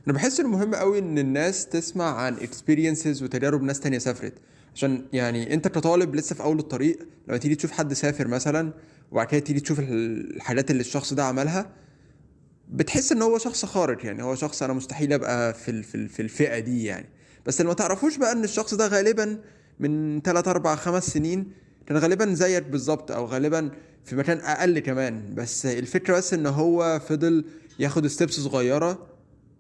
انا بحس انه مهم قوي ان الناس تسمع عن experiences وتجارب ناس تانية سافرت، عشان يعني انت كطالب لسه في اول الطريق لما تيجي تشوف حد سافر مثلا وبعد كده تيجي تشوف الحاجات اللي الشخص ده عملها، بتحس ان هو شخص خارق، يعني هو شخص انا مستحيل ابقى في الفئة دي يعني. بس اللي ما تعرفوش بقى ان الشخص ده غالبا من 3 4 5 سنين كان غالبا زيك بالظبط، او غالبا في مكان اقل كمان، بس الفكرة بس ان هو فضل ياخد steps صغيرة،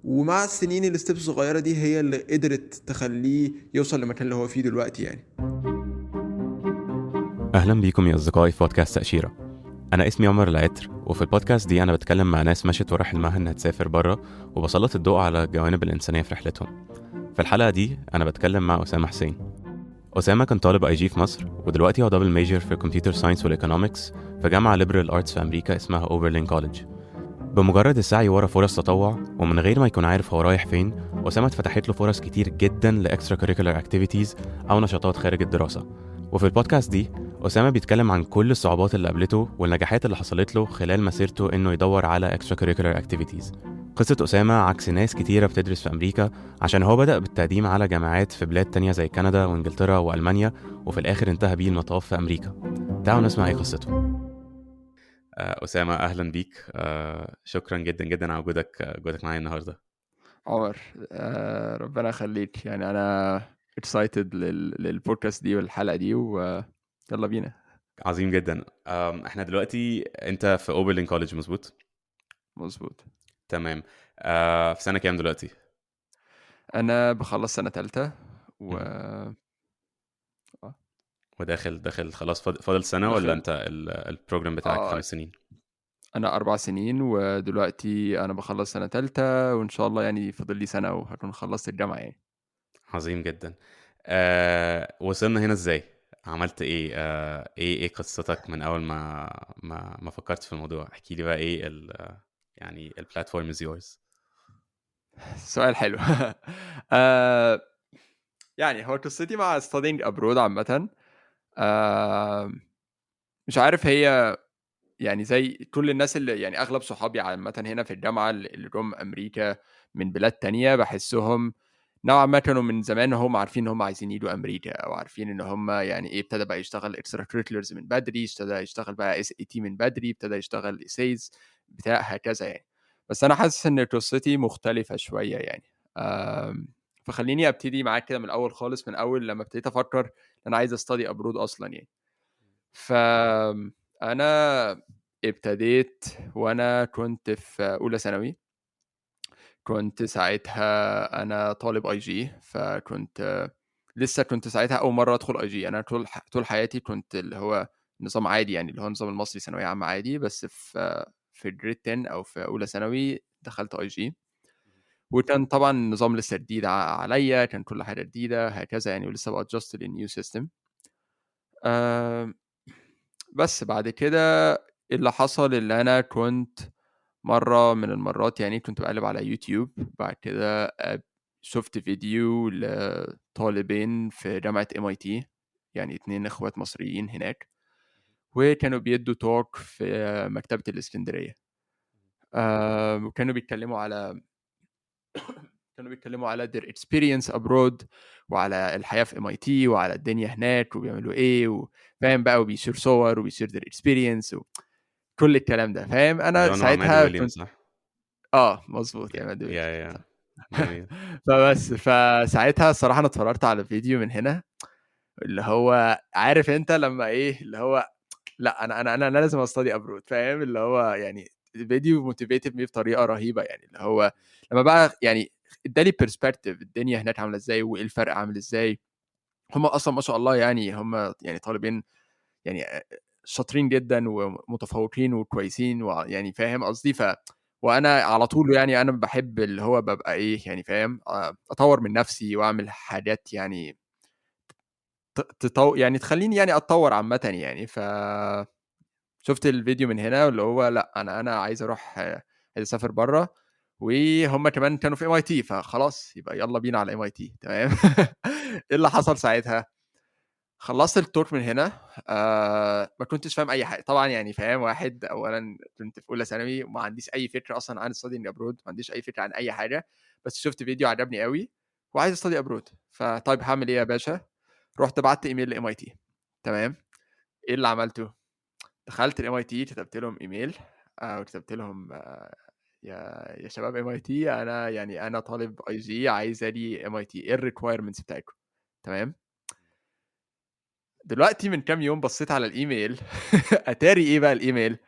ومع السنين ال steps الصغيرة دي هي اللي قدرت تخليه يوصل للمكان اللي هو فيه دلوقتي يعني. اهلا بيكم يا اصدقائي في بودكاست تأشيرة. انا اسمي عمر العتر، وفي البودكاست دي انا بتكلم مع ناس مشت ورا حلمها انها تسافر بره، وبسلط الضوء على الجوانب الانسانية في رحلتهم. في الحلقة دي انا بتكلم مع اسامة حسين. اسامة كان طالب IG في مصر، ودلوقتي هو double major في computer science وال economics في جامعة liberal arts في امريكا اسمها Oberlin College. بمجرد السعي ورا فرص تطوع ومن غير ما يكون عارف هو رايح فين، أسامة اتفتحت له فرص كتير جدا ل extracurricular activities أو نشاطات خارج الدراسة. وفي البودكاست دي أسامة بيتكلم عن كل الصعوبات اللي قابلته والنجاحات اللي حصلت له خلال مسيرته إنه يدور على extracurricular activities. قصة أسامة عكس ناس كتيرة بتدرس في أمريكا، عشان هو بدأ بالتقديم على جامعات في بلاد تانية زي كندا وإنجلترا وألمانيا، وفي الآخر انتهى بيه المطاف في أمريكا. تعالوا نسمع إيه قصته. أسامة أهلا بيك، شكرا جدا جدا على وجودك معايا النهاردة. عمر، ربنا يخليك، يعني أنا excited للبودكاست دي والحلقة دي، ويلا بينا. عظيم جدا. احنا دلوقتي انت في Oberlin College، مظبوط؟ مظبوط. تمام. في سنة كام دلوقتي؟ أنا بخلص سنة ثالثة وداخل خلاص، فاضل سنة ولا انت ال program بتاعك 5 سنين؟ أنا 4 سنين، ودلوقتي أنا بخلص سنة ثالثة، وإن شاء الله يعني فاضل لي سنة وهكون خلصت الجامعة يعني. عظيم جدا. وصلنا هنا إزاي؟ عملت إيه؟ إيه قصتك من أول ما فكرت في الموضوع؟ احكي لي بقى إيه يعني ال platform is yours. سؤال حلو. يعني هو قصتي مع studying abroad عامة، مش عارف، هي يعني زي كل الناس اللي يعني أغلب صحابي عامة هنا في الجامعة اللي جم أمريكا من بلاد تانية، بحسهم نوعا ما كانوا من زمان هم عارفين إن هم عايزين يجوا أمريكا، أو عارفين إن هم يعني إيه، ابتدى بقى يشتغل extracurriculars من بدري، ابتدى يشتغل بقى SAT من بدري، ابتدى يشتغل essays بتاع هكذا يعني. بس أنا حاسس إن قصتي مختلفة شوية يعني. فخليني أبتدي معاك كده من الأول خالص، من أول لما ابتديت أفكر إن أنا عايز أستدي أبرود أصلا يعني. فأنا ابتديت وأنا كنت في أولى ثانوي، كنت ساعتها أنا طالب IG، فكنت لسه كنت ساعتها أول مرة أدخل IG. أنا طول حياتي كنت اللي هو نظام عادي يعني، اللي هو النظام المصري ثانوية عامة عادي، بس في grade 10 أو في أولى ثانوي دخلت IG، وكان طبعا النظام لسه جديد عليا، كان كل حاجة جديدة هكذا يعني، ولسه ب adjust لل new system. بس بعد كده اللي حصل، اللي أنا كنت مرة من المرات يعني كنت بقلب على يوتيوب، بعد كده شفت فيديو لطالبين في جامعة MIT، يعني 2 إخوات مصريين هناك، وكانوا بيدوا talk في مكتبة الإسكندرية. وكانوا بيتكلموا على their experience abroad، وعلى الحياة في MIT، وعلى الدنيا هناك وبيعملوا إيه، وفاهم بقى، وبي share صور وبي share their experience كل الكلام ده، فاهم. انا ساعتها كنت مظبوط يا مادو. يا فبس فساعتها الصراحة انا اتفرجت على فيديو من هنا، اللي هو عارف انت لما ايه، اللي هو لا انا انا انا لازم ا study abroad، فاهم، اللي هو يعني الفيديو motivated me بطريقة رهيبة يعني، اللي هو لما بقى يعني ادالي perspective الدنيا هناك عامله ازاي، وايه الفرق عامل ازاي. هم اصلا ما شاء الله يعني هم يعني طالبين يعني شاطرين جدا ومتفوقين وكويسين، ويعني فاهم قصدي. وانا على طول يعني انا بحب اللي هو ببقى ايه يعني، فاهم، اطور من نفسي واعمل حاجات يعني يعني تخليني يعني اتطور عامة يعني. شفت الفيديو من هنا اللي هو لا انا عايز اروح، عايز اسافر بره، وهم كمان كانوا في MIT، فخلاص يبقى يلا بينا على MIT، تمام. ايه اللي حصل ساعتها؟ خلصت ال talk من هنا، ما كنتش فاهم اي حاجة طبعا يعني، فاهم، واحد اولا كنت في اولى ثانوي وما عنديش اي فكرة اصلا عن studying abroad، ما عنديش اي فكرة عن اي حاجة، بس شُفت فيديو عجبني أوي وعايز study abroad. فطيب هاعمل إيه يا باشا؟ رُحت بعتّ email لMIT. تمام، إيه اللي عملته؟ دخلت الMIT، كتبت لهم email وكتبت لهم يا شباب MIT، أنا يعني أنا طالب IG عايز آجي MIT، إيه الrequirements بتاعتكم؟ تمام؟ دلوقتي من كام يوم بصّيت على الإيميل، أتاري إيه بقى الإيميل؟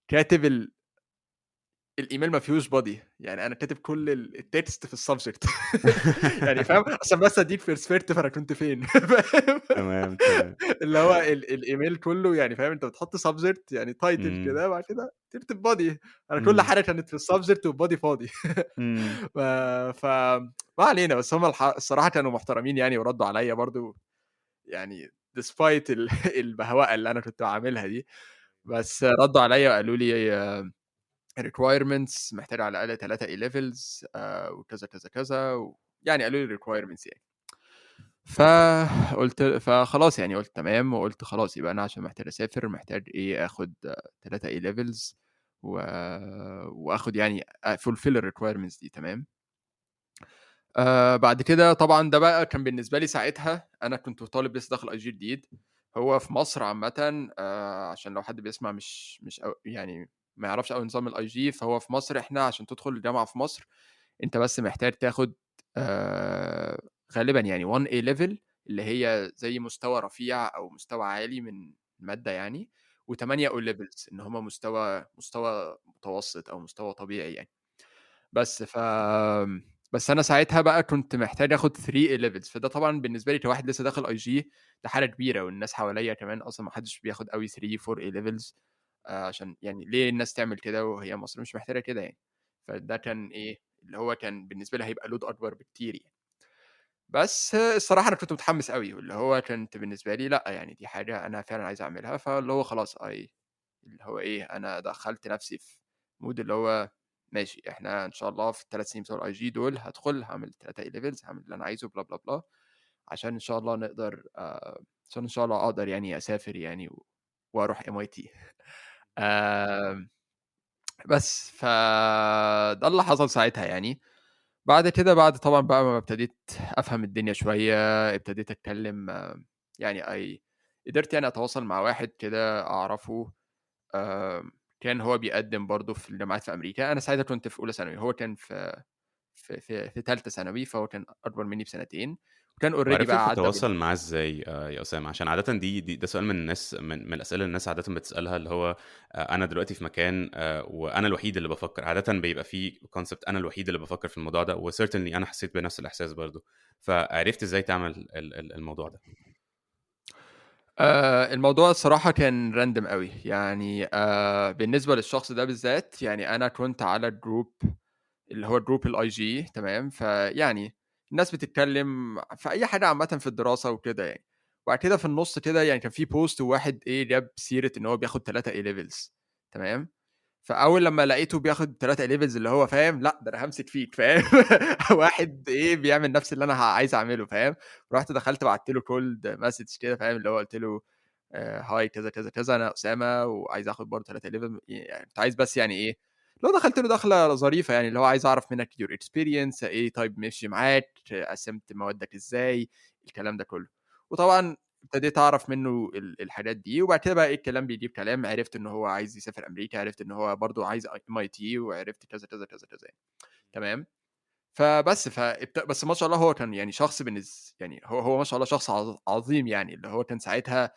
كاتب الإيميل ما فيهوش body، يعني أنا كاتب كل الtext في الsubject، يعني فاهم؟ عشان بس أدّيك perspective أنا كنت فين، فاهم؟ تمام. اللي هو الإيميل كلّه يعني فاهم، أنت بتحط subject يعني title إمم. كده، وبعد كده تكتب body. أنا كل إمم. حاجة كانت في الsubject والbody فاضي. إمم. ف ف ما علينا، بس هم الصراحة كانوا محترمين يعني وردّوا عليّا برضه، يعني despite البهوأة اللي أنا كنت عاملها دي، بس ردّوا عليّا وقالوا لي requirements محتاج على الأقل 3 A levels وكذا، كذا، كذا، ويعني قالوا لي الrequirements يعني. فقُلت فخلاص يعني قُلت تمام، وقُلت خلاص يبقى أنا عشان محتاج أسافر محتاج إيه، آخُد 3 A levels و وآخُد يعني fulfill الrequirements دي، تمام. بعد كده طبعًا ده بقى كان بالنسبة لي ساعتها أنا كنت طالب لسه داخل IG جديد، هو في مصر عامةً عشان لو حد بيسمع مش أو يعني ما يعرفش أوي نظام الIG، فهو في مصر إحنا عشان تدخل الجامعة في مصر، أنت بس محتاج تاخد غالبًا يعني 1 A level اللي هي زي مستوى رفيع أو مستوى عالي من مادة يعني، و8 O levels إن هم مستوى متوسط أو مستوى طبيعي يعني. بس بس أنا ساعتها بقى كنت محتاج آخد 3 A levels، فده طبعًا بالنسبة لي كواحد لسه داخل IG ده حاجة كبيرة، والناس حواليّا كمان أصلًا ما حدش بياخد أوي 3، 4 A levels، عشان يعني ليه الناس تعمل كده وهي مصر مش محتاجة كده يعني؟ فده كان إيه، اللي هو كان بالنسبة لي هيبقى load أكبر بكتير يعني. بس الصراحة أنا كنت متحمس أوي، واللي هو كانت بالنسبة لي لأ، يعني دي حاجة أنا فعلًا عايز أعملها، فاللي هو خلاص اللي هو إيه، أنا دخّلت نفسي في mood اللي هو ماشي، إحنا إن شاء الله في ال3 سنين بتوع الIG دول هادخل هاعمل 3 A levels، هاعمل اللي أنا عايزه blah blah blah، عشان إن شاء الله نقدر عشان إن شاء الله أقدر يعني أسافر يعني وأروح MIT. آمم بس، فده اللي حصل ساعتها يعني. بعد كده بعد طبعًا بقى ما ابتديت أفهم الدنيا شوية، ابتديت أتكلم يعني قدرت يعني أتواصل مع واحد كده أعرفه، كان هو بيقدّم برضه في الجامعات في أمريكا، أنا ساعتها كنت في أولى ثانوي، هو كان في تالتة ثانوي، فهو كان أكبر مني بسنتين، وكان already وعرفت بقى عدّى تتواصل معاه إزاي يا أسامة؟ عشان عادةً دي دي ده سؤال من الناس، من الأسئلة اللي الناس عادةً بتسألها، اللي هو أنا دلوقتي في مكان وأنا الوحيد اللي بافكّر، عادةً بيبقى في concept أنا الوحيد اللي بافكّر في الموضوع ده، وcertainly أنا حسيت بنفس الإحساس برضه، فعرفت إزاي تعمل ال ال الموضوع ده؟ الموضوع الصراحة كان random أوي، يعني بالنسبة للشخص ده بالذات، يعني أنا كنت على group اللي هو group الIG، تمام، فيعني الناس بتتكلم في أي حاجة عامةً في الدراسة وكده يعني، وبعد كده في النُص كده يعني كان في post وواحد إيه جاب سيرة إن هو بياخد 3 A levels، تمام، فأول لمّا لقيته بياخد 3 A levels اللي هو فاهم، لأ ده أنا هامسك فيك فاهم، واحد إيه بيعمل نفس اللي أنا عايز أعمله فاهم، رُحت دخلت بعت له cold message كده فاهم، اللي هو قُلت له hi كذا، كذا، كذا، أنا أسامة وعايز آخد برضه 3 A level، يعني كنت عايز بس يعني إيه، اللي هو دخلت له دخلة ظريفة يعني، اللي هو عايز أعرف منك your experience إيه، طيب مشي معاك، قسّمت موادك إزاي، الكلام ده كله. وطبعًا ابتديت أعرف منه الحاجات دي، وبعد كده بقى إيه الكلام بيجيب كلام، عرفت إن هو عايز يسافر أمريكا، عرفت إن هو برضه عايز MIT، وعرفت كذا، كذا، كذا، كذا يعني. تمام، فبس بس ما شاء الله هو كان يعني شخص يعني هو ما شاء الله شخص عظيم يعني، اللي هو كان ساعتها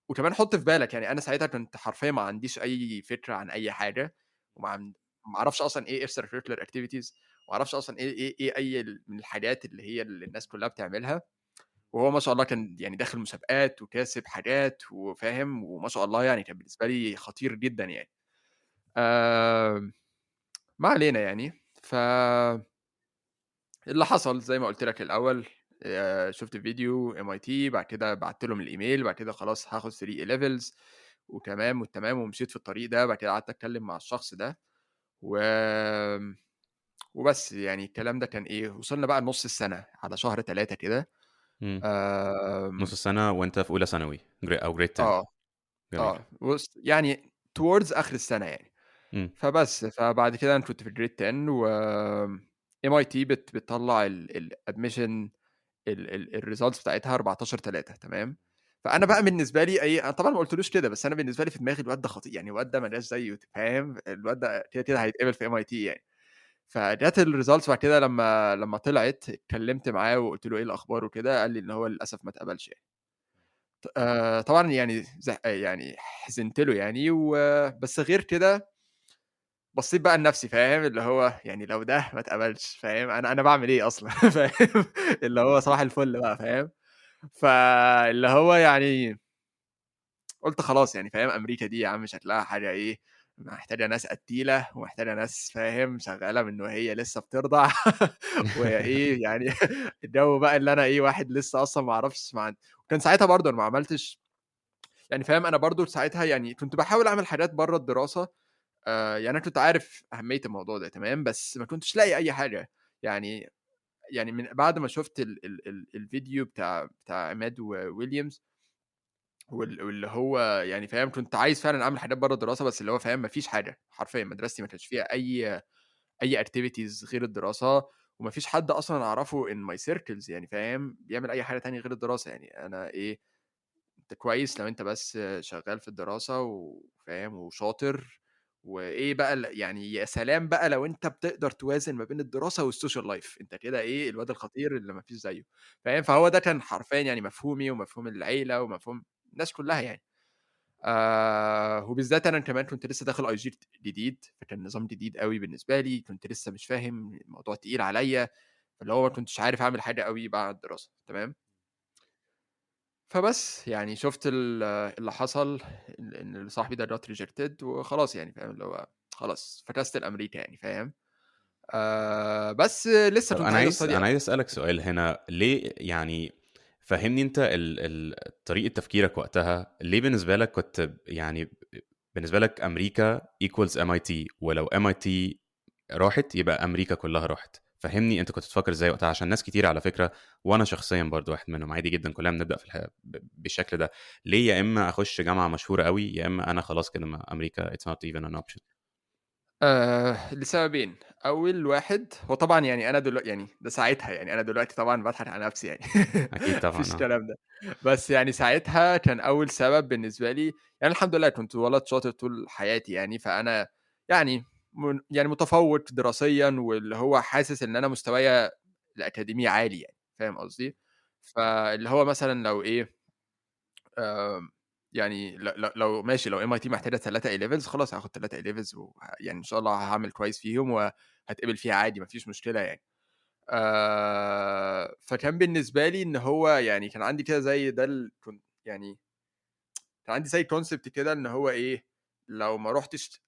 وكمان حُط في بالك يعني أنا ساعتها كنت حرفيًا ما عنديش أي فكرة عن أي حاجة، وما أعرفش أصلًا إيه extracurricular activities، ما أعرفش أصلًا إيه أي من الحاجات اللي هي اللي الناس كلّها بتعملها، وهو ما شاء الله كان يعني داخل مسابقات وكاسب حاجات وفاهم، وما شاء الله يعني كان بالنسبة لي خطير جدًا يعني. ما علينا يعني، اللي حصل زي ما قُلت لك الأول، شُفت فيديو MIT، بعد كده بعت لهم الإيميل، بعد كده خلاص هاخد 3 A levels وتمام والتمام، ومشيت في الطريق ده، بعد كده قعدت أتكلم مع الشخص ده و وبس يعني الكلام ده كان إيه، وصلنا بقى لنُص السنة على شهر 3 كده. نُص السنة وأنت في أولى ثانوي أو grade 10. آه. جميل. آه، بُص يعني towards آخر السنة يعني. فبس، فبعد كده أنا كنت في grade 10 و MIT بتطلّع الadmission ال الresults بتاعتها 14/3 تمام؟ فأنا بقى بالنسبة لي إيه، أنا طبعًا ما قُلتلوش كده، بس أنا بالنسبة لي في دماغي الواد ده خطير يعني، الواد ده ما جاش زيه فاهم؟ الواد ده كده، كده هيتقبل في MIT يعني. فجات الresults بعد كده لمّا طلعت اتكلمت معاه وقُلت له إيه الأخبار وكده، قال لي إن هو للأسف ما اتقبلش يعني. ط طبعًا يعني يعني حزنت له يعني بس غير كده بصيت بقى لنفسي فاهم، اللي هو يعني لو ده ما اتقبلش فاهم، أنا باعمل إيه أصلًا فاهم، اللي هو صباح الفل بقى فاهم، فاللي هو يعني قُلت خلاص يعني فاهم، أمريكا دي يا عم شكلها حاجة إيه، محتاجة ناس قتيلة ومحتاجة ناس فاهم، شغالة من وهي لسه بترضع وإيه يعني الجو بقى اللي أنا إيه، واحد لسه أصلًا ما أعرفش ما وكان ساعتها برضه أنا ما عملتش يعني فاهم، أنا برضه ساعتها يعني كنت باحاول أعمل حاجات برّه الدراسة، يعني أنا كنت عارف أهمية الموضوع ده تمام، بس ما كنتش لاقي أي حاجة، يعني يعني من بعد ما شُفت ال ال ال الفيديو بتاع عماد وويليامز واللي هو يعني فاهم، كنت عايز فعلًا أعمل حاجات برّه الدراسة، بس اللي هو فاهم، ما فيش حاجة، حرفيًا مدرستي ما كانش فيها أي activities غير الدراسة، وما فيش حد أصلًا أعرفه in my circles يعني فاهم، بيعمل أي حاجة تانية غير الدراسة، يعني أنا إيه، أنت كويس لو أنت بس شغال في الدراسة وفاهم وشاطر، وإيه بقى يعني يا سلام بقى لو أنت بتقدر توازن ما بين الدراسة والsocial life، أنت كده إيه، الواد الخطير اللي ما فيش زيه، فاهم؟ فهو ده كان حرفيًا يعني مفهومي ومفهوم العيلة ومفهوم الناس كلها يعني. وبالذات أنا كمان كنت لسه داخل IG جديد، فكان نظام جديد أوي بالنسبة لي، كنت لسه مش فاهم، الموضوع تقيل عليّا، فاللي هو ما كنتش عارف أعمل حاجة أوي بعد الدراسة، تمام؟ فبس، يعني شُفت اللي حصل إن صاحبي ده got rejected وخلاص يعني فاهم، اللي هو خلاص فكست لأمريكا يعني فاهم؟ بس لسه طب كنت عايز أstudy. أنا عايز أسألك سؤال هنا، ليه يعني فهمني أنت طريقة تفكيرك وقتها، ليه بالنسبة لك كنت يعني بالنسبة لك أمريكا equals MIT، ولو MIT راحت يبقى أمريكا كلها راحت؟ فهمني أنت كنت تفكر إزاي وقتها، عشان ناس كتير على فكرة وأنا شخصيا برضو واحد منهم عادي جدا كلنا بنبدأ في الحياة بالشكل ده، ليه يا إما أخش جامعة مشهورة قوي يا إما أنا خلاص كده ما أمريكا it's not even an option؟ لسببين. أول واحد هو طبعًا يعني أنا دلوقتي يعني ده ساعتها يعني أنا دلوقتي طبعًا باضحك على نفسي يعني. أكيد طبعًا، مفيش الكلام ده، بس يعني ساعتها كان أول سبب بالنسبة لي يعني الحمد لله كنت ولد شاطر طول حياتي يعني، فأنا يعني يعني متفوق دراسيًا واللي هو حاسس إن أنا مستوايا الأكاديمي عالي يعني، فاهم قصدي؟ فاللي هو مثلًا لو إيه، يعني لو ماشي لو MIT محتاجة 3 A levels خلاص هاخد 3 A levels يعني إن شاء الله هاعمل كويس فيهم وهاتقبل فيها عادي ما فيش مشكلة يعني. فكان بالنسبة لي إن هو يعني كان عندي كده زي ده كنت يعني كان عندي زي concept كده إن هو إيه، لو ما روحتش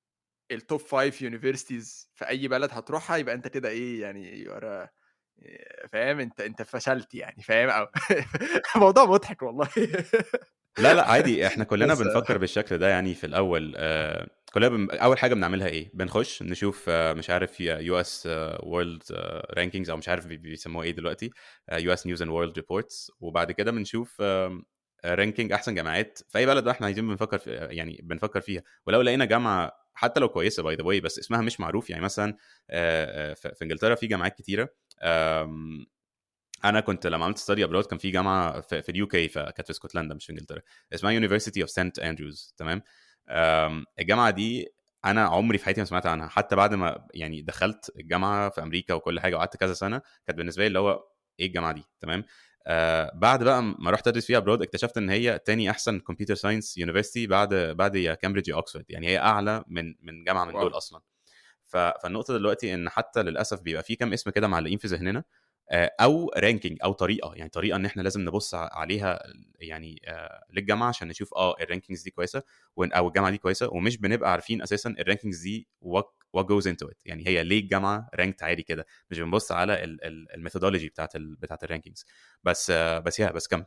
ال top 5 universities في أي بلد هتروحها يبقى أنت كده إيه يعني you are a فاهم، أنت فشلت يعني فاهم، أو الموضوع مضحك والله. لا لا عادي، احنا كلنا بس بنفكر بالشكل ده يعني في الأول. كلنا أول حاجة بنعملها إيه؟ بنخش نشوف، مش عارف يو اس، وورلد، رانكينجز أو مش عارف بيسموها إيه دلوقتي، يو اس نيوز اند وورلد ريبورتس، وبعد كده بنشوف، ranking أحسن جامعات في أي بلد احنا عايزين بنفكر في، يعني بنفكر فيها. ولو لقينا جامعة حتى لو كويسة by the way بس اسمها مش معروف، يعني مثلا، في إنجلترا في جامعات كتيرة. أنا كنت لما عملت study abroad كان في جامعة في اليو كي، فكانت في اسكتلندا مش في إنجلترا، اسمها University of St Andrews، تمام؟ الجامعة دي أنا عمري في حياتي ما سمعت عنها، حتى بعد ما دخلت الجامعة في أمريكا وكل حاجة وقعدت كذا سنة، كانت بالنسبة لي اللي هو إيه الجامعة دي، تمام؟ بعد بقى ما رحت أدرس فيها abroad اكتشفت إن هي تاني أحسن computer science university بعد يا كامبريدج يا أوكسفورد، يعني هي أعلى من جامعة من دول أصلاً. فالنقطة دلوقتي إن حتى للأسف بيبقى في كام اسم كده معلقين في ذهننا، أو ranking أو طريقة، يعني طريقة إن إحنا لازم نبص عليها للجامعة عشان نشوف، الرانكينجز دي كويسة، أو الجامعة دي كويسة، ومش بنبقى عارفين أساساً الرانكينجز دي what goes into it، يعني هي ليه الجامعة ranked عالي كده، مش بنبص على الميثودولوجي بتاعت الرانكينجز. بس كمل.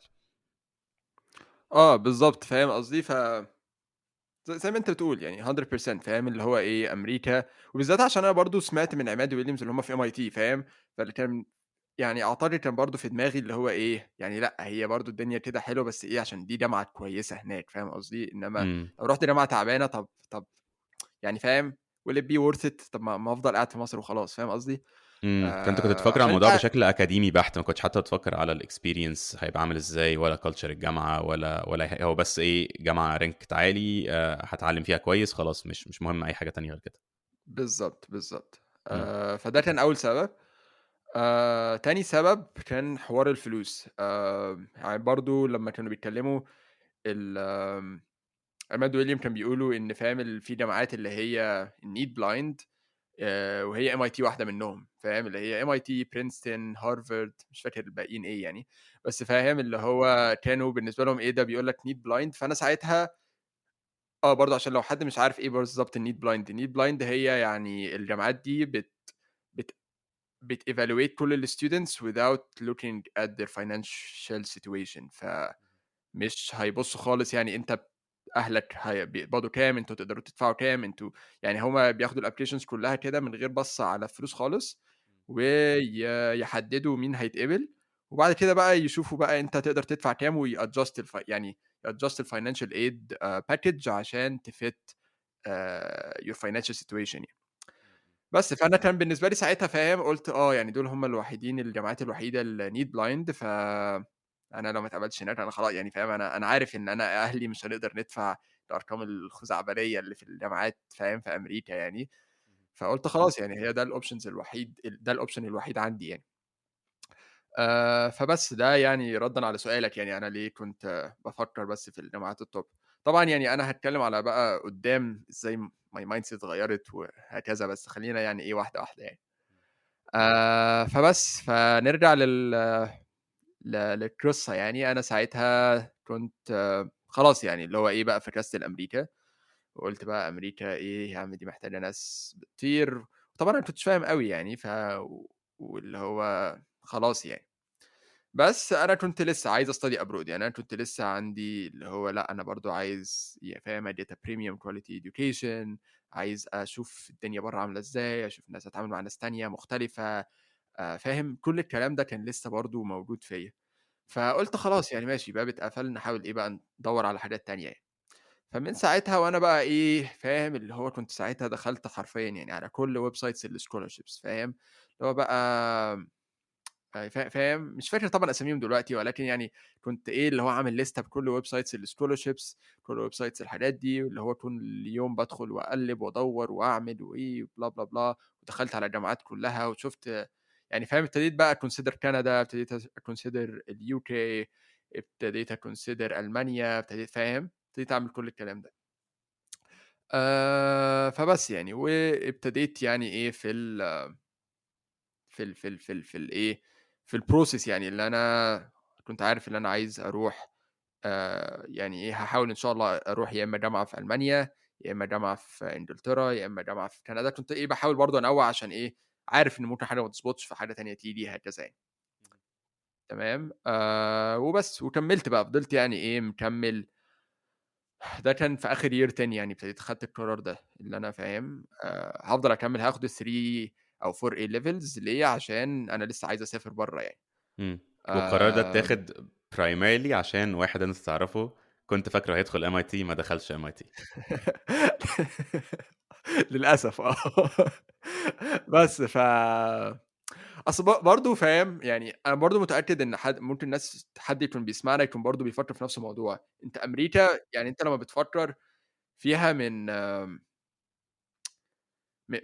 بالظبط، فاهم قصدي؟ ف زي ما انت بتقول 100%، فاهم اللي هو ايه امريكا، وبالذات عشان انا برضو سمعت من عماد ويليامز اللي هم في ام اي تي، فاهم؟ فاللي كان اعتقد كان برضو في دماغي اللي هو ايه، لا هي برضو الدنيا كده حلوه، بس ايه عشان دي جامعه كويسه هناك، فاهم قصدي؟ انما لو رحت جامعه تعبانه، طب فاهم will it be worth it؟ طب ما افضل قاعد في مصر وخلاص، فاهم قصدي؟ فانت كنت بتفكر على عشان الموضوع انت بشكل اكاديمي بحت، ما كنتش حتى بتفكر على ال experience هيبقى عامل ازاي، ولا culture الجامعة، ولا هو بس ايه جامعه ranked عالي، هتعلم فيها كويس خلاص، مش مهم اي حاجة تانية غير كده. بالظبط. فده كان اول سبب. تاني سبب كان حوار الفلوس. يعني برضو لما كانوا بيتكلموا عماد ويليام كان بيقولوا ان فاهم في جامعات اللي هي need blind، وهي MIT واحدة منهم، فاهم، اللي هي MIT، برينستون، هارفارد، مش فاكر الباقيين ايه يعني، بس فاهم اللي هو كانوا بالنسبة لهم ايه ده، بيقول لك need blind. فانا ساعتها برضه عشان لو حد مش عارف ايه بالظبط ال need blind، ال need blind هي يعني الجامعات دي بت بت بت evaluate كل ال students without looking at their financial situation. فمش هيبصوا خالص يعني انت اهلك بيقبضوا كام، انتوا تقدروا تدفعوا كام، انتوا يعني هما بياخدوا ال applications كلها كده من غير بص على فلوس خالص، ويحددوا مين هيتقبل، وبعد كده بقى يشوفوا بقى انت تقدر تدفع كام، وي adjust يعني ي adjust ال financial aid package عشان ت fit your financial situation يعني. بس فانا كان بالنسبة لي ساعتها فاهم، قلت يعني دول هم الوحيدين، الجامعات الوحيدة اللي need blind، ف انا لو ما اتقبلتش هناك انا خلاص يعني فاهم، انا عارف ان انا اهلي مش هنقدر ندفع الارقام الخزعبليه اللي في الجامعات فاهم في امريكا يعني. فقلت خلاص يعني هي ده ال options الوحيد، ده ال option الوحيد عندي يعني. فبس ده يعني ردا على سؤالك، يعني انا ليه كنت بفكر بس في الجامعات ال top. طبعا يعني انا هتكلم على بقى قدام ازاي my mindset اتغيرت وهكذا، بس خلينا يعني ايه واحدة واحدة يعني. فبس فنرجع للقصة يعني. انا ساعتها كنت خلاص يعني اللي هو ايه بقى فكست الامريكا، وقلت بقى امريكا ايه يا عم، دي محتاجه ناس بتطير. طبعا انا ما كنتش فاهم قوي يعني، واللي هو خلاص يعني. بس انا كنت لسه عايز ا study abroad يعني، انا كنت لسه عندي اللي هو لا انا برضو عايز فاهم get a premium quality education، عايز اشوف الدنيا بره عامله ازاي، اشوف الناس، اتعامل مع ناس تانية مختلفة، فاهم كل الكلام ده كان لسه برضو موجود فيا. فقلت خلاص يعني ماشي، باب اتقفل، نحاول ايه بقى ندور على حاجات تانية يعني. فمن ساعتها وانا بقى ايه فاهم اللي هو كنت ساعتها دخلت حرفيا يعني على كل websites ال scholarships، فاهم اللي هو بقى فاهم مش فاكر طبعا اساميهم دلوقتي، ولكن يعني كنت ايه اللي هو عامل لستة بكل websites ال scholarships، كل websites الحاجات دي، واللي هو كل يوم بدخل واقلب وادور واعمل وايه blah blah blah. ودخلت على الجامعات كلها وشفت يعني فاهم، ابتديت بقى consider كندا، ابتديت consider ال UK، ابتديت consider المانيا، ابتديت فاهم، ابتديت اعمل كل الكلام ده. فبس يعني وابتديت يعني ايه في ال في ال في ال في ال في الايه في ال process يعني، اللي انا كنت عارف ان انا عايز اروح، يعني ايه هحاول ان شاء الله اروح يا اما جامعه في المانيا، يا اما جامعه في انجلترا، يا اما جامعه في كندا. كنت ايه بحاول برضه انوع عشان ايه عارف ان ممكن حاجة ما تظبطش فحاجه تانية تيجي هكذا يعني. تمام. وبس، وكملت بقى، فضلت يعني ايه مكمل. ده كان في اخر year تاني يعني، ابتديت خدت القرار ده اللي انا فاهم، هفضل اكمل، هاخد 3 او 4 A levels. ليه؟ عشان انا لسه عايز اسافر بره يعني. والقرار ده اتاخد primarily عشان واحد انت تعرفه كنت فاكره هيدخل MIT ما دخلش MIT. للاسف. بس ف اصل برضه فاهم يعني، انا برضه متاكد ان حد ممكن ناس، حد يكون بيسمعنا يكون برضه بيفكر في نفس الموضوع. انت امريكا يعني انت لما بتفكر فيها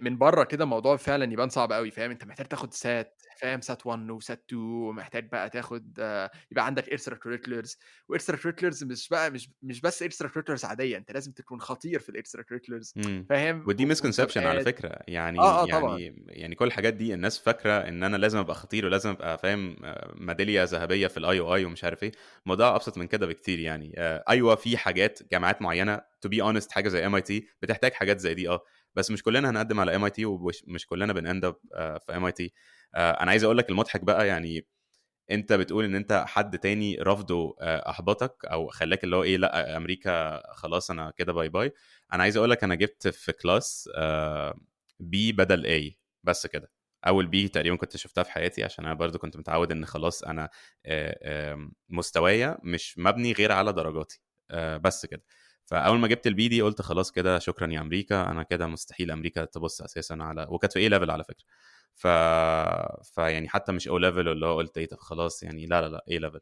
من بره كده الموضوع فعلا يبان صعب قوي، فاهم؟ انت محتاج تاخد SAT، فاهم، SAT 1 و SAT 2، ومحتاج بقى تاخد، يبقى عندك extracurriculars، و extracurriculars مش بقى مش بس extracurriculars عادية، انت لازم تكون خطير في ال extracurriculars، فاهم؟ ودي misconception على فكرة يعني. طبعا. يعني كل الحاجات دي الناس فاكره ان انا لازم ابقى خطير ولازم ابقى فاهم ميدالية ذهبية في ال IOI ومش عارف ايه. الموضوع ابسط من كده بكتير يعني. ايوه في حاجات جامعات معينة to be honest حاجة زي MIT بتحتاج حاجات زي دي، بس مش كلنا هنقدم على MIT ومش كلنا بن end up في MIT. انا عايز اقول لك المضحك بقى، يعني انت بتقول ان انت حد تاني رفضه احبطك او خلاك اللي هو ايه لا امريكا خلاص انا كده bye bye. انا عايز اقول لك انا جبت في class B بدل A بس كده، اول B تقريبا كنت شفتها في حياتي، عشان انا برضو كنت متعود ان خلاص انا مستوايا مش مبني غير على درجاتي، بس كده. فاول ما جبت ال B دي قلت خلاص كده شكرا يا امريكا، انا كده مستحيل امريكا تبص اساسا على، وكانت في A level على فكرة. فيعني حتى مش O level اللي هو قلت ايه طب خلاص يعني لا لا لا A level.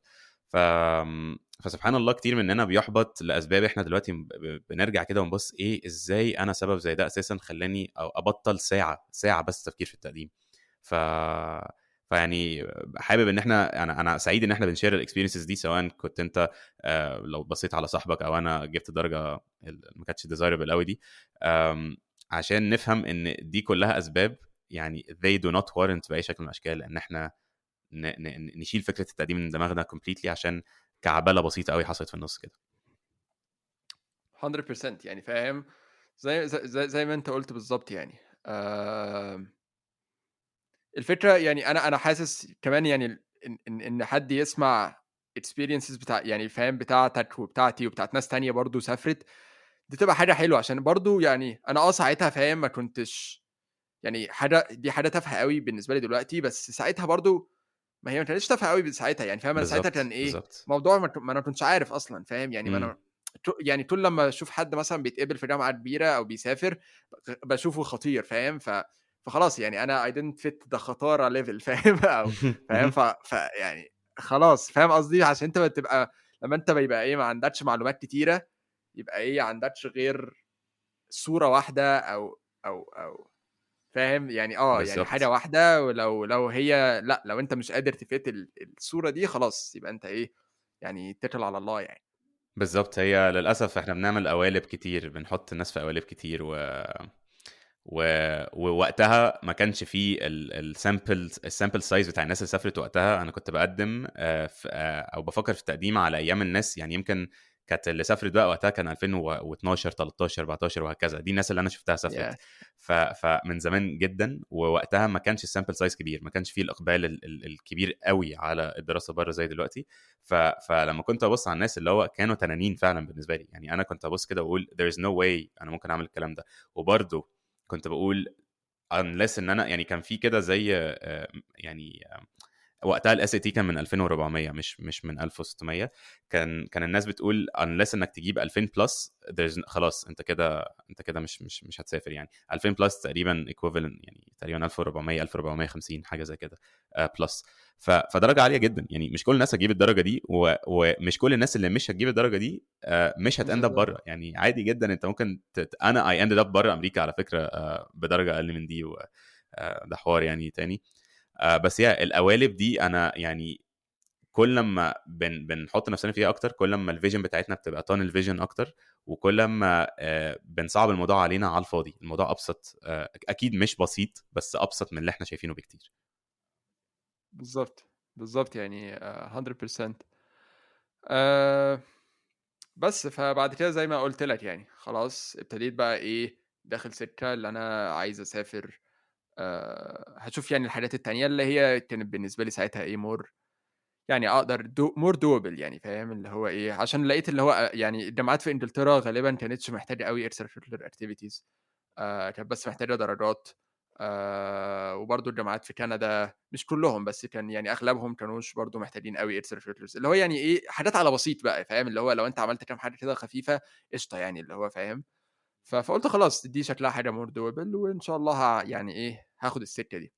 فسبحان الله كتير مننا بيحبط لاسباب احنا دلوقتي بنرجع كده ونبص ايه ازاي انا سبب زي ده اساسا خلاني او ابطل ساعة بس تفكير في التقديم. فيعني حابب ان احنا، انا سعيد ان احنا بن share ال experiences دي، سواء كنت انت لو بصيت على صاحبك او انا جبت درجه ما كانتش desirable قوي دي، عشان نفهم ان دي كلها اسباب يعني they do not warrant باي شكل من الاشكال ان احنا نشيل فكرة التقديم من دماغنا completely عشان كعبله بسيطة قوي حصلت في النص كده. 100% يعني فاهم، زي زي زي ما انت قلت بالظبط يعني. الفكرة يعني انا حاسس كمان يعني ان حد يسمع experiences بتاع يعني فاهم بتاعتك وبتاعتي وبتاعت ناس تانية برضو سافرت، دي تبقى حاجة حلوة، عشان برضو يعني انا ساعتها فاهم ما كنتش يعني حاجة، دي حاجة تافهة قوي بالنسبة لي دلوقتي، بس ساعتها برضو ما هي ما كانتش تافهة قوي ساعتها يعني فاهم. انا ساعتها كان ايه موضوع ما انا كنتش عارف اصلا فاهم يعني. ما انا يعني طول لما اشوف حد مثلا بيتقبل في جامعه كبيرة او بيسافر بشوفه خطير فاهم، فخلاص يعني انا I didn't fit the خطاره level فاهم، او فاهم يعني خلاص فاهم قصدي. عشان انت بتبقى لما انت بيبقى ايه ما عندكش معلومات كتيرة، يبقى ايه عندكش غير صوره واحدة او او او فاهم يعني يعني حاجة واحدة، ولو لو هي لا لو انت مش قادر ت fit الصورة دي خلاص يبقى انت ايه يعني اتكل على الله يعني. بالظبط. هي للاسف احنا بنعمل قوالب كتير، بنحط الناس في قوالب كتير ووقتها ما كانش فيه ال sample size بتاع الناس اللي سافرت وقتها. انا كنت بقدم او بفكر في التقديم على ايام الناس، يعني يمكن كانت اللي سافرت بقى وقتها كان 2012 13 14 وهكذا، دي الناس اللي انا شفتها سافرت. فمن زمان جدا، ووقتها ما كانش ال sample size كبير، ما كانش فيه الاقبال الكبير قوي على الدراسة بره زي دلوقتي. فلما كنت ابص على الناس اللي هو كانوا تنانين فعلا بالنسبة لي، يعني انا كنت ابص كده واقول there is no way انا ممكن اعمل الكلام ده. وبرده كنت بقول unless ان انا يعني كان في كده زي يعني وقتها ال SAT كان من 2400 مش من 1600. كان الناس بتقول unless انك تجيب 2000 plus خلاص انت كده مش هتسافر يعني. 2000 plus تقريبا equivalent يعني تقريبا 1400 1450 حاجة زي كده plus. فدرجه عالية جدا يعني، مش كل الناس هتجيب الدرجة دي، ومش كل الناس اللي مش هتجيب الدرجة دي مش هت end up بره يعني. عادي جدا انت ممكن انا I ended up بره امريكا على فكرة بدرجة اقل من دي، وده حوار يعني تاني. بس يا القوالب دي انا يعني كل ما بنحط نفسنا فيها اكتر، كل ما ال vision بتاعتنا بتبقى tunnel vision اكتر، وكل ما بنصعب الموضوع علينا على الفاضي. الموضوع ابسط، اكيد مش بسيط، بس ابسط من اللي احنا شايفينه بكتير. بالظبط بالظبط يعني 100%. بس فبعد كده زي ما قلت لك يعني خلاص ابتديت بقى ايه داخل سكة اللي انا عايز اسافر. هشوف يعني الحاجات التانية اللي هي كانت بالنسبة لي ساعتها ايه more يعني اقدر more doable يعني فاهم اللي هو ايه، عشان لقيت اللي هو يعني الجامعات في انجلترا غالبا كانتش محتاجة قوي extracurricular activities، كانت بس محتاجة درجات. وبرضو الجامعات في كندا مش كلهم بس كان يعني اغلبهم كانوش برضو محتاجين قوي extracurriculars، اللي هو يعني ايه حاجات على بسيط بقى فاهم، اللي هو لو انت عملت كام حاجة كده خفيفة قشطة يعني اللي هو فاهم. فقلت خلاص دي شكلها حاجة more doable، وإن شاء الله يعني إيه هاخد السكة دي.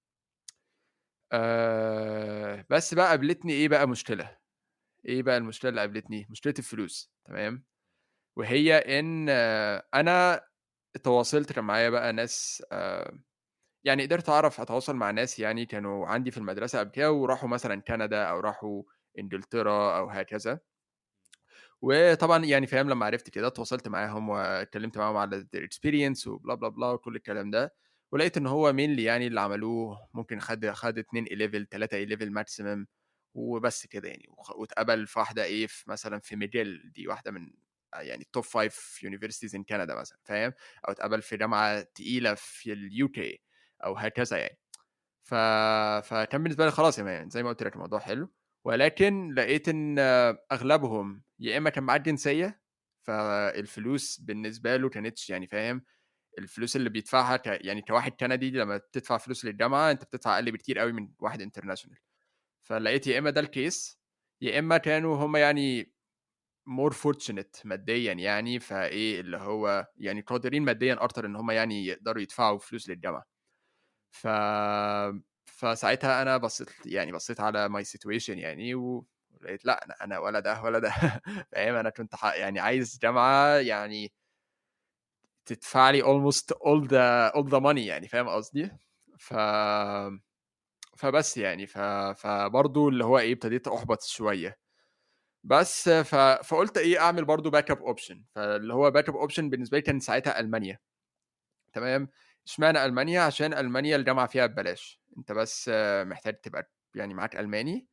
بس بقى قابلتني إيه بقى مشكلة. إيه بقى المشكلة اللي قابلتني؟ مشكلة الفلوس. تمام. وهي إن أنا تواصلت، كان معايا بقى ناس، يعني قدرت أعرف أتواصل مع ناس يعني كانوا عندي في المدرسة قبل كده وراحوا مثلا كندا أو راحوا إنجلترا أو هكذا. وطبعا يعني فاهم لما عرفت كده تواصلت معاهم واتكلمت معاهم على their experience و blah blah blah وكل الكلام ده، ولقيت ان هو mainly يعني اللي عملوه ممكن خد 2 A level 3 A level maximum وبس كده يعني، واتقبل في واحدة ايه في مثلا في ميدل، دي واحدة من يعني top 5 universities in Canada مثلا فاهم، او اتقبل في جامعه تقيلة في ال UK او هكذا يعني. فكان بالنسبة لي خلاص يعني زي ما قلت لك الموضوع حلو، ولكن لقيت ان اغلبهم يا اما كان معاه جنسية فالفلوس بالنسبة له كانتش يعني فاهم الفلوس اللي بيدفعها يعني كواحد كندي لما تدفع فلوس للجامعة انت بتدفع اقل بكتير قوي من واحد international. فلقيت يا اما ده ال case، يا اما كانوا هم يعني more fortunate ماديًا يعني، فإيه اللي هو يعني قادرين ماديًا أكتر إن هم يعني يقدروا يدفعوا فلوس للجامعة. ف فساعتها أنا بصيت، يعني بصيت على my situation يعني، ولقيت لأ، أنا ولا ده ولا ده. فاهم؟ أنا كنت يعني عايز جامعة يعني تدفع لي almost all the money يعني، فاهم قصدي؟ ف فبس يعني فبرضه اللي هو إيه، ابتديت أُحبط شوية. بس فقُلت إيه، أعمل برضه backup option. فاللي هو backup option بالنسبة لي كان ساعتها ألمانيا. تمام؟ اشمعنى ألمانيا؟ عشان ألمانيا الجامعة فيها ببلاش، أنت بس محتاج تبقى يعني معاك ألماني،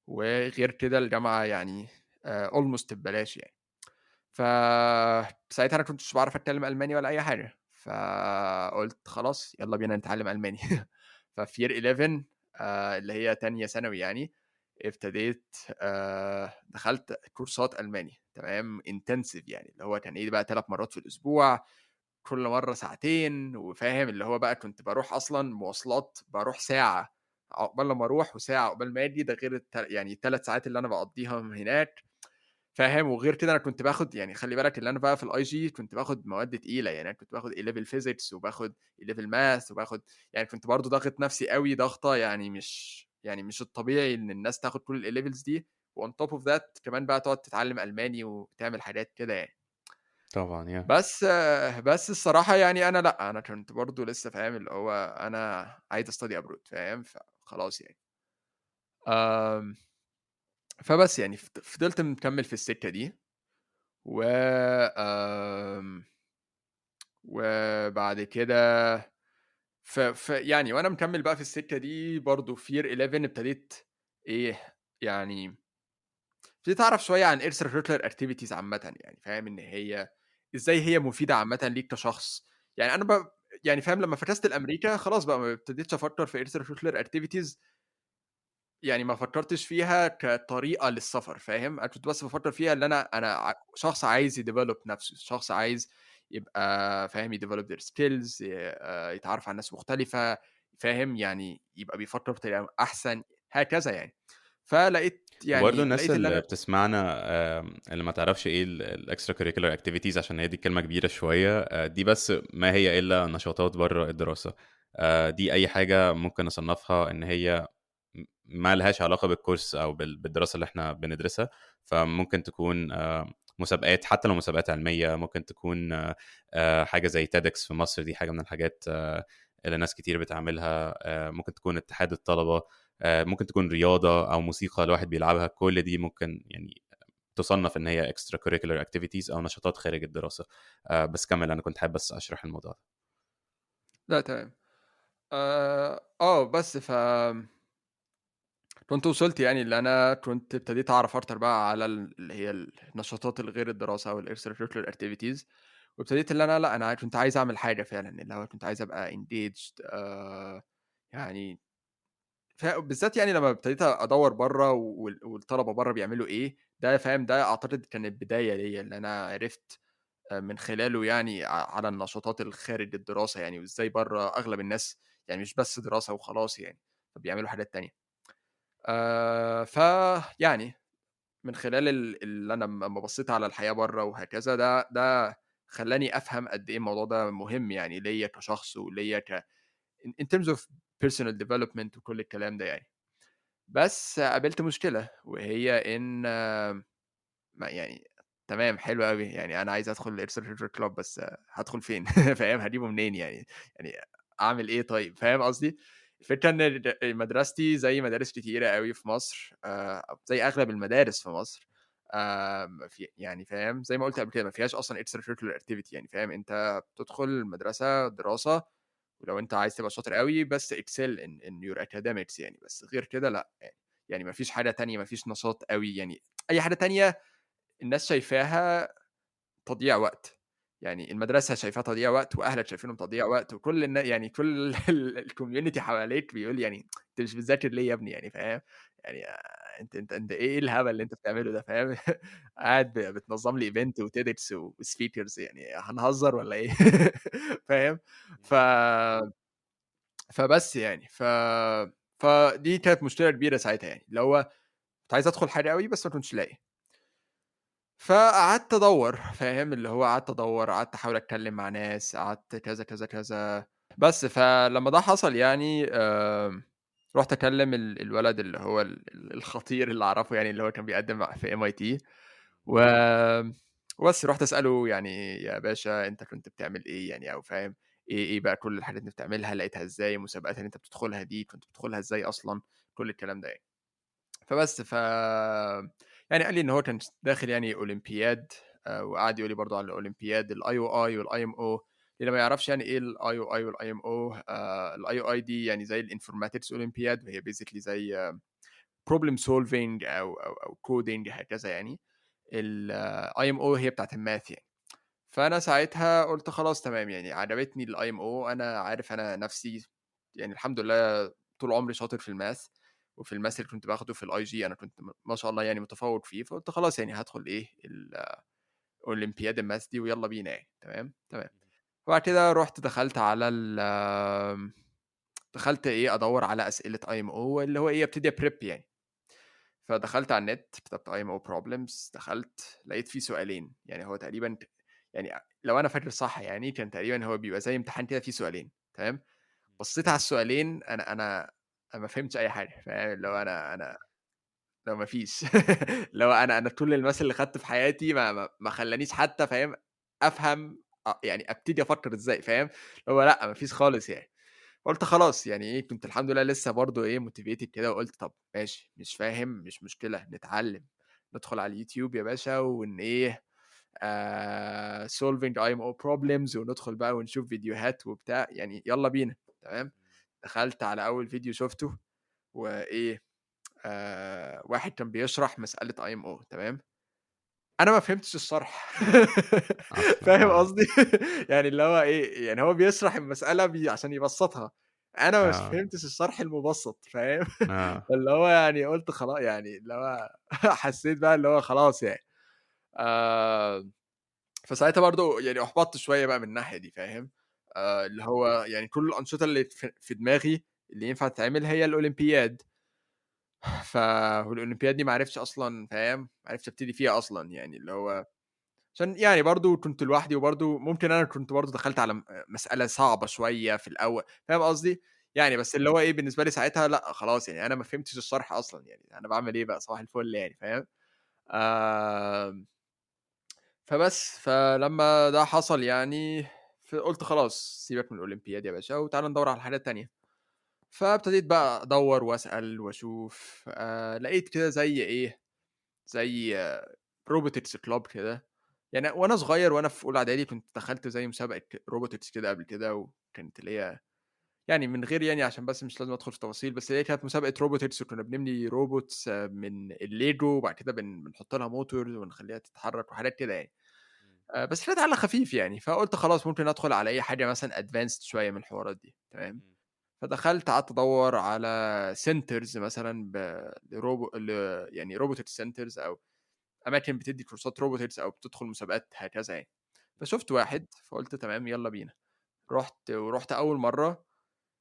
وغير كده الجامعة يعني almost ببلاش يعني. فساعتها أنا كنتش باعرف أتكلم ألماني ولا أي حاجة، فقُلت خلاص يالّا بينا نتعلم ألماني. ففي year 11 اللي هي تانية ثانوي يعني، ابتديت دخلت كورسات ألماني، تمام، intensive يعني، اللي هو كان إيه بقى، 3 مرات في الأسبوع، كل مرة ساعتين، وفاهم اللي هو بقى كنت باروح أصلًا مواصلات، باروح ساعة عقبال لمّا أروح وساعة عقبال ما آجي، ده غير يعني ال3 ساعات اللي أنا باقضيهم هناك، فاهم؟ وغير كده أنا كنت باخد يعني، خلّي بالك اللي أنا بقى في الIG كنت باخد مواد تقيلة، يعني أنا كنت باخد A level physics وباخد A level math وباخد، يعني كنت برضه ضاغط نفسي أوي ضغطة، يعني مش يعني مش الطبيعي إن الناس تاخد كل الA levels دي، وon top of that كمان بقى تقعد تتعلم ألماني وتعمل حاجات كده يعني. طبعًا yeah. بس الصراحة يعني أنا لأ، أنا كنت برضه لسه فاهم اللي هو أنا عايز أstudy abroad، فاهم؟ فخلاص يعني. فبس يعني فضلت مكمل في السكة دي، و وبعد كده ف ف يعني وأنا مكمل بقى في السكة دي برضه في year 11 ابتديت إيه، يعني ابتديت أعرف شوية عن extracurricular activities عامةً يعني، فاهم، إن هي إزاي هي مفيدة عامةً ليك كشخص. يعني أنا يعني فاهم، لمّا فكست لأمريكا خلاص بقى ما ابتديتش أفكر في extracurricular activities، يعني ما فكرتش فيها كطريقة للسفر، فاهم؟ أنا كنت بس بافكر فيها إن أنا شخص عايز يdevelop نفسه، شخص عايز يبقى فاهم يdevelop their skills، يتعرف على ناس مختلفة، فاهم؟ يعني يبقى بيفكر بطريقة أحسن، هكذا يعني. فلقيت وبرضه يعني الناس لقيت اللي اللي أنا بتسمعنا اللي ما تعرفش إيه ال extracurricular activities، عشان هي دي كلمة كبيرة شوية، دي بس ما هي إلا نشاطات بره الدراسة. دي أي حاجة ممكن نصنفها إن هي ما لهاش علاقة بالكورس أو بالدراسة اللي إحنا بندرسها. فممكن تكون مسابقات، حتى لو مسابقات علمية، ممكن تكون حاجة زي TEDx في مصر، دي حاجة من الحاجات اللي ناس كتير بتعملها. ممكن تكون اتحاد الطلبة، ممكن تكون رياضة أو موسيقى الواحد بيلعبها. كل دي ممكن يعني تصنف إن هي extracurricular activities أو نشاطات خارج الدراسة. بس كمل، أنا كنت حابب بس أشرح الموضوع ده. لا تمام. بس كنت وصلت يعني اللي أنا كنت ابتديت أعرف أكتر بقى على اللي هي النشاطات الغير الدراسة أو ال extracurricular activities، وابتديت اللي أنا لأ، أنا كنت عايز أعمل حاجة فعلًا، اللي هو كنت عايز أبقى engaged، يعني بالذات يعني لمّا ابتديت أدوّر برّه والطلبة برّه بيعملوا إيه، ده فاهم، ده أعتقد كان البداية ليّا، اللي أنا عرفت من خلاله يعني على النشاطات الخارج الدراسة يعني، وإزاي برّه أغلب الناس يعني مش بس دراسة وخلاص يعني، فبيعملوا حاجات تانية. فيعني من خلال اللي أنا أمّا بصيت على الحياة برّه وهكذا، ده خلّاني أفهم قد إيه الموضوع ده مهم يعني ليّا كشخص وليّا in terms of personal development وكل الكلام ده يعني. بس قابلت مشكلة، وهي إن ما يعني تمام حلو أوي، يعني أنا عايز أدخل extracurricular club، بس هادخل فين؟ فاهم، هاجيبه منين يعني؟ يعني أعمل إيه طيب؟ فاهم قصدي؟ الفكرة إن مدرستي زي مدارس كتيرة أوي في مصر، زي أغلب المدارس في مصر، ما في يعني فاهم، زي ما قُلت قبل كده ما فيهاش أصلًا extracurricular activity يعني، فاهم، أنت بتدخل المدرسة دراسة، ولو أنت عايز تبقى شاطر أوي بس excel in your academics يعني، بس غير كده لأ، يعني ما فيش حاجة تانية، ما فيش نشاط أوي يعني، أي حاجة تانية الناس شايفاها تضييع وقت، يعني المدرسة شايفاها تضييع وقت، وأهلك شايفينه تضييع وقت، وكل يعني كل الcommunity حواليك بيقول يعني أنت مش بتذاكر ليه يا ابني يعني، فاهم؟ يعني أنت إيه الهبل اللي أنت بتعمله ده، فاهم؟ قاعد بتنظم لي event وTEDx وspeakers، يعني هنهزر والّا إيه؟ فاهم؟ ف فبس يعني فدي كانت مشكلة كبيرة ساعتها يعني، اللي هو كنت عايز أدخل حاجة أوي بس ما كنتش لاقي. فقعدت أدوّر، فاهم، اللي هو قعدت أدوّر، قعدت أحاول أتكلّم مع ناس، قعدت كذا، كذا، كذا، بس فلمّا ده حصل يعني رُحت أكلّم الولد اللي هو ال ال الخطير اللي أعرفه يعني، اللي هو كان بيقدّم في MIT، و وبس رُحت أسأله يعني يا باشا أنت كنت بتعمل إيه يعني، أو فاهم، إيه بقى كل الحاجات اللي بتعملها، لقيتها إزاي، المسابقات اللي أنت بتدخلها دي كنت بتدخلها إزاي أصلًا، كل الكلام ده يعني. فبس يعني قال لي إن هو كان داخل يعني أولمبياد، وقعد يقول لي برضه على الأولمبياد الIOI والIMO. اللي ما يعرفش يعني إيه الIOI والIMO، الIOI دي يعني زي الinformatics olympiad، وهي basically زي problem solving أو coding هكذا يعني. الIMO هي بتاعة الmath يعني. فأنا ساعتها قُلت خلاص تمام، يعني عجبتني الIMO، أنا عارف أنا نَفْسي يعني الحمد لله طول عمري شاطر في الmath، وفي الmath اللي كنت باخده في الIG أنا كنت ما شاء الله يعني متفوّق فيه، فقُلت خلاص يعني هادخل إيه الأولمبياد الmath دي ويالّا بينا يعني، تمام، تمام. وبعد كده رُحت دخلت على ال آمم، دخلت إيه، أدوّر على أسئلة IMO اللي هو إيه، أبتدي أprep يعني. فدخلت على النت كتبت IMO problems، دخلت لقيت فيه سؤالين، يعني هو تقريبًا يعني لو أنا فاكر صح يعني كان تقريبًا هو بيبقى زي امتحان كده فيه سؤالين، تمام، بصيت على السؤالين، أنا ما فهمتش أي حاجة، فاهم، اللي هو أنا لو ما فيش اللي هو أنا كل الmath اللي خدته في حياتي ما خلانيش حتى فاهم أفهم، يعني أبتدي أفكر إزاي، فاهم، اللي هو لأ ما فيش خالص يعني. قُلت خلاص يعني إيه، كنت الحمد لله لسه برضه إيه motivated كده، وقُلت طب ماشي، مش فاهم مش مشكلة، نتعلم، ندخل على اليوتيوب يا باشا إيه، solving IMO problems، وندخل بقى ونشوف فيديوهات وبتاع، يعني يالّا بينا، تمام. دخلت على أول فيديو شُفته وإيه، واحد كان بيشرح مسألة IMO، تمام، أنا ما فهمتش الشرح. أصلًا فاهم آه. قصدي؟ يعني اللي هو إيه، يعني هو بيشرح المسألة عشان يبسّطها، أنا ما آه. فهمتش الشرح المُبسّط، فاهم؟ آه. فاللي هو يعني قُلت يعني اللي هو حسّيت بقى اللي هو خلاص يعني. آآ، فساعتها برضه يعني أُحبطت شوية بقى من الناحية دي، فاهم؟ اللي هو يعني كل الأنشطة اللي في دماغي اللي ينفع تتعمل هي الأولمبياد. والأولمبياد دي ما عرفتش أصلًا، فاهم، ما عرفتش أبتدي فيها أصلًا يعني، اللي هو عشان يعني برضه كنت لوحدي، وبرضه ممكن أنا كنت برضه دخلت على مسألة صعبة شوية في الأول، فاهم قصدي؟ يعني بس اللي هو إيه، بالنسبة لي ساعتها لأ خلاص يعني أنا ما فهمتش الشرح أصلًا يعني، أنا باعمل إيه بقى صباح الفل يعني، فاهم؟ آمم، فبس، فلمّا ده حصل يعني، فقُلت خلاص سيبك من الأولمبياد يا باشا وتعالَ ندوّر على حاجات تانية. فابتديت بقى أدوّر وأسأل وأشوف، لقيت كده زي إيه، زي robotics club كده. يعني وأنا صغير وأنا في أولى إعدادي كنت دخلت زي مسابقة robotics كده قبل كده، وكانت اللي هي يعني من غير يعني عشان بس مش لازم أدخل في تفاصيل، بس هي كانت مسابقة robotics، وكنا بنبني robots من الLego، وبعد كده بنحط لها motors ونخلّيها تتحرك وحاجات كده يعني. بس كانت على خفيف يعني، فقُلت خلاص ممكن أدخل على أي حاجة مثلًا advanced شوية من الحوارات دي، تمام. فدخلت قعدت أدوّر على centers مثلًا لروبو ل يعني robotics centers، أو أماكن بتدّي كورسات robotics أو بتدخل مسابقات هكذا يعني. فشُفت واحد، فقُلت تمام يالّا بينا. رُحت ورُحت أول مرّة،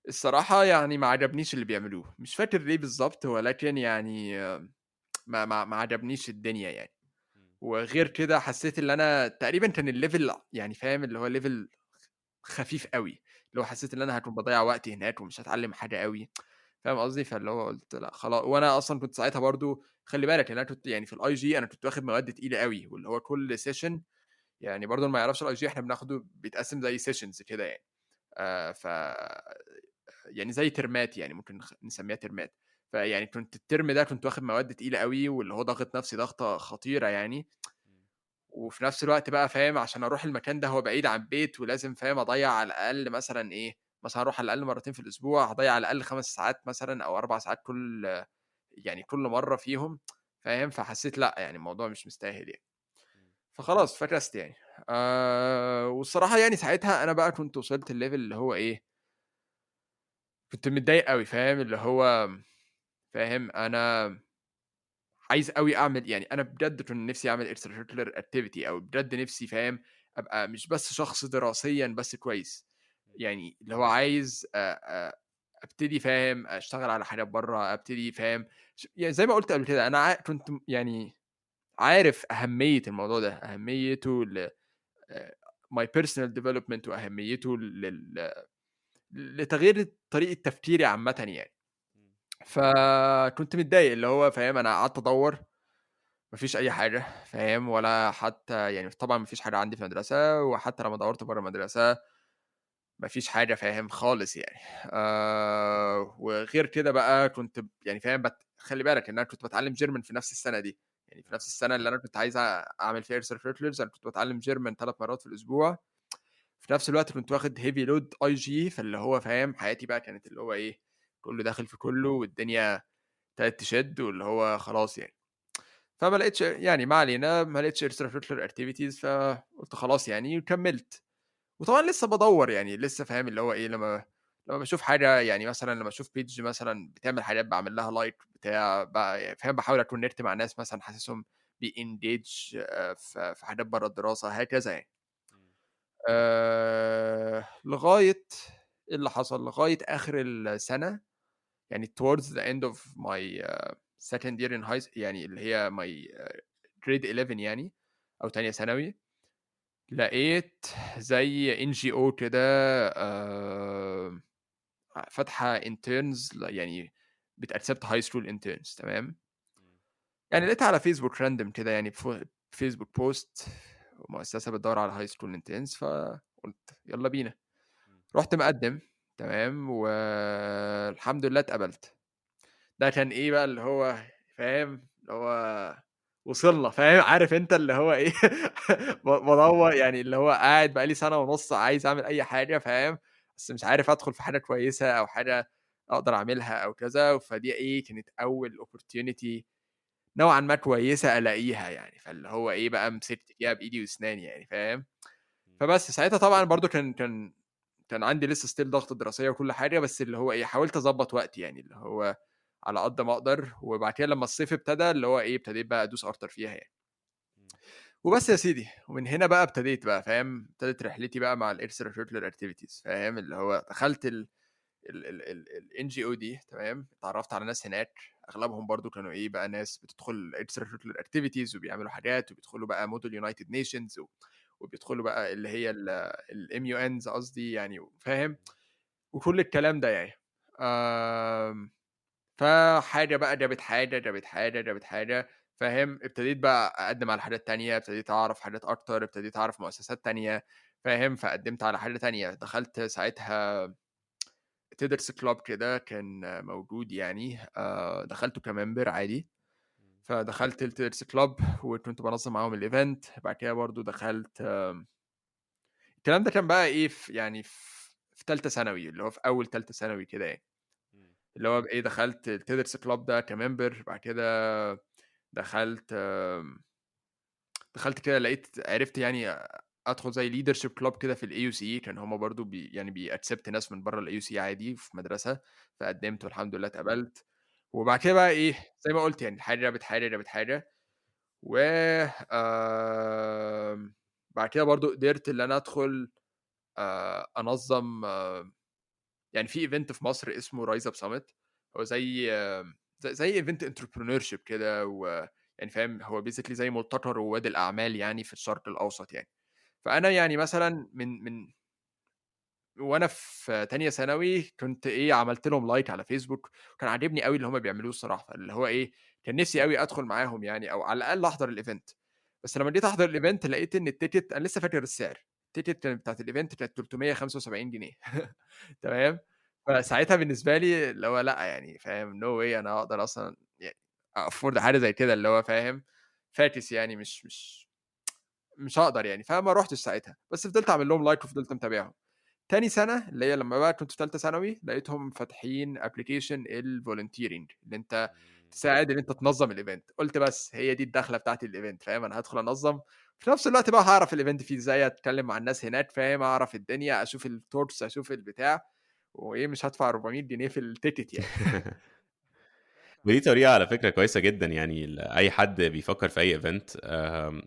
الصراحة يعني ما عجبنيش اللي بيعملوه، مش فاكر ليه بالضبط، ولكن يعني ما عجبنيش الدنيا يعني. وغير كده حسّيت اللي أنا تقريبًا كان الlevel يعني فاهم، اللي هو level خفيف أوي، اللي هو حسّيت إن أنا هاكون باضيّع وقتي هناك ومش هاتعلّم حاجة أوي، فاهم قصدي؟ فاللي هو قُلت لأ وأنا أصلًا كنت ساعتها برضه خلّي بالك يعني أنا كنت يعني في الIG أنا كنت واخد مواد تقيلة أوي، واللي هو كل session، يعني برضه اللي ما يعرفش الIG إحنا بناخده بيتقسّم زي sessions كده يعني، ف يعني زي ترمات يعني ممكن نسمّيها ترمات. فيعني كنت الترم ده كنت واخد مواد تقيلة أوي، واللي هو ضاغط نفسي ضغطة خطيرة يعني. وفي نفس الوقت بقى فاهم، عشان أروح المكان ده هو بعيد عن البيت، ولازم فاهم أضيّع على الأقل مثلًا إيه، مثلًا هاروح على الأقل مرتين في الأسبوع، هاضيّع على الأقل 5 ساعات مثلًا أو 4 ساعات يعني كل مرّة فيهم، فاهم، فحسّيت لأ، يعني الموضوع مش مستاهل يعني. فخلاص فكست يعني. والصراحة يعني ساعتها أنا بقى كنت وصلت لlevel اللي هو إيه، كنت متضايق أوي، فاهم، اللي هو فاهم، أنا عايز أوي أعمل يعني أنا بجد كان نِفْسي أعمل extracurricular activity، أو بجد نِفْسي فاهم، أبقى مش بس شخص دراسيًا بس كويس، يعني اللي هو عايز أ أبتدي فاهم، أشتغل على حاجات برّه، أبتدي فاهم، يعني زي ما قُلت قبل كده أنا كنت يعني عارف اهمية الموضوع ده، اهميته ل my personal development، واهميته لتغيير طريقه تفكيري عامة يعني. فكنت متضايق اللي هو فاهم، انا قعدت ادور مفيش اي حاجة فاهم، ولا حتى يعني طبعا مفيش حاجة عندي في المدرسة، وحتى لما دورت بره المدرسة مفيش حاجة فاهم خالص يعني. وغير كده بقى كنت يعني فاهم خلي بالك ان انا كنت بتعلم German في نفس السنة دي، يعني في نفس السنة اللي انا كنت عايز اعمل فيها extracurriculars، انا كنت بتعلم German 3 مرات في الاسبوع. في نفس الوقت كنت واخد heavy load IG، فاللي هو فاهم حياتي بقى كانت اللي هو ايه، كله داخل في كله، والدنيا ابتدت تشد، واللي هو خلاص يعني. فما لقيتش يعني، ما علينا، ما لقيتش extracurricular activities، فقلت خلاص يعني وكملت. وطبعا لسه بدور يعني، لسه فاهم اللي هو ايه، لما بشوف حاجة يعني، مثلا لما اشوف page مثلا بتعمل حاجات بعمل لها like بتاع بقى، فاهم، بحاول ا connect مع ناس مثلا حاسسهم بي engage في حاجات بره الدراسة هكذا يعني. لغاية ايه اللي حصل، لغاية اخر السنة يعني towards the end of my second year in high، يعني اللي هي my grade 11 يعني، او تانية ثانوي، لقيت زي NGO كده فاتحة interns، يعني بت accept high school interns تمام. يعني لقيتها على فيسبوك random كده يعني، فيسبوك post مؤسسة بتدور على high school interns، فقلت يلا بينا، رحت مقدم تمام، والحمد لله اتقبلت. ده كان ايه بقى اللي هو فاهم، اللي هو وصلنا فاهم، عارف انت اللي هو ايه بدور يعني، اللي هو قاعد بقالي سنة ونص عايز اعمل اي حاجة فاهم، بس مش عارف ادخل في حاجة كويسة او حاجة اقدر اعملها او كذا. فدي ايه، كانت اول opportunity نوعا ما كويسة الاقيها يعني، فاللي هو ايه بقى مسكت فيها بايدي واسناني يعني فاهم. فبس ساعتها طبعا برضو كان عندي لسه still ضغط دراسية وكل حاجة، بس اللي هو ايه حاولت اظبط وقتي يعني، اللي هو على قد ما اقدر. وبعد كده لما الصيف ابتدى اللي هو ايه، ابتديت بقى ادوس اكتر فيها يعني. وبس يا سيدي، ومن هنا بقى ابتديت بقى فاهم، ابتدت رحلتي بقى مع ال extracurricular activities فاهم، اللي هو دخلت ال NGO دي تمام، اتعرفت على ناس هناك اغلبهم برضو كانوا ايه بقى ناس بتدخل extracurricular activities وبيعملوا حاجات، وبيدخلوا بقى Model United Nations، وبيدخلوا بقى اللي هي ال MUNs قصدي يعني فاهم، وكل الكلام ده يعني. فحاجه بقى جابت حاجة، جابت حاجة، جابت حاجة فاهم. ابتديت بقى اقدم على حاجات تانية، ابتديت اعرف حاجات اكتر، ابتديت اعرف مؤسسات تانية فاهم، فقدمت على حاجة تانية. دخلت ساعتها TEDx club كده كان موجود يعني، دخلته ك member عادي، فدخلت ال TEDx club وكنت بنظم معاهم ال event. بعد كده برضو دخلت الكلام ده كان بقى ايه في يعني في ثالثة ثانوي، اللي هو في اول ثالثة ثانوي كده يعني، اللي هو ايه دخلت ال TEDx club ده ك member. بعد كده دخلت كده لقيت عرفت يعني ادخل زي leadership club كده في ال AUC، كان هما برضو يعني بي accept ناس من بره ال AUC عادي في مدرسه، فقدمت والحمد لله اتقبلت. وبعد كده بقى ايه زي ما قلت يعني حاجة جابت حاجة جابت حاجة، و بعد كده برضو قدرت ان انا ادخل انظم يعني في event في مصر اسمه Rise Up Summit، هو زي event entrepreneurship كده، و يعني فاهم هو basically زي ملتقى رواد الاعمال يعني في الشرق الاوسط يعني. فانا يعني مثلا من وانا في تانية ثانوي كنت ايه عملت لهم like على فيسبوك، وكان عاجبني قوي اللي هم بيعملوه الصراحة، اللي هو ايه كان نفسي قوي ادخل معاهم يعني، او على الاقل احضر ال event. بس لما جيت احضر ال event لقيت ان ال ticket، انا لسه فاكر السعر، ال ticket بتاعت ال event كانت 375 جنيه تمام. فساعتها بالنسبة لي اللي هو لا يعني فاهم no way انا اقدر اصلا يعني afford حاجة زي كده، اللي هو فاهم فاكس يعني مش هقدر يعني، فما روحتش ساعتها. بس فضلت اعمل لهم like وفضلت متابعهم. تاني سنة اللي هي لما بقى كنت في ثالثة ثانوي لقيتهم فاتحين application ال volunteering، اللي انت تساعد ان انت تنظم ال event. قلت بس هي دي الدخلة بتاعت ال event فاهم، انا هدخل انظم، في نفس الوقت بقى هعرف ال event فيه ازاي، اتكلم مع الناس هناك فاهم، اعرف الدنيا، اشوف ال talks، اشوف البتاع، وايه مش هدفع 400 جنيه في ال ticket يعني. ودي طريقه على فكرة كويسة جدا يعني، اي حد بيفكر في اي event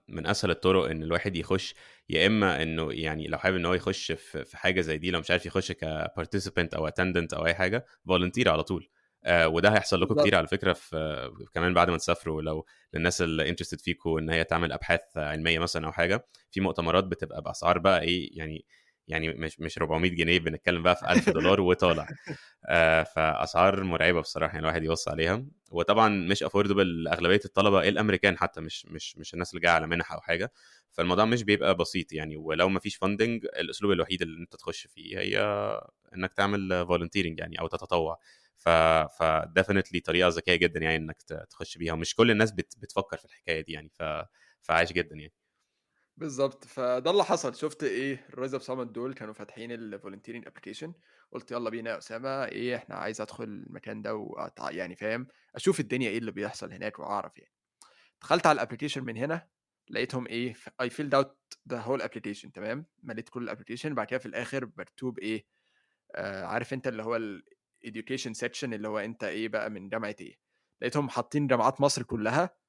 من اسهل الطرق ان الواحد يخش، يا اما انه يعني لو حابب ان هو يخش في حاجة زي دي، لو مش عارف يخش ك participant او attendant او اي حاجة، volunteer على طول. وده هيحصل لكم بالظبط. كتير على فكرة في كمان بعد ما تسافروا، لو للناس اللي interested فيكم ان هي تعمل ابحاث علمية مثلا او حاجة، في مؤتمرات بتبقى باسعار بقى ايه يعني مش 400 جنيه، بنتكلم بقى في $1000 وطالع. فاسعار مرعبة بصراحة يعني الواحد يبص عليها، وطبعا مش affordable لاغلبيه الطلبة الامريكان حتى، مش الناس اللي جاية على منح او حاجة. فالموضوع مش بيبقى بسيط يعني، ولو ما فيش funding الاسلوب الوحيد اللي انت تخش فيه هي انك تعمل volunteering يعني او تتطوع. ف definitely طريقه ذكية جدا يعني انك تخش بيها، ومش كل الناس بتفكر في الحكاية دي يعني. فعايش جدا يعني. بالظبط. فده اللي حصل. شفت ايه ال RiseUp Summit دول كانوا فاتحين ال volunteering application، قلت يلا بينا يا اسامة، ايه احنا عايز ادخل المكان ده يعني فاهم، اشوف الدنيا ايه اللي بيحصل هناك واعرف يعني. دخلت على ال application من هنا، لقيتهم ايه I filled out the whole application، تمام، مليت كل ال application. بعد كده في الاخر مكتوب ايه، عارف انت اللي هو ال education section اللي هو انت ايه بقى من جامعه ايه، لقيتهم حاطين جامعات مصر كلها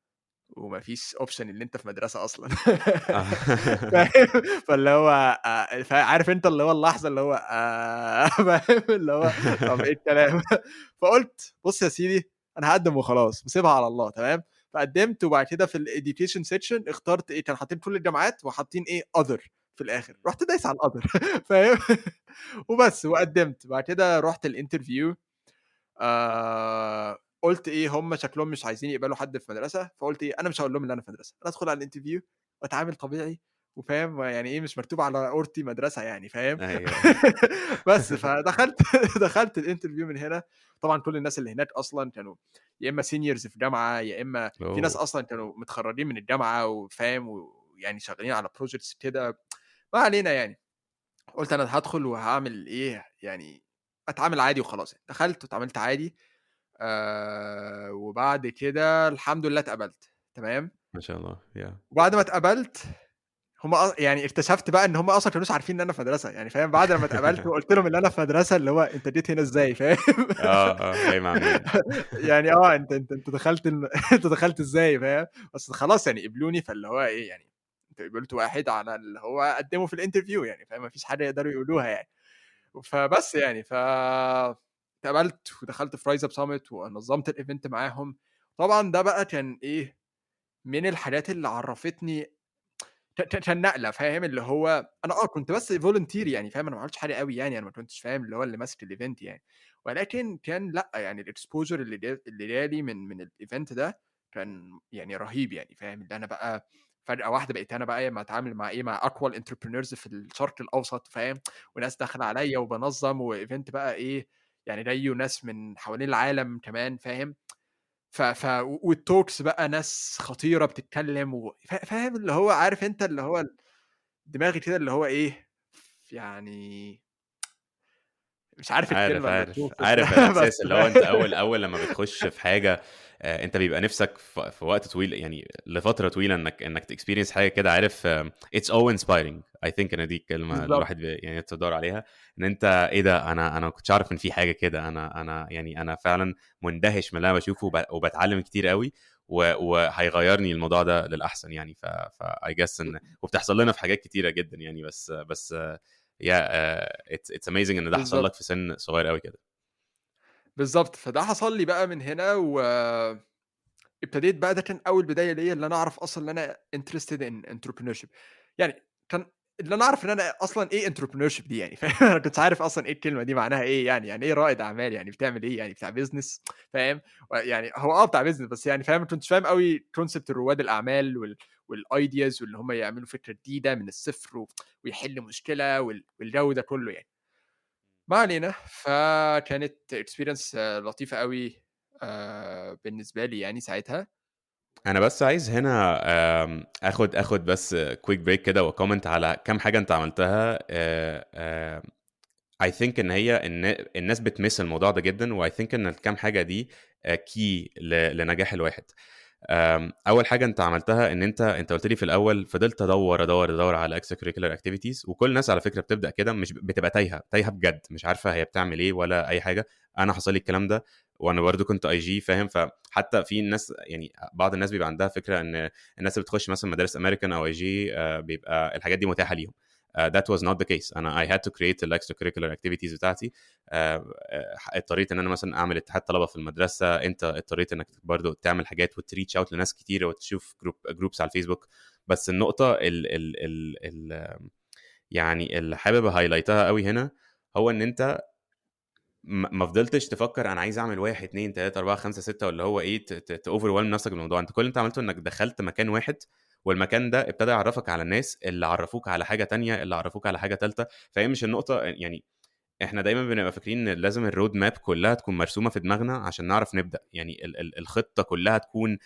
ومفيش option اللي انت في مدرسه اصلا. فاهم؟ فاللي هو عارف انت اللي هو اللحظة اللي هو فاهم اللي هو طب ايه الكلام. فقلت بص يا سيدي انا هقدم وخلاص وسيبها على الله، تمام. فقدمت، وبعد كده في ال education section اخترت ايه، كانوا حاطين كل الجامعات وحاطين ايه other في الاخر، رحت دايس على ال other فاهم وبس، وقدمت. بعد كده رحت ال interview، قلت ايه هم شكلهم مش عايزين يقبلوا حد في مدرسه، فقلت ايه انا مش هقول لهم ان انا في مدرسه، انا ادخل على ال interview واتعامل طبيعي وفاهم يعني ايه، مش مكتوب على اورتي مدرسه يعني فاهم. ايوه بس فدخلت دخلت ال interview من هنا. طبعا كل الناس اللي هناك اصلا كانوا يا اما seniors في جامعه، يا اما في ناس اصلا كانوا متخرجين من الجامعة وفاهم ويعني شغالين على projects كده. ما علينا يعني، قلت انا هدخل وهعمل ايه يعني، اتعامل عادي وخلاص. دخلت واتعاملت عادي، وبعد كده الحمد لله اتقبلت، تمام ما شاء الله. وبعد ما اتقبلت هم يعني اكتشفت بقى ان هم اصلا كانوش عارفين ان انا في مدرسه يعني فاهم. بعد لما اتقبلت وقلت لهم ان انا في مدرسه، اللي هو انت جيت هنا ازاي فاهم. جاي مع مين يعني انت انت انت دخلت انت دخلت ازاي فاهم. بس خلاص يعني قبلوني، فاللي هو ايه يعني انت قبلت واحد على اللي هو قدمه في ال interview يعني فاهم، مفيش حاجة يقدروا يقولوها يعني. فبس يعني اتقبلت ودخلت في RiseUp Summit ونظمت ال event معاهم. طبعا ده بقى كان ايه من الحاجات اللي عرفتني كان نقله فاهم، اللي هو انا كنت بس volunteer يعني فاهم، انا ما عملتش حاجة قوي يعني، انا ما كنتش فاهم اللي هو اللي ماسك ال event يعني، ولكن كان لا يعني ال exposure اللي جالي من ال event ده كان يعني رهيب يعني فاهم. اللي انا بقى فجأة واحدة بقيت أنا بقى ما أتعامل مع إيه، مع أقوى ال entrepreneurs في الشرق الأوسط فاهم، وناس داخلة عليا وبنظم و event بقى إيه يعني جاي وناس من حوالين العالم كمان فاهم. وال talks بقى ناس خطيرة بتتكلم فاهم اللي هو عارف أنت اللي هو دماغي كده اللي هو إيه يعني مش عارف الكلمة. عارف الإحساس اللي هو أنت أول لما بتخش في حاجة أنت بيبقى نفسك في وقت طويل يعني لفترة طويلة إنك ت experience حاجة كده، عارف it's all inspiring. I think إن دي الكلمة الواحد يعني تدور عليها، إن أنت إيه ده، أنا ما كنتش عارف إن في حاجة كده، أنا يعني أنا فعلا مندهش من اللي أنا بشوفه وبتعلم كتير قوي وهيغيرني الموضوع ده للأحسن يعني. ف I guess إن وبتحصل لنا في حاجات كتيرة جدا يعني، بس it's amazing ان ده حصل لك في سن صغير قوي كده. بالظبط. فده حصل لي بقى من هنا وابتديت بقى، ده كان اول بداية ليا اللي انا اعرف اصلا ان انا interested in entrepreneurship يعني. كان اللي انا اعرف ان انا اصلا ايه entrepreneurship دي يعني فاهم. انا كنت عارف اصلا ايه الكلمة دي معناها ايه يعني، يعني ايه رائد اعمال، يعني بتعمل ايه، يعني بتاع business فاهم يعني. هو بتاع business بس يعني فاهم، كنت فاهم قوي concept رواد الاعمال وال ideas واللي هم يعملوا فكرة جديدة من الصفر ويحل مشكلة والجو ده كله يعني. ما علينا. فكانت experience لطيفة قوي بالنسبة لي يعني ساعتها. انا بس عايز هنا اخد بس quick break كده و comment على كام حاجة انت عملتها. I think ان هي الناس بت miss الموضوع ده جدا، و I think ان الكام حاجة دي key لنجاح الواحد. اول حاجة انت عملتها ان انت قلت لي في الاول فضلت ادور ادور ادور على extracurricular activities، وكل الناس على فكرة بتبدا كده، مش بتبقى تايهه بجد، مش عارفه هي بتعمل ايه ولا اي حاجة. انا حصل لي الكلام ده وانا برضو كنت IG فاهم. فحتى في ناس يعني بعض الناس بيبقى عندها فكرة ان الناس اللي بتخش مثلا مدارس امريكان او IG بيبقى الحاجات دي متاحة ليهم. That was not the case. انا I had to create ال extracurricular activities بتاعتي. اضطريت ان انا مثلا اعمل اتحاد طلبه في المدرسه، انت اضطريت انك برضو تعمل حاجات وت reach out لناس كتير وتشوف groups على الفيسبوك. بس النقطة ال ال ال ال يعني اللي حابب highlight ها قوي هنا هو ان انت ما فضلتش تفكر انا عايز اعمل 1 2 3 4 5 6 ولا هو ايه، ت overwhelm نفسك بالموضوع. انت كل اللي انت عملته انك دخلت مكان واحد، والمكان ده ابتدى يعرفك على الناس اللي عرفوك على حاجة تانية، اللي عرفوك على حاجة تالتة. فهي مش النقطة، يعني احنا دايما بنبقى فاكرين ان لازم ال road map كلها تكون مرسومه في دماغنا عشان نعرف نبدا، يعني الخطة كلها تكون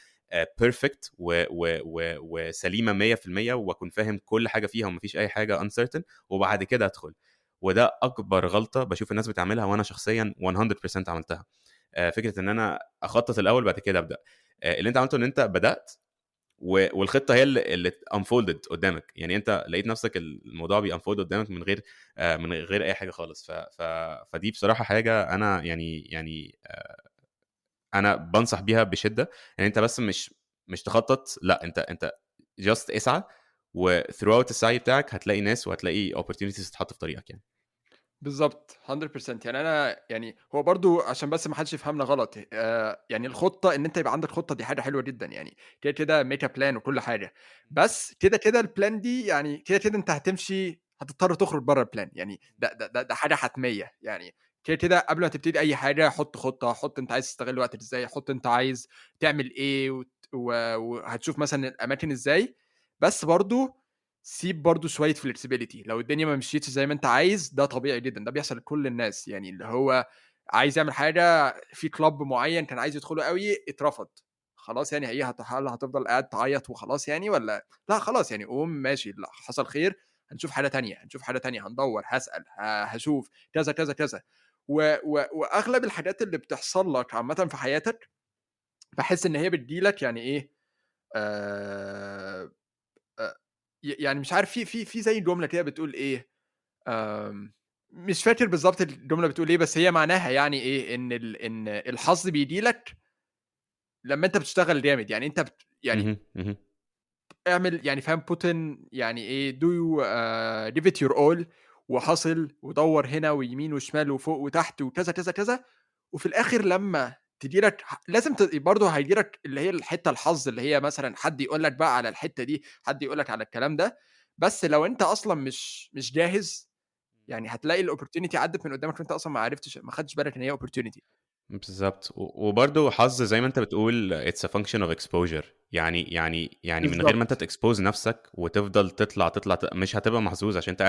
perfect وسليمه 100%، واكون فاهم كل حاجة فيها ومفيش اي حاجة uncertain، وبعد كده ادخل. وده اكبر غلطه بشوف الناس بتعملها، وانا شخصيا 100% عملتها. فكرة ان انا اخطط الاول بعد كده ابدا. اللي انت عملته ان انت بدات والخطه هي اللي unfolded قدامك، يعني انت لقيت نفسك الموضوع بي unfold قدامك من غير اي حاجة خالص. فدي بصراحة حاجة انا يعني انا بنصح بيها بشده، ان يعني انت بس مش تخطط، لا انت just اسعى، و throughout السعي بتاعك هتلاقي ناس وهتلاقي opportunities تتحط في طريقك يعني. بالظبط 100%. يعني انا يعني هو برضو عشان بس ما حدش يفهمنا غلط، يعني الخطة ان انت يبقى عندك خطه دي حاجة حلوة جدا، يعني كده كده make a plan وكل حاجة، بس كده كده ال plan دي يعني كده كده انت هتمشي، هتضطر تخرج بره ال plan، يعني ده ده ده, ده حاجة حتمية. يعني كده كده قبل ما تبتدي اي حاجة حط خطه، حط انت عايز تستغل وقتك ازاي، حط انت عايز تعمل ايه، وهتشوف مثلا الاماكن ازاي، بس برضو سيب برضو شوية flexibility. لو الدنيا ما مشيتش زي ما انت عايز ده طبيعي جدا، ده بيحصل لكل الناس. يعني اللي هو عايز يعمل حاجة في club معين كان عايز يدخله قوي اترفض، خلاص يعني هي هتفضل قاعد تعيط وخلاص يعني، ولا لا خلاص يعني قوم ماشي، لا حصل خير، هنشوف حاجة تانية، هنشوف حاجة تانية، هندور، هسال، هشوف كذا كذا كذا. واغلب الحاجات اللي بتحصل لك عامة في حياتك بحس ان هي بتجيلك يعني ايه، يعني مش عارف، في زي جملة كده بتقول ايه، مش فاكر بالظبط الجملة بتقول ايه، بس هي معناها يعني ايه، ان الحظ بيجي لك لما انت بتشتغل جامد. يعني انت يعني اعمل يعني فاهم put in يعني ايه، do you give it your all، وحصل ودور هنا ويمين وشمال وفوق وتحت وكذا كذا كذا، وفي الاخر لما تديرك لازم برضه هيديرك اللي هي الحتة الحظ، اللي هي مثلا حد يقول لك بقى على الحتة دي، حد يقول لك على الكلام ده. بس لو انت اصلا مش جاهز يعني هتلاقي ال opportunity عدت من قدامك وانت اصلا ما عرفتش، ما خدتش بالك ان هي opportunity. بالظبط. وبرضه حظ زي ما انت بتقول it's a function of exposure. يعني من غير ما انت ت expose نفسك وتفضل تطلع مش هتبقى محظوظ، عشان انت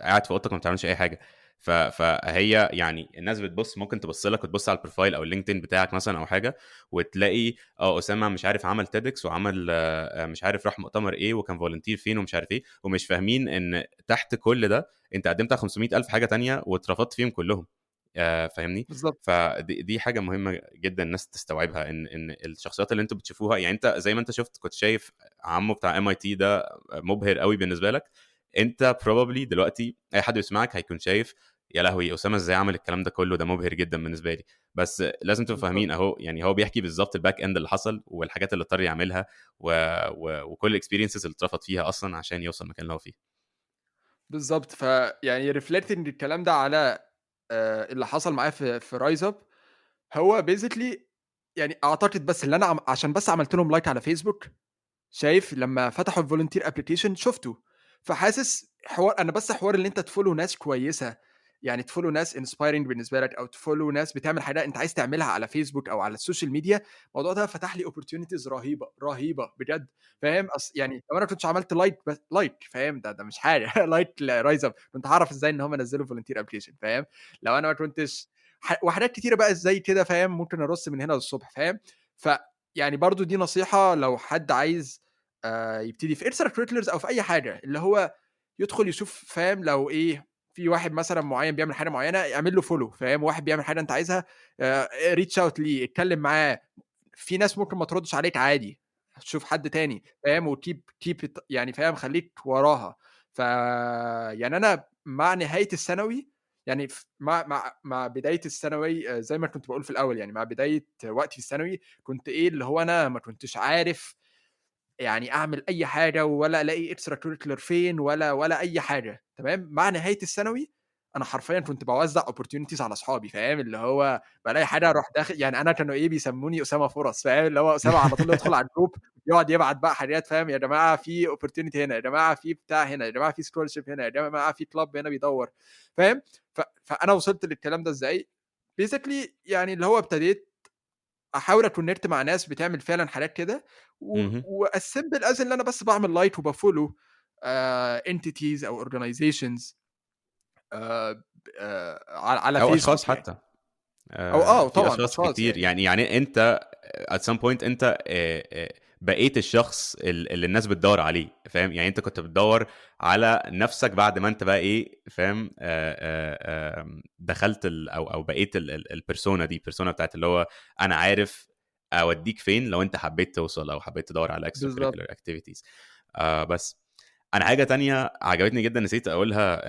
قاعد في اوضتك وما بتعملش اي حاجة. فهي يعني الناس بتبص، ممكن تبص لك وتبص على ال profile او ال LinkedIn بتاعك مثلا او حاجة، وتلاقي اسامة مش عارف عمل TEDx وعمل مش عارف راح مؤتمر ايه وكان volunteer فين ومش عارف ايه، ومش فاهمين ان تحت كل ده انت قدمت على 500,000 حاجة تانية واترفضت فيهم كلهم. فاهمني؟ بالظبط. فدي حاجة مهمة جدا الناس تستوعبها، ان الشخصيات اللي انتوا بتشوفوها، يعني انت زي ما انت شفت كنت شايف عمو بتاع MIT ده مبهر قوي بالنسبة لك، انت probably دلوقتي اي حد بيسمعك هيكون شايف يا لهوي اسامة ازاي عمل الكلام ده كله، ده مبهر جدا بالنسبة لي. بس لازم تبقوا فاهمين اهو، يعني هو بيحكي بالظبط ال back end اللي حصل والحاجات اللي اضطر يعملها وكل ال experiences اللي اترفض فيها اصلا عشان يوصل المكان اللي هو فيه. بالظبط. فيعني reflecting الكلام ده على اللي حصل معايا في RiseUp، هو basically يعني اعتقد بس اللي انا عشان بس عملت لهم like على فيسبوك، شايف لما فتحوا ال volunteer application شفته، فحاسس حوار انا بس حوار اللي انت ت follow ناس كويسة، يعني ت follow ناس inspiring بالنسبة لك، او ت follow ناس بتعمل حاجة انت عايز تعملها على فيسبوك او على ال social media، الموضوع ده فتح لي opportunities رهيبة رهيبة بجد. فاهم؟ يعني لو انا كنتش عملت like بس like فاهم، ده مش حاجة like ل RiseUp كنت هعرف ازاي ان هم نزلوا volunteer application؟ فاهم؟ لو انا ما كنتش وحاجات كتيرة بقى ازاي كده، فاهم؟ ممكن ارص من هنا للصبح. فاهم؟ ف يعني برضو دي نصيحة لو حد عايز يبتدي في extracurriculars او في اي حاجة، اللي هو يدخل يشوف، فاهم؟ لو ايه في واحد مثلا معين بيعمل حاجة معينة اعمل له follow، فاهم؟ واحد بيعمل حاجة انت عايزها reach out ليه، اتكلم معاه. في ناس ممكن ما تردش عليك عادي، تشوف حد تاني، فاهم؟ و keep يعني فاهم، خليك وراها. ف يعني انا مع نهاية الثانوي، يعني مع بداية الثانوي زي ما كنت بقول في الاول، يعني مع بداية وقتي في الثانوي كنت ايه اللي هو انا ما كنتش عارف يعني أعمل أي حاجة ولا ألاقي extracurricular فين ولا أي حاجة، تمام. مع نهاية الثانوي أنا حرفيًا كنت باوزّع opportunities على أصحابي، فاهم، اللي هو بالاقي حاجة أروح داخل. يعني أنا كانوا إيه بيسموني أسامة فرص، فاهم، اللي هو أسامة على طول يدخل على الgroup يقعد يبعت بقى حاجات، فاهم، يا جماعة في opportunity هنا، يا جماعة في بتاع هنا، يا جماعة في scholarship هنا، يا جماعة في club هنا بيدوّر، فاهم. فأنا وصلت للكلام ده إزاي؟ basically يعني اللي هو ابتديت أحاول أ connect مع ناس بتعمل فعلًا حاجات كده، اهم. و as simple as إن أنا بس باعمل like وب follow entities أو organizations ب على او اشخاص فيسبوك يعني. حتى. أو في طبعًا اشخاص أشخاص كتير، يعني. يعني انت at some point انت بقيت الشخص اللي الناس بتدور عليه، فاهم؟ يعني انت كنت بتدور على نفسك بعد ما انت بقى ايه، فاهم؟ دخلت او بقيت ال persona دي، ال persona بتاعت اللي هو انا عارف اوديك فين لو انت حبيت توصل او حبيت تدور على extra curricular activities. بس انا حاجة تانية عجبتني جدا نسيت اقولها،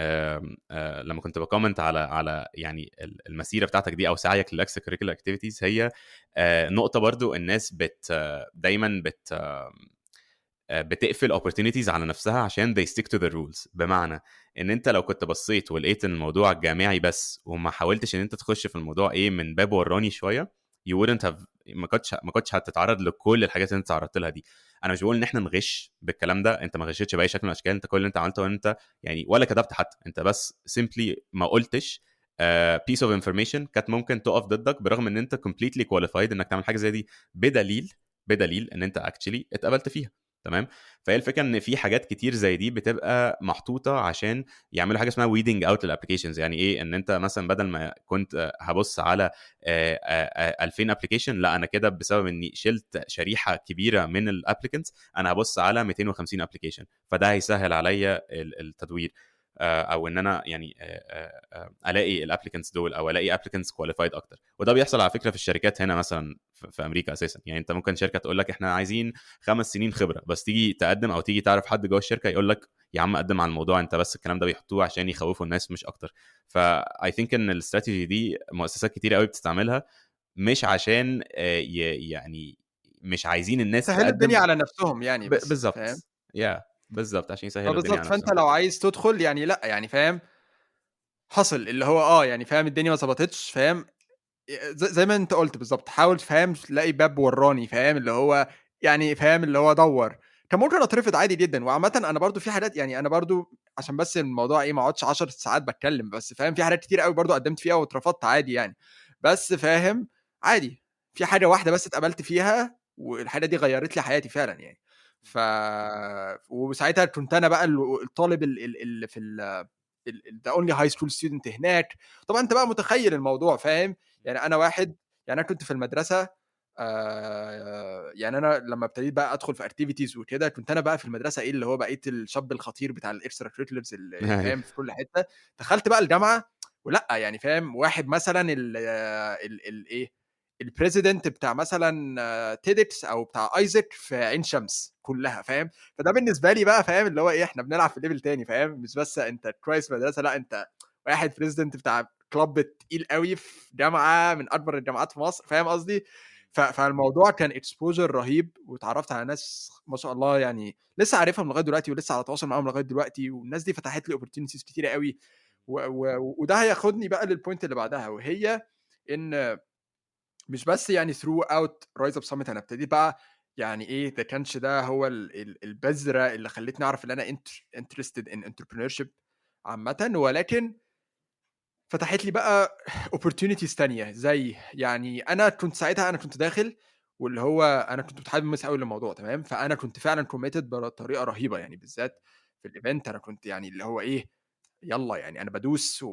لما كنت ب comment على يعني المسيرة بتاعتك دي او سعيك لل extracurricular activities، هي نقطة برضو الناس دايما بتقفل opportunities على نفسها عشان they stick to the rules. بمعنى ان انت لو كنت بصيت ولقيت ان الموضوع جامعي بس وما حاولتش ان انت تخش في الموضوع ايه من باب وراني شوية، you wouldn't have، ما كنتش هتتعرض لكل الحاجات اللي انت تعرضت لها دي. انا مش بقول ان احنا نغش بالكلام ده، انت ما غشيتش باي شكل من الاشكال، انت كل اللي انت عملته ان انت يعني ولا كتبت حتى، انت بس simply ما قلتش piece of information كانت ممكن تقف ضدك، برغم ان انت completely qualified انك تعمل حاجة زي دي، بدليل ان انت actually اتقبلت فيها، تمام؟ فهي الفكرة ان في حاجات كتير زي دي بتبقى محطوطة عشان يعملوا حاجة اسمها weeding out لل applications. يعني ايه؟ ان انت مثلا بدل ما كنت هبص على 2000 application، لا انا كده بسبب اني شلت شريحة كبيرة من ال applicants انا هبص على 250 application، فده هيسهل عليا التدوير، او ان انا يعني الاقي ال applicants دول او الاقي applicants qualified اكتر. وده بيحصل على فكرة في الشركات هنا مثلا في امريكا اساسا. يعني انت ممكن شركة تقول لك احنا عايزين 5 سنين خبره، بس تيجي تقدم او تيجي تعرف حد جوه الشركة يقول لك يا عم قدم على الموضوع انت بس، الكلام ده بيحطوه عشان يخوفوا الناس مش اكتر. ف I think ان الاستراتيجي دي مؤسسات كتير قوي بتستعملها، مش عشان يعني مش عايزين الناس سهلوا الدنيا على نفسهم يعني، بس بالظبط. بالظبط، عشان يسهلوا الدنيا على فانت نفسهم. لو عايز تدخل يعني لا يعني فاهم حصل اللي هو يعني فاهم الدنيا ما ظبطتش، فاهم زي ما انت قلت بالظبط، حاول فاهم تلاقي باب وراني، فاهم اللي هو يعني فاهم اللي هو دور. كان ممكن اترفض عادي جدا. وعامة انا برضو في حاجات يعني انا برضو عشان بس الموضوع ايه ما اقعدش 10 ساعات بتكلم، بس فاهم في حاجات كتير قوي برضو قدمت فيها واترفضت عادي يعني، بس فاهم عادي. في حاجة واحدة بس اتقبلت فيها والحاجة دي غيرت لي حياتي فعلا يعني. وساعتها كنت انا بقى الطالب اللي في the only high school student هناك. طبعا انت بقى متخيل الموضوع فاهم يعني. انا واحد يعني انا كنت في المدرسة، يعني انا لما ابتديت بقى ادخل في activities وكده كنت انا بقى في المدرسة ايه اللي هو بقيت الشاب الخطير بتاع ال extracurriculars اللي فاهم في كل حتة. دخلت بقى الجامعة ولا يعني فاهم واحد مثلا ال ايه ال president بتاع مثلا TEDx او بتاع AIESEC في عين شمس كلها فاهم. فده بالنسبة لي بقى فاهم اللي هو ايه احنا بنلعب في level تاني فاهم، مش بس انت كويس في مدرسه، لا انت واحد president بتاع club تقيل قوي في جامعه من اكبر الجامعات في مصر فاهم قصدي. فالموضوع كان exposure رهيب، واتعرفت على ناس ما شاء الله يعني لسه عارفهم لغاية دلوقتي ولسه على تواصل معاهم لغاية دلوقتي، والناس دي فتحت لي opportunities كتيرة قوي. وده هياخدني بقى لل point اللي بعدها، وهي ان مش بس يعني throughout Rise Up Summit انا ابتديت بقى يعني ايه ده كانش ده هو البذرة اللي خلتني اعرف ان انا interested in entrepreneurship عامة، ولكن فتحت لي بقى opportunities تانية. زي يعني انا كنت ساعتها انا كنت داخل واللي هو انا كنت متحمس قوي للموضوع تمام، فانا كنت فعلا committed بطريقة رهيبة يعني، بالذات في ال event انا كنت يعني اللي هو ايه يلا يعني انا بدوس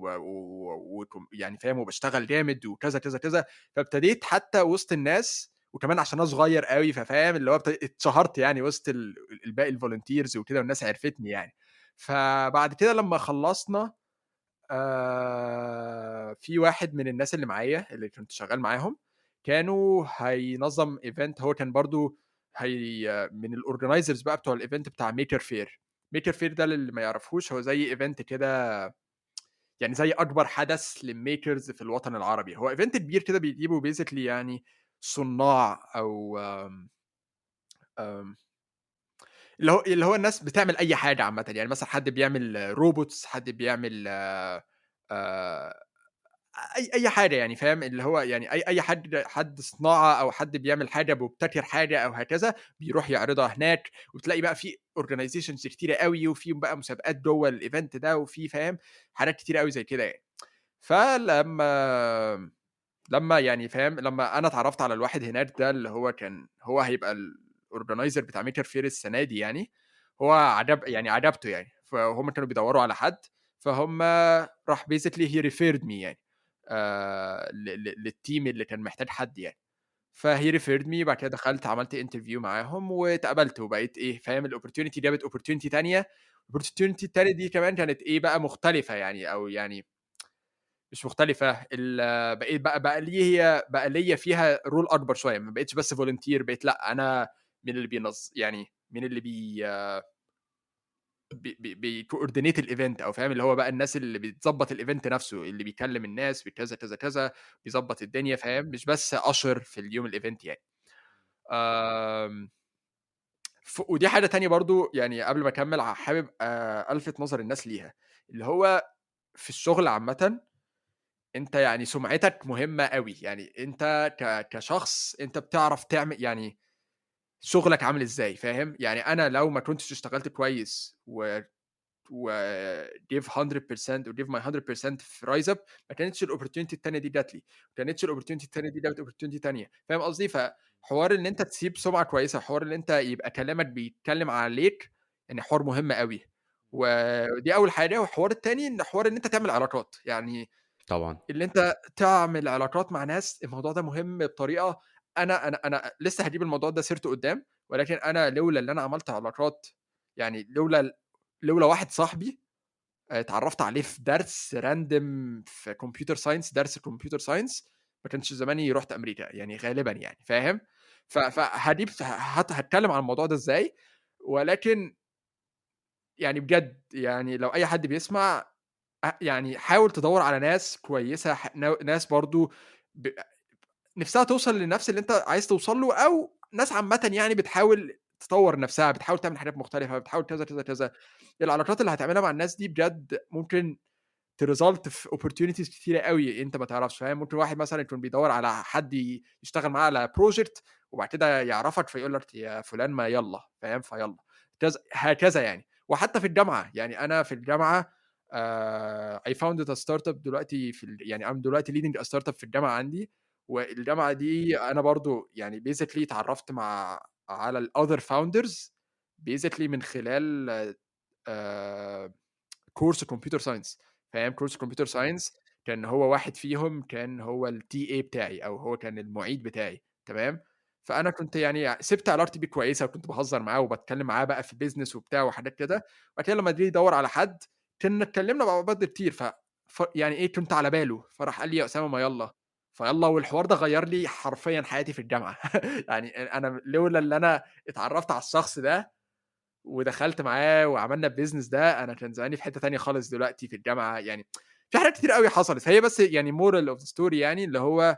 يعني فاهم وبشتغل جامد وكذا كذا كذا. فابتديت حتى وسط الناس، وكمان عشان انا صغير قوي ففاهم اللي هو اتشهرت يعني وسط الباقي ال volunteers وكده، والناس عرفتني يعني. فبعد كده لما خلصنا في واحد من الناس اللي معايا اللي كنت شغال معاهم كانوا هينظم event، هو كان برضو هي من ال organizers بقى بتوع ال event بتاع Maker Faire. Maker Faire ده اللي ما يعرفوش هو زي event كده يعني زي اكبر حدث لل makers في الوطن العربي. هو event كبير كده بيجيبوا basically يعني صناع او آم آم اللي هو الناس بتعمل أي حاجة عامةً، يعني مثلًا حد بيعمل robots، حد بيعمل أي حاجة يعني فاهم، اللي هو يعني أي حد صناعة أو حد بيعمل حاجة، بيبتكر حاجة أو هكذا، بيروح يعرضها هناك، وتلاقي بقى في organizations كتيرة أوي، وفي بقى مسابقات جوّه الevent ده، وفي فاهم، حاجات كتيرة أوي زي كده يعني. فلمّا لمّا يعني فاهم، لمّا أنا اتعرّفت على الواحد هناك ده اللي هو كان هو هيبقى الorganizer بتاع Maker Faire السنة دي يعني، هو يعني عجبته يعني، فهُم كانوا بيدوّروا على حد، فهُم راح basically he referred me يعني ل ل للteam اللي كان محتاج حد يعني. فhe referred me، بعد كده دخلت عملت interview معاهم واتقبلت وبقيت إيه، فاهم، الopportunity جابت opportunity تانية، الopportunity التانية دي كمان كانت إيه بقى، مختلفة يعني أو يعني مش مختلفة، بقيت بقى ليّا فيها role أكبر شوية، ما بقيتش بس volunteer، بقيت لأ، أنا من اللي يعني من اللي بي بي بي بيcoordinate الevent أو فاهم، اللي هو بقى الناس اللي بتضبّط الevent نفسه، اللي بيكلم الناس بكذا، كذا، كذا، بيضبّط الدنيا فاهم، مش بس usher في اليوم الevent يعني. آمم ف ودي حاجة تانية برضه يعني قبل ما أكمّل حابب ألفت نظر الناس ليها، اللي هو في الشغل عامةً أنت يعني سُمعتك مهمة أوي، يعني أنت كشخص أنت بتعرف تعمل يعني شغلك عامل إزاي، فاهم؟ يعني أنا لو ما كنتش اشتغلت كويس و give 100% و give my 100% في rise up، ما كانتش الopportunity التانية دي جات لي، ما كانتش الopportunity التانية دي جابت opportunity تانية، فاهم قصدي؟ فحوار إن أنت تسيب سمعة كويسة، حوار إن أنت يبقى كلامك بيتكلم عليك، يعني حوار مهم أوي، ودي أول حاجة، والحوار التاني إن حوار إن أنت تعمل علاقات، يعني اللي أنت تعمل علاقات مع ناس، الموضوع ده مهم بطريقة أنا لسه هاجيب الموضوع ده سيرته قدّام، ولكن أنا لولا اللي أنا عملت علاقات، يعني لولا واحد صاحبي اتعرّفت عليه في درس random في computer science، درس computer science، ما كانش زماني رُحت أمريكا يعني غالبًا يعني فاهم؟ فهاجيب هات هاتكلم عن الموضوع ده إزاي، ولكن يعني بجد يعني لو أي حد بيسمع يعني حاول تدوّر على ناس كويسة، ح نا ناس برضه ب نِفْسها توصل لنفس اللي أنت عايز توصل له، أو ناس عامةً يعني بتحاول تطوّر نفسها، بتحاول تعمل حاجات مختلفة، بتحاول كذا، كذا، كذا. العلاقات اللي هتعملها مع الناس دي بجد ممكن تresult في opportunities كتيرة أوي أنت ما تعرفش، فاهم؟ ممكن واحد مثلًا يكون بيدوّر على حد يشتغل معاه على project وبعد كده يعرفك فيقول لك يا فلان ما يالّا، فاهم؟ فيالّا، هكذا يعني. وحتى في الجامعة، يعني أنا في الجامعة I founded a startup دلوقتي في يعني I'm دلوقتي leading a startup في الجامعة عندي، والجامعة دي أنا برضه يعني basically اتعرّفت على الother founders basically من خلال course computer science، فاهم؟ course computer science كان هو واحد فيهم، كان هو الTA بتاعي أو هو كان المعيد بتاعي، تمام؟ فأنا كنت يعني سِبت علاقتي بيه كويسة وكنت باهزر معاه وباتكلم معاه بقى في business وبتاع وحاجات كده، وبعد كده لمّا جه يدوّر على حد كنا اتكلمنا مع بعض كتير، ف ف يعني إيه كنت على باله، فراح قال لي: "يا أسامة ما يالّا." فيالّا، والحوار ده غيّر لي حرفيًا حياتي في الجامعة. يعني أنا لولا اللي أنا اتعرّفت على الشخص ده ودخلت معاه وعملنا الbusiness ده، أنا كان زماني في حتّة تانية خالص دلوقتي في الجامعة، يعني في حاجات كتير أوي حصلت، فهي بس يعني moral of the story يعني اللي هو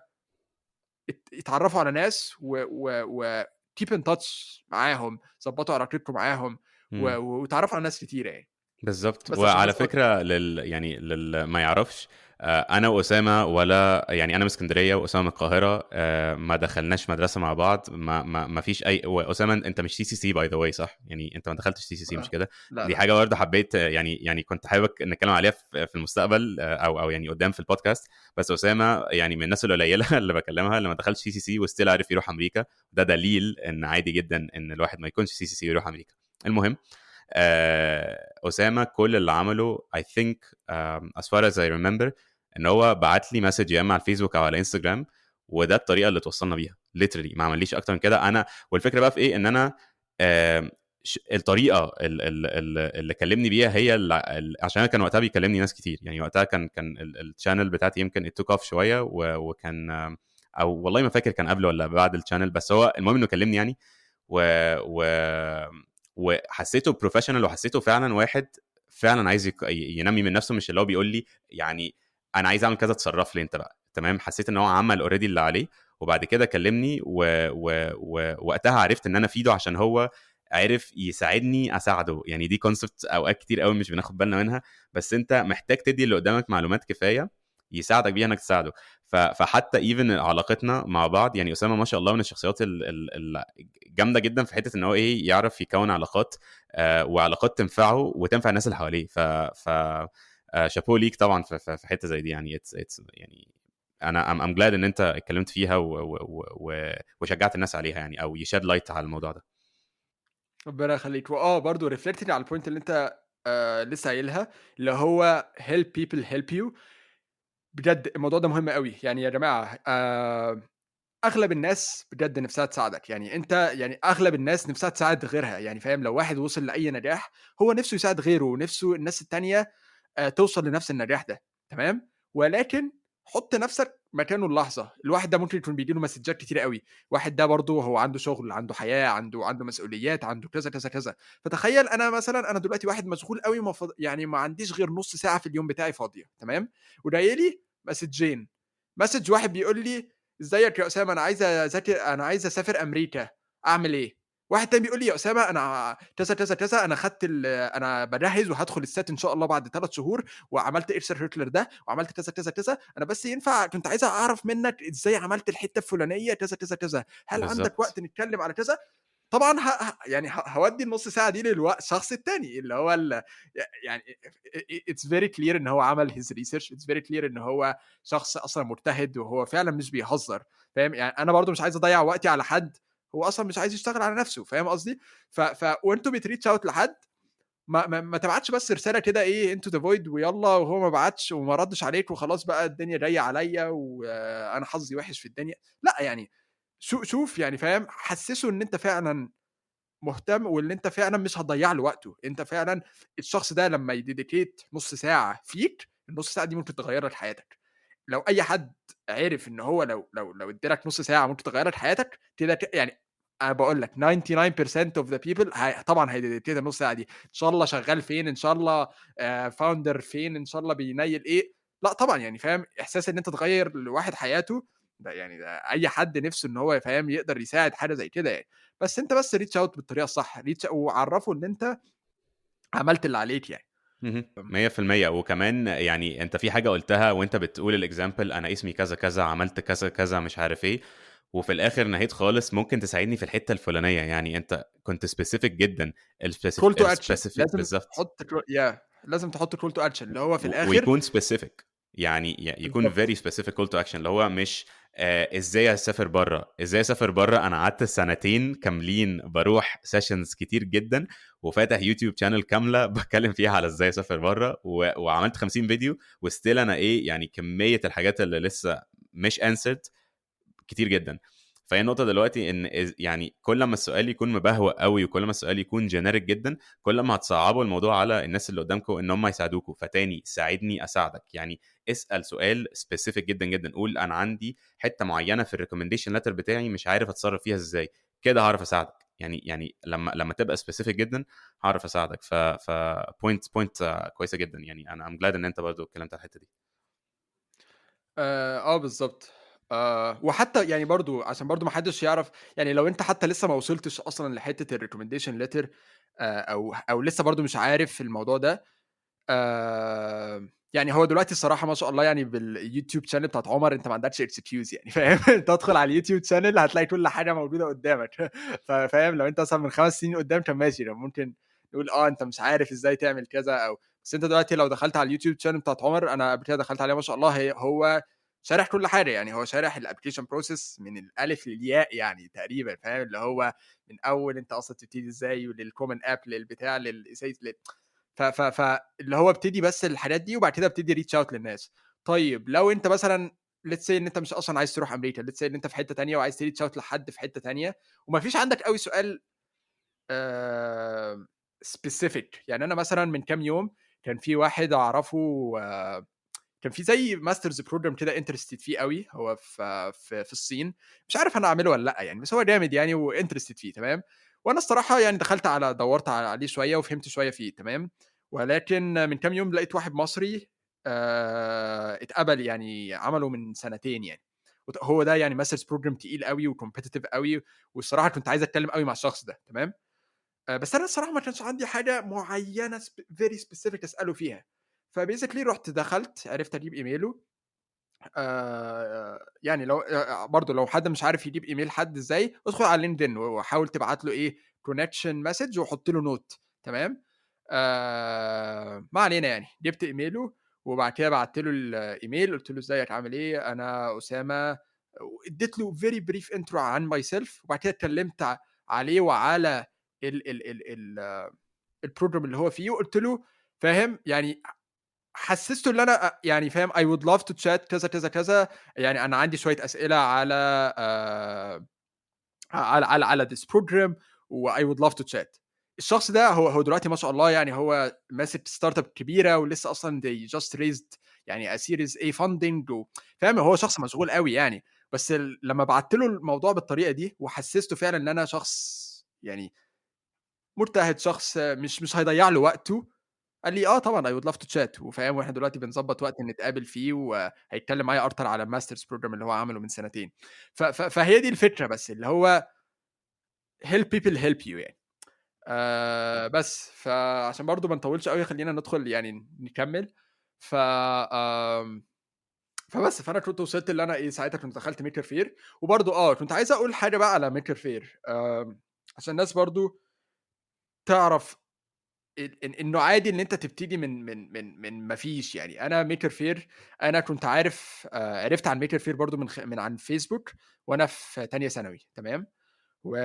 اتعرّفوا على ناس و keep in touch معاهم، ضبّطوا علاقتكم معاهم واتعرّفوا على ناس كتيرة يعني. بالضبط، بس عشان وعلى بس فكرة يعني لل ما يعرفش، أنا وأسامة ولا يعني أنا من اسكندرية وأسامة من القاهرة، ما دخلناش مدرسة مع بعض، ما فيش أي، وأسامة أنت مش CCC by the way صح؟ يعني أنت ما دخلتش CCC مش كده؟ لا، دي لا. حاجة برضه حبيت يعني كنت حابب نتكلم عليها في المستقبل، أو يعني قدام في البودكاست. بس أسامة يعني من الناس القليلة اللي بكلمها اللي ما دخلش CCC و still عارف يروح أمريكا. ده دليل إن عادي جدا إن الواحد ما يكونش CCC ويروح أمريكا. المهم، أسامة كل اللي عمله I think as far as I remember إن هو بعت لي message يا إما على الفيسبوك أو على انستجرام، وده الطريقة اللي توصلنا بيها literally، ما عمليش أكتر من كده. أنا والفكرة بقى في إيه، إن أنا الطريقة اللي كلمني بيها هي عشان أنا كان وقتها بيكلمني ناس كتير، يعني وقتها كان ال channel بتاعتي يمكن it took off شوية، وكان، أو والله ما فاكر كان قبل ولا بعد ال channel، بس هو المهم إنه كلمني يعني، وحسيته professional، وحسيته فعلا واحد فعلا عايز ينمي من نفسه، مش اللي هو بيقول لي يعني انا عايز اعمل كذا اتصرف لي انت بقى، تمام. حسيت ان هو عمل already اللي عليه، وبعد كده كلمني ووقتها عرفت ان انا افيده، عشان هو عرف يساعدني اساعده. يعني دي concept اوقات كتير قوي مش بناخد بالنا منها، بس انت محتاج تدي اللي قدامك معلومات كفاية يساعدك بيها انك تساعده. فحتى even علاقتنا مع بعض، يعني اسامة ما شاء الله من الشخصيات الجامدة جدا في حتة ان هو ايه، يعرف يكون علاقات وعلاقات تنفعه وتنفع الناس اللي حواليه. ف ف شابو ليك طبعا في حتة زي دي. يعني it's يعني انا I'm glad ان انت اتكلمت فيها وشجعت الناس عليها، يعني او ي shed light على الموضوع ده. ربنا يخليك. واه برضه reflecting على ال point اللي انت لسه قايلها، اللي هو help people help you. بجد الموضوع ده مهم قوي. يعني يا جماعة اغلب الناس بجد نفسها تساعدك، يعني انت يعني اغلب الناس نفسها تساعد غيرها، يعني فاهم؟ لو واحد وصل لاي نجاح هو نفسه يساعد غيره، ونفسه الناس التانية توصل لنفس النجاح ده، تمام؟ ولكن حط نفسك مكانه اللحظة. الواحد ده ممكن يكون بيجيله مسجات كتير قوي، واحد ده برضه هو عنده شغل، عنده حياة، عنده مسؤوليات، عنده كذا كذا كذا. فتخيل انا مثلا، انا دلوقتي واحد مشغول قوي، يعني ما عنديش غير نص ساعة في اليوم بتاعي فاضية، تمام؟ وجاي لي مسجين، message واحد بيقول لي ازيك يا اسامة، انا عايز اذاكر، انا عايز اسافر امريكا، اعمل ايه؟ واحد تاني بيقول لي يا اسامة انا كذا كذا كذا، انا خدت انا بجهز وهدخل ال SAT ان شاء الله بعد 3 شهور، وعملت extracurricular ده، وعملت كذا كذا كذا، انا بس ينفع كنت عايز اعرف منك ازاي عملت الحتة الفلانية كذا كذا كذا، هل بالزبط. عندك وقت نتكلم على كذا؟ طبعا يعني هودي النص ساعة دي للشخص التاني اللي هو يعني it's very clear ان هو عمل his research، it's very clear ان هو شخص اصلا مجتهد وهو فعلا مش بيهزر، فاهم؟ يعني انا برضو مش عايز اضيع وقتي على حد هو اصلا مش عايز يشتغل على نفسه، فاهم قصدي؟ وانتوا بت reach out لحد ما تبعتش بس رسالة كده ايه into the void ويلا، وهو ما بعتش وما ردش عليك وخلاص بقى الدنيا جاية عليا وانا حظي وحش في الدنيا. لا يعني شوف يعني فاهم، حسسه ان انت فعلا مهتم، وان انت فعلا مش هتضيع له وقته. انت فعلا الشخص ده لما ي dedicate نص ساعة فيك، النص ساعة دي ممكن تغير لك حياتك. لو اي حد عرف ان هو لو ادالك نص ساعة ممكن تغير لك حياتك كده، يعني انا بقول لك 99% of the people طبعا هي dedicate النص ساعة دي. ان شاء الله شغال فين، ان شاء الله founder فين، ان شاء الله بينيل ايه، لا طبعا يعني فاهم، احساس ان انت تغير لواحد حياته ده، يعني ده اي حد نفسه ان هو فاهم يقدر يساعد حاجة زي كده يعني. بس انت بس reach out بالطريقة الصح، reach وعرفه ان انت عملت اللي عليك يعني. 100%. وكمان يعني انت في حاجة قلتها وانت بتقول ال example، انا اسمي كذا كذا، عملت كذا كذا، مش عارف ايه، وفي الاخر نهيت خالص ممكن تساعدني في الحتة الفلانية. يعني انت كنت specific جدا، ال specific بالظبط. لازم تحط call to action اللي هو في الاخر ويكون specific، يعني يكون very specific call to action، اللي هو مش ازاي اسافر بره، ازاي اسافر بره. انا قعدت سنتين كاملين بروح sessions كتير جدا، وفاتح YouTube channel كاملة بتكلم فيها على ازاي اسافر بره، وعملت 50 فيديو، و still انا ايه يعني كمية الحاجات اللي لسه مش answered كتير جدا. فهي النقطة دلوقتي ان يعني كل ما السؤال يكون مبهوأ قوي، وكل ما السؤال يكون generic جدا، كل ما هتصعبوا الموضوع على الناس اللي قدامكم ان هم يساعدوكوا. فتاني ساعدني اساعدك، يعني اسال سؤال specific جدا جدا، قول انا عندي حتة معينة في ال recommendation letter بتاعي مش عارف اتصرف فيها ازاي، كده هعرف اساعدك. يعني لما تبقى specific جدا هعرف اساعدك. ف point كويسة جدا. يعني انا I'm glad ان انت برضو اتكلمت على الحتة دي. بالظبط. وحتى يعني برضو عشان برضو ما حدش يعرف، يعني لو انت حتى لسه ما وصلتش اصلا لحته ال recommendation letter، او لسه برضو مش عارف الموضوع ده، يعني هو دلوقتي الصراحة ما شاء الله يعني بال YouTube channel بتاعت عمر انت ما عندكش excuse يعني فاهم. انت تدخل على ال YouTube channel هتلاقي كل حاجة موجودة قدامك. فاهم، لو انت اصلا من 5 سنين قدام كان ماشي، ممكن نقول انت مش عارف ازاي تعمل كذا، او بس انت دلوقتي لو دخلت على ال YouTube channel بتاعت عمر، انا قبل كده دخلت عليه ما شاء الله، هو شارح كل حاجة، يعني هو شارح ال application process من الالف للياء يعني تقريبا، فاهم؟ اللي هو من اول انت اصلا تبتدي ازاي، ولل Common App، للبتاع، لل essays، ف ف ف اللي هو ابتدي بس الحاجات دي، وبعد كده ابتدي reach out للناس. طيب لو انت مثلا let's say ان انت مش اصلا عايز تروح امريكا، let's say ان انت في حتة تانية وعايز ت reach out لحد في حتة تانية، وما فيش عندك قوي سؤال specific. يعني انا مثلا من كام يوم كان في واحد اعرفه، كان في زي masters program كده interested فيه قوي، هو في الصين، مش عارف انا اعمله ولا لا يعني، بس هو جامد يعني و interested فيه، تمام. وانا الصراحة يعني دخلت على دورت عليه شوية وفهمت شوية فيه، تمام. ولكن من كام يوم لقيت واحد مصري اتقبل، يعني عمله من سنتين يعني، هو ده يعني masters program تقيل قوي و competitive قوي، والصراحة كنت عايز اتكلم قوي مع الشخص ده، تمام. بس انا الصراحة ما كانش عندي حاجة معينة very specific اساله فيها. ف basically رحت دخلت عرفت اجيب ايميله. يعني لو برضه لو حد مش عارف يجيب ايميل حد ازاي، ادخل على LinkedIn وحاول تبعت له ايه connection message وحط له note، تمام. ما علينا، يعني جبت ايميله وبعد كده بعت له الايميل، قلت له ازيك عامل ايه، انا اسامه، اديت له very brief intro عن myself، وبعد كده اتكلمت عليه وعلى ال ال ال ال ال program اللي هو فيه، وقلت له فاهم يعني حسسته ان انا يعني فاهم I would love to chat كذا كذا كذا، يعني انا عندي شوية اسئلة على على this program و I would love to chat. الشخص ده هو دلوقتي ما شاء الله يعني هو ماسك startup كبيرة، ولسه اصلا they just raised يعني a series A funding، فاهم هو شخص مشغول قوي يعني. بس لما بعت له الموضوع بالطريقة دي وحسسته فعلا ان انا شخص يعني مجتهد، شخص مش هيضيع له وقته، قال لي طبعا I would love to chat، وفاهم واحنا دلوقتي بنظبط وقت نتقابل فيه، وهيتكلم معايا اكتر على ال masters program اللي هو عمله من سنتين. فهي دي الفكرة، بس اللي هو help people help you يعني. بس فعشان برضو ما نطولش قوي خلينا ندخل يعني نكمل. ف فبس فانا كنت وصلت اللي انا ايه ساعتها كنت دخلت Maker Faire. وبرضو كنت عايز اقول حاجة بقى على Maker Faire، عشان الناس برضو تعرف انه عادي ان انت تبتدي من من من من ما فيش يعني. انا Maker Faire انا كنت عارف، عرفت عن Maker Faire برضو من عن فيسبوك وانا في تانية ثانوي، تمام. و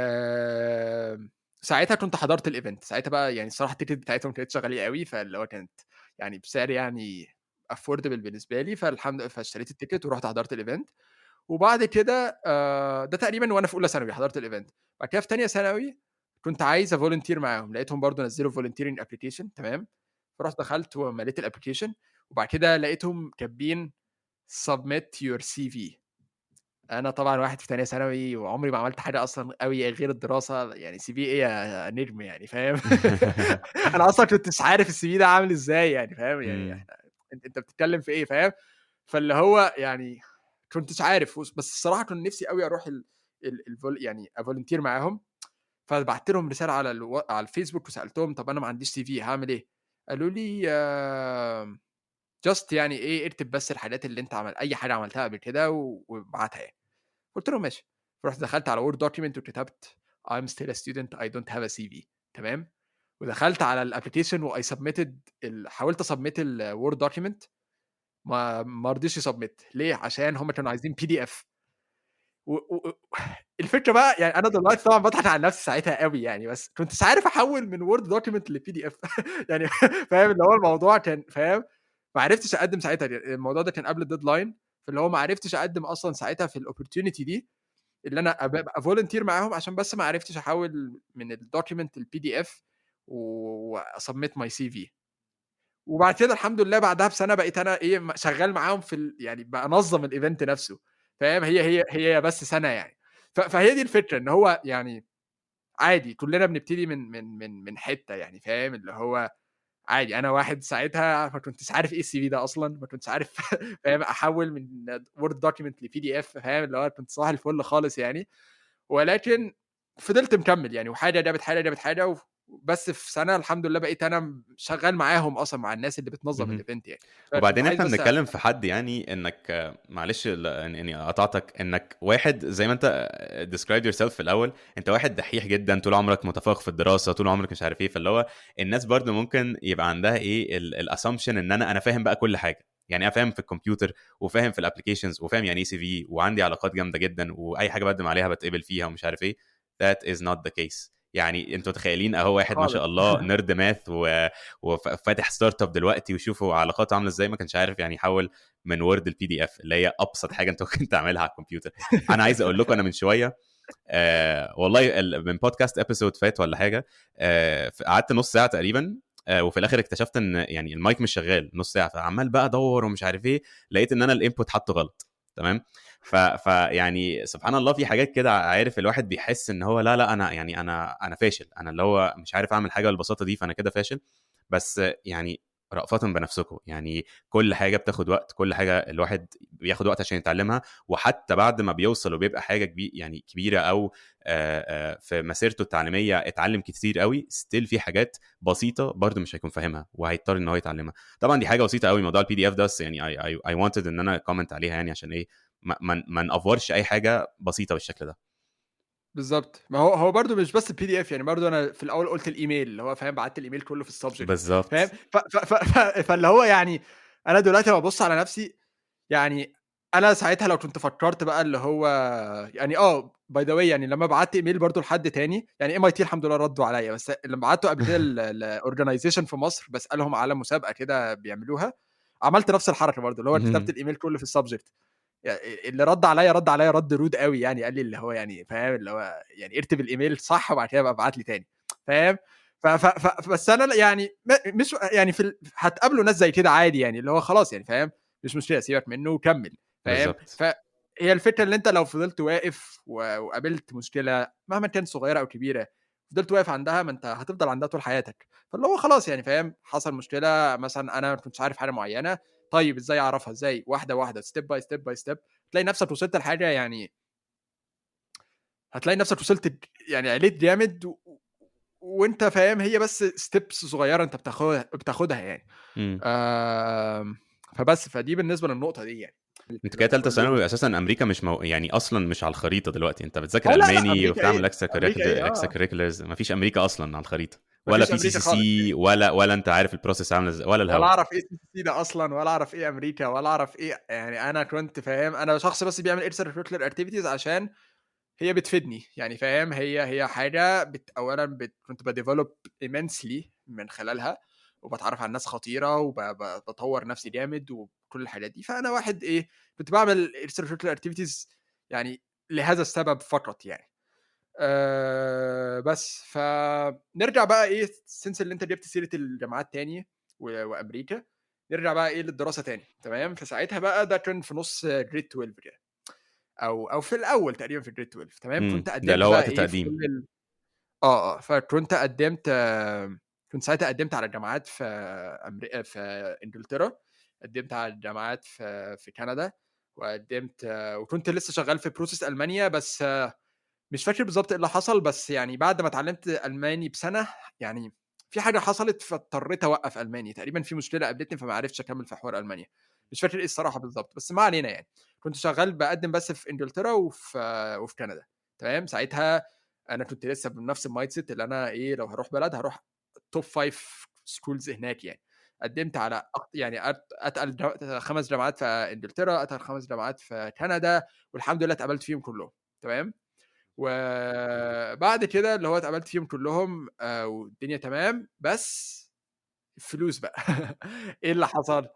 ساعتها كنت حضرت ال event ساعتها بقى، يعني الصراحة ال ticket بتاعتهم كانت غالية قوي، فاللي هو كانت يعني بسعر يعني affordable بالنسبة لي، فالحمد لله فاشتريت ال ticket ورحت حضرت ال event. وبعد كده ده تقريبا وانا في اولى ثانوي حضرت ال event. بعد كده في تانية ثانوي كنت عايز ا volunteer معاهم، لقيتهم برضو نزلوا volunteering application، تمام. فرحت دخلت ومليت ال application، وبعد كده لقيتهم كاتبين submit your CV. انا طبعا واحد في تانية ثانوي وعمري ما عملت حاجة اصلا قوي غير الدراسة، يعني CV ايه يا نجم يعني فاهم. انا اصلا كنت مش عارف ال CV ده عامل ازاي يعني فاهم، يعني احنا انت بتتكلم في ايه فاهم. فاللي هو يعني كنتش عارف، بس الصراحة كنت نفسي قوي اروح ال ال يعني ا volunteer معاهم. فبعت لهم رسالة على على الفيسبوك وسالتهم طب انا ما عنديش CV هعمل ايه؟ قالوا لي just يعني ايه اكتب بس الحاجات اللي انت عمل اي حاجة عملتها قبل كده وابعتها يعني. قلت لهم ماشي. فرحت دخلت على Word document وكتبت I'm still a student I don't have a CV، تمام. ودخلت على ال application و I submitted، حاولت ا submit ال Word document، ما رضيش ي submit. ليه؟ عشان هم كانوا عايزين PDF. الفكرة بقى يعني انا دلوقتي طبعا بضحك على نفسي ساعتها قوي يعني، بس كنت مش عارف احول من Word document ل PDF يعني فاهم اللي هو الموضوع كان فاهم، ما عرفتش اقدم ساعتها. الموضوع ده كان قبل ال deadline، فاللي هو ما عرفتش اقدم اصلا ساعتها في ال opportunity دي اللي انا ابقى volunteer معاهم، عشان بس ما عرفتش احول من ال document ال PDF وا submit my CV. وبعد كده الحمد لله بعدها بسنة بقيت انا ايه شغال معاهم في يعني بنظم ال event نفسه فاهم. هي هي بس سنة يعني. فهي دي الفكرة، ان هو يعني عادي كلنا بنبتدي من من من من حتة يعني فاهم، اللي هو عادي. انا واحد ساعتها ما كنتش عارف ايه ال CV ده اصلا، ما كنتش عارف فاهم احول من Word document ل PDF فاهم، اللي هو كنت صباح الفل خالص يعني. ولكن فضلت مكمل يعني، وحاجه جابت حاجة جابت حاجة، بس في سنة الحمد لله بقيت انا شغال معاهم اصلا مع الناس اللي بتنظم ال event يعني. وبعدين احنا بنتكلم في حد يعني انك معلش اني قطعتك، انك واحد زي ما انت describe yourself في الاول، انت واحد دحيح جدا، طول عمرك متفوق في الدراسة، طول عمرك مش عارف ايه، فاللي هو الناس برضو ممكن يبقى عندها ايه ال assumption ان انا فاهم بقى كل حاجة، يعني انا فاهم في الكمبيوتر وفاهم في ال applications وفاهم يعني ايه CV وعندي علاقات جامدة جدا واي حاجة بقدم عليها بتقبل فيها ومش عارف ايه. That is not the case. يعني انتوا متخيلين اهو واحد ما شاء الله nerd math وفاتح startup دلوقتي وشوفوا علاقاته عامله ازاي، ما كانش عارف يعني يحول من Word ال PDF اللي هي ابسط حاجة انت ممكن تعملها على الكمبيوتر. انا عايز اقول لكم انا من شوية والله من podcast episode فات ولا حاجة، قعدت نص ساعة تقريبا، وفي الاخر اكتشفت ان يعني المايك مش شغال نص ساعة، فعمال بقى ادور ومش عارف ايه، لقيت ان انا ال input حاطه غلط. تمام. فيعني سبحان الله في حاجات كده عارف الواحد بيحس ان هو لا انا يعني انا فاشل، انا اللي هو مش عارف اعمل حاجة بالبساطة دي، فانا كده فاشل. بس يعني رأفة بنفسكم. يعني كل حاجة بتاخد وقت، كل حاجة الواحد بياخد وقت عشان يتعلمها، وحتى بعد ما بيوصل وبيبقى حاجة كبير يعني كبيرة او في مسيرته التعليمية اتعلم كتير قوي، still في حاجات بسيطة برضو مش هيكون فاهمها وهيضطر ان هو يتعلمها. طبعا دي حاجة بسيطة قوي موضوع ال PDF ده، بس يعني I wanted ان انا comment عليها يعني عشان ايه ما نأفورش اي حاجة بسيطة بالشكل ده. بالظبط. ما هو برضو مش بس ال PDF يعني، برضو انا في الاول قلت الايميل اللي هو فاهم، بعت الايميل كله في ال subject بالظبط فاهم. فاللي هو يعني انا دلوقتي لما ببص على نفسي يعني انا ساعتها لو كنت فكرت بقى اللي هو يعني by the way، يعني لما بعت ايميل برضو لحد تاني يعني MIT الحمد لله ردوا عليا، بس لما بعته قبل كده ال organization في مصر بسالهم على مسابقة كده بيعملوها، عملت نفس الحركة برضو اللي هو كتبت الايميل كله في ال subject. يعني اللي رد عليا رد عليا رد rude قوي يعني، قال لي اللي هو يعني فاهم اللي هو يعني ارتب الايميل صح وبعد كده بقى ابعت لي تاني فاهم. بس انا يعني مش يعني في هتقابلوا ناس زي كده عادي يعني، اللي هو خلاص يعني فاهم مش مشكلة سيبك منه وكمل فاهم. فهي الفكرة ان انت لو فضلت واقف وقابلت مشكلة مهما كانت صغيرة او كبيرة فضلت واقف عندها، ما انت هتفضل عندها طول حياتك. فاللي هو خلاص يعني فاهم، حصل مشكلة مثلا انا ما كنتش عارف حاجة معينة، طيب ازاي اعرفها، ازاي واحدة واحدة step by step by step تلاقي نفسك وصلت لحاجة يعني، هتلاقي نفسك وصلت يعني عليت جامد وانت فاهم، هي بس steps صغيرة انت بتاخدها يعني. فبس فدي بالنسبة للنقطة دي يعني. انت كده ثالثة ثانوي اساسا امريكا مش يعني اصلا مش على الخريطة دلوقتي، انت بتذاكر الماني وبتعمل extracurriculars، مفيش امريكا اصلا على الخريطة، ولا في CCC ولا انت عارف ال process عامله ازاي، ولا الهوا، ولا اعرف ايه CCC ده اصلا، ولا اعرف ايه امريكا، ولا اعرف ايه يعني. انا كنت فاهم انا شخص بس بيعمل extracurricular activities عشان هي بتفيدني يعني فاهم، هي حاجة اولا كنت ب develop immensely من خلالها، وبتعرف على ناس خطيرة وبطور نفسي جامد وكل الحاجات دي. فانا واحد ايه كنت بعمل extracurricular activities يعني لهذا السبب فقط يعني. بس فنرجع بقى ايه since اللي انت جبت سيره الجامعات تاني وامريكا، نرجع بقى ايه للدراسة تاني تمام. فساعتها بقى ده كان في نص grade 12 كده او في الاول تقريبا في grade 12 تمام. كنت قدمت ده اللي هو وقت التقديم إيه فكنت قدمت، كنت ساعتها قدمت على الجامعات في امريكا في انجلترا، قدمت على الجامعات في كندا، وقدمت وكنت لسه شغال في process المانيا، بس مش فاكر بالظبط ايه اللي حصل، بس يعني بعد ما اتعلمت الماني بسنة يعني في حاجة حصلت فاضطريت اوقف الماني تقريبا، في مشكلة قابلتني فما عرفتش اكمل في حوار المانيا، مش فاكر ايه الصراحة بالظبط، بس ما علينا يعني. كنت شغال بقدم بس في انجلترا وفي كندا تمام. ساعتها انا كنت لسه بنفس ال mindset اللي انا ايه لو هروح بلد هروح top 5 schools هناك يعني. قدمت على يعني اتقل 5 جامعات في انجلترا، اتقل 5 جامعات في كندا، والحمد لله اتقبلت فيهم كلهم تمام. وبعد كده اللي هو اتقبلت فيهم كلهم والدنيا تمام، بس الفلوس بقى ايه اللي حصل؟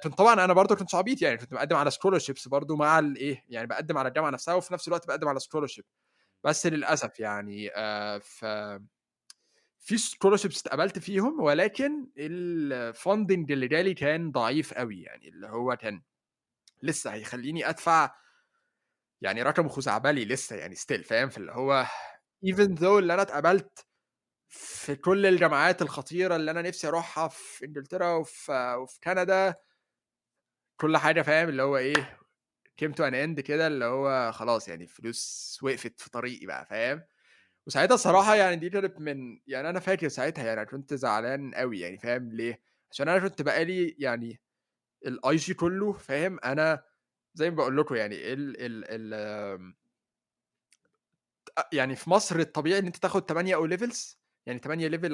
كنت طبعا انا برضو كنت عبيط يعني، كنت بقدم على scholarships برضو مع الايه يعني، بقدم على الجامعة نفسها وفي نفس الوقت بقدم على scholarship، بس للاسف يعني في scholarships اتقبلت فيهم، ولكن ال funding اللي جالي كان ضعيف قوي يعني، اللي هو كان لسه هيخليني ادفع يعني رقم خزعبلي لسه يعني still فاهم. في اللي هو even though اللي انا اتقبلت في كل الجامعات الخطيرة اللي انا نفسي اروحها في انجلترا وفي كندا، كل حاجة فاهم اللي هو ايه came to an end كده، اللي هو خلاص يعني الفلوس وقفت في طريقي بقى فاهم. وساعتها الصراحة يعني دي كانت من يعني انا فاكر ساعتها يعني كنت زعلان قوي يعني فاهم ليه، عشان انا كنت بقالي يعني ال IG كله فاهم، انا زي ما بقول لكم يعني ال ال ال يعني في مصر الطبيعي ان انت تاخد 8 O levels، يعني 8 level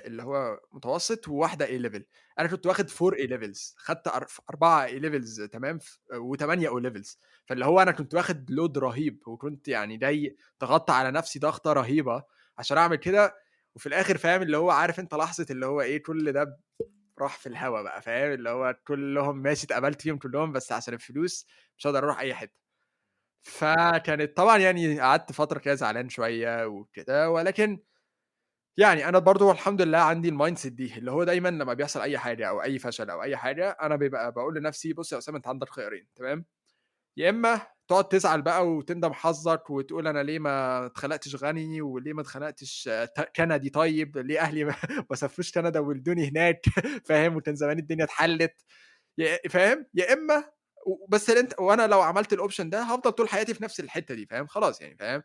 اللي هو متوسط وواحدة A level، انا كنت واخد 4 A levels، خدت 4 A levels تمام و8 O levels، فاللي هو انا كنت واخد load رهيب، وكنت يعني جاي ضغطت على نفسي ضغطه رهيبة عشان اعمل كده، وفي الاخر فاهم اللي هو عارف انت لحظة اللي هو ايه كل ده راح في الهوا بقى فاهم، اللي هو كلهم ماشي اتقبلت فيهم كلهم، بس عشان الفلوس مش هقدر اروح اي حتة. فكانت طبعا يعني قعدت فترة كده زعلان شوية وكده، ولكن يعني انا برضو الحمد لله عندي ال mindset دي اللي هو دايما لما بيحصل اي حاجة او اي فشل او اي حاجة انا بيبقى بقول لنفسي بص يا اسامة انت عندك خيارين تمام، يا اما تقعد تزعل بقى وتندم حظك وتقول أنا ليه ما اتخلقتش غني، وليه ما اتخلقتش كندي، طيب ليه أهلي ما سافروش كندا وولدوني هناك فاهم؟ وكان زمان الدنيا اتحلت، فاهم؟ يا إما بس أنت، وأنا لو عملت ال option ده هافضل طول حياتي في نفس الحتة دي، فاهم؟ خلاص يعني، فاهم؟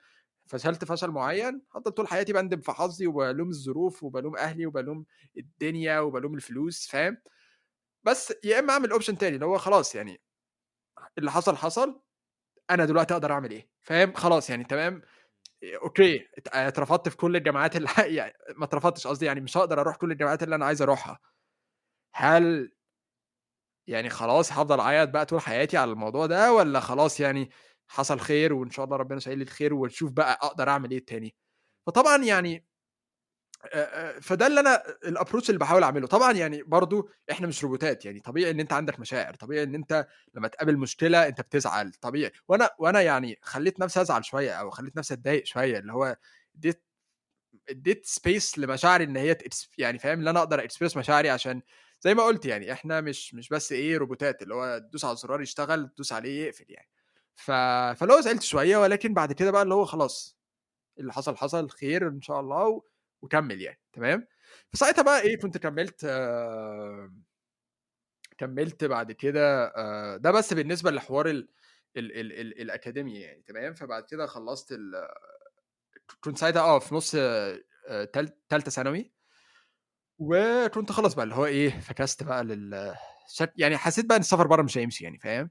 فشلت فشل معين، هافضل طول حياتي باندب في حظي وبالوم الظروف وبالوم أهلي وبالوم الدنيا وبالوم الفلوس، فاهم؟ بس يا إما أعمل option تاني اللي هو خلاص يعني اللي حصل حصل، أنا دلوقتي أقدر أعمل إيه؟ فاهم؟ خلاص يعني تمام، okay، اترفضت في كل الجامعات اللي يعني ما اترفضتش قصدي، يعني مش هاقدر أروح كل الجامعات اللي أنا عايز أروحها. هل يعني خلاص هافضل أعيط بقى طول حياتي على الموضوع ده، والّا خلاص يعني حصل خير وإن شاء الله ربنا شايل لي الخير وأشوف بقى أقدر أعمل إيه تاني؟ فطبعًا يعني فده اللي أنا ال approach اللي باحاول أعمله. طبعًا يعني برضه إحنا مش روبوتات، يعني طبيعي إن أنت عندك مشاعر، طبيعي إن أنت لمّا تقابل مشكلة أنت بتزعل، طبيعي. وأنا يعني خلّيت نفسي أزعل شوية أو خلّيت نفسي أتضايق شوية، اللي هو ادّيت space لمشاعري إن هي يعني فاهم، إن أنا أقدر express مشاعري، عشان زي ما قُلت يعني إحنا مش بس إيه روبوتات، اللي هو تدوس على الزرار يشتغل، تدوس عليه يقفل يعني. فاللي هو زعلت شوية، ولكن بعد كده بقى اللي هو خلاص اللي حصل حصل خير إن شاء الله وكمّل يعني، تمام؟ فساعتها بقى إيه، كنت كمّلت بعد كده، ده بس بالنسبة لحوار ال ال ال ال الأكاديمي يعني، تمام؟ فبعد كده خلّصت كنت ساعتها في نُص تالتة ثانوي، وكنت خلاص بقى اللي هو إيه، فكست بقى لل يعني حسيت بقى إن السفر برّه مش هيمشي يعني، فاهم؟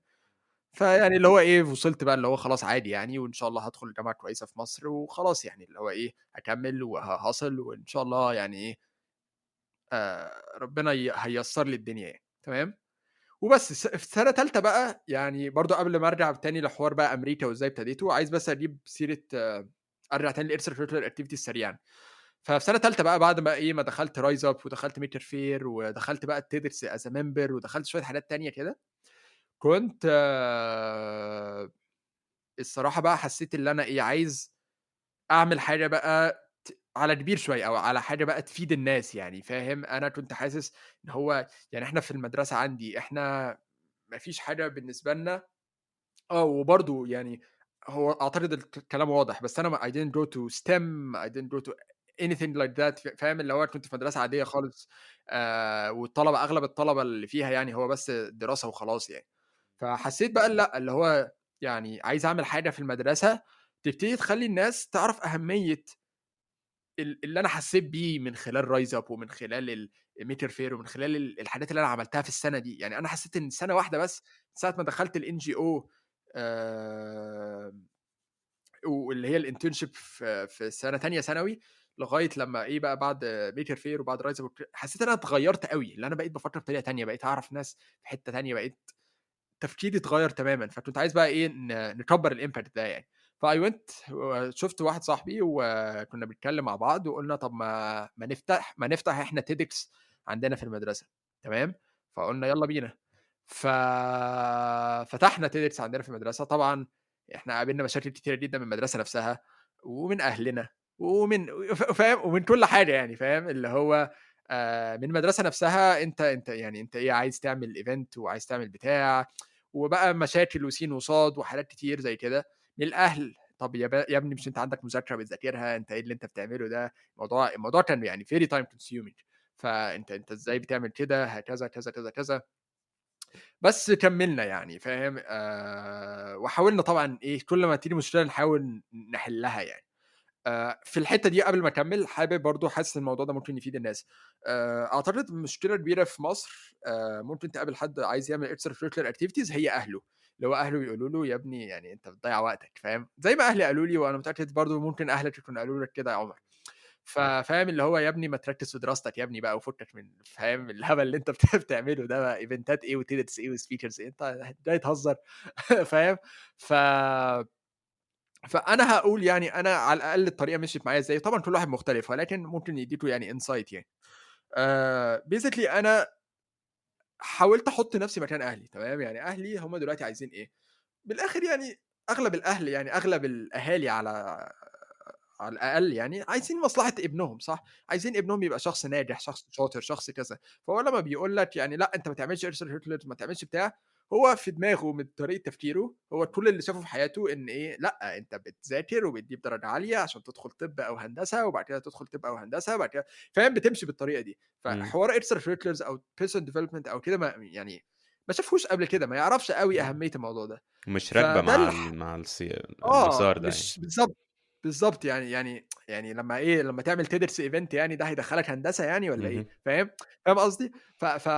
فيعني اللي هو إيه، وصلت بقى اللي هو خلاص عادي يعني، وإن شاء الله هادخل جامعة كويسة في مصر وخلاص يعني، اللي هو إيه، هاكمّل وها hustle وإن شاء الله يعني إيه، ربنا هييسّر لي الدنيا يعني، تمام؟ وبس في سنة تالتة بقى يعني برضه قبل ما أرجع تاني لحوار بقى أمريكا وإزاي ابتديته، عايز بس أجيب سيرة أرجع تاني لextra curricular activities سريعًا. ففي سنة تالتة بقى بعد ما إيه، ما دخلت rise up ودخلت maker fair ودخلت بقى TEDx as a member ودخلت شوية حاجات تانية كده، كنت الصراحة بقى حسيت اللي أنا إيه، عايز أعمل حاجة بقى على كبير شوية أو على حاجة بقى تفيد الناس يعني، فاهم؟ أنا كنت حاسس إن هو يعني إحنا في المدرسة عندي إحنا ما فيش حاجة بالنسبة لنا، وبرضه يعني هو أعتقد الكلام واضح، بس أنا I didn't go to STEM، I didn't go to anything like that، فاهم؟ اللي هو كنت في مدرسة عادية خالص، والطلبة أغلب الطلبة اللي فيها يعني هو بس دراسة وخلاص يعني. فحسيت بقى لأ، اللي هو يعني عايز أعمل حاجة في المدرسة تبتدي تخلّي الناس تعرف أهمية اللي أنا حسيت بيه من خلال rise up ومن خلال maker fair ومن خلال الحاجات اللي أنا عملتها في السنة دي. يعني أنا حسيت إن سنة واحدة بس ساعة ما دخلت ال NGO، واللي هي ال internship في سنة تانية ثانوي، لغاية لما إيه بقى بعد maker fair وبعد rise up، حسيت إن أنا اتغيرت أوي، اللي أنا بقيت بافكر بطريقة تانية، بقيت أعرف ناس في حتة تانية، بقيت تفكيري اتغير تمامًا. فكنت عايز بقى إيه، نكبر ال impact ده يعني. ف I went شُفت واحد صاحبي وكنا بنتكلم مع بعض وقُلنا طب ما نفتح إحنا TEDx عندنا في المدرسة، تمام؟ فقُلنا يالّا بينا. ففتحنا TEDx عندنا في المدرسة. طبعًا إحنا قابلنا مشاكل كتيرة جدًا من المدرسة نفسها ومن أهلنا ومن فاهم؟ ومن كل حاجة يعني، فاهم؟ اللي هو من المدرسة نفسها، أنت يعني أنت إيه عايز تعمل event وعايز تعمل بتاع، وبقى مشاكل وسين وصاد وحاجات كتير زي كده. من الأهل، طب يا ابني مش أنت عندك مذاكرة بتذاكرها، أنت إيه اللي أنت بتعمله ده؟ الموضوع كان يعني very time consuming، فأنت إزاي بتعمل كده؟ هكذا، كذا، كذا، كذا. بس كمّلنا يعني، فاهم؟ وحاولنا طبعًا إيه، كل ما تيجي مشكلة نحاول نحلها يعني. في الحتة دي قبل ما أكمّل، حابب برضه حاسس الموضوع ده ممكن يفيد الناس. أعتقد مشكلة كبيرة في مصر، ممكن تقابل حد عايز يعمل extra curricular activities هي أهله، اللي هو أهله يقولوا له يا ابني يعني أنت بتضيّع وقتك، فاهم؟ زي ما أهلي قالوا لي، وأنا متأكد برضه ممكن أهلك يكونوا قالوا لك كده يا عمر. ففاهم اللي هو يا ابني ما تركّز في دراستك يا ابني بقى وفكك من فاهم الهبل اللي أنت بتعمله ده بقى، إيفنتات إيه وTEDx إيه وspeakers إيه، أنت جاي تهزر فاهم؟ فأنا هاقول يعني أنا على الأقل الطريقة مشيت معايا إزاي، طبعًا كل واحد مختلف، ولكن ممكن يديكم يعني insight يعني. basically أنا حاولت أحط نفسي مكان أهلي، تمام؟ يعني أهلي هم دلوقتي عايزين إيه؟ بالآخر يعني أغلب الأهل يعني أغلب الأهالي على الأقل يعني عايزين مصلحة ابنهم، صح؟ عايزين ابنهم يبقى شخص ناجح، شخص شاطر، شخص كذا. فهو لما بيقول لك يعني لأ أنت ما تعملش extra curriculars، ما تعملش بتاع، هو في دماغه من طريقة تفكيره، هو كل اللي شافه في حياته إن إيه، لأ، أنت بتذاكر وبتجيب درجة عالية عشان تدخل طِب أو هندسة، وبعد كده تدخل طِب أو هندسة، وبعد كده فاهم، بتمشي بالطريقة دي. إمم. فحوار extracurriculars أو personal development أو كده ما يعني ما شافهوش قبل كده، ما يعرفش أوي إمم. أهمية الموضوع ده. مش راكبة فده مع اللي ح ال مع السي آه، المسار ده يعني. مش بالضبط، بالضبط يعني لمّا إيه، لمّا تعمل TEDx event يعني ده هيدخّلك هندسة يعني والّا إيه، اهم. فاهم؟ فاهم قصدي؟ ف ف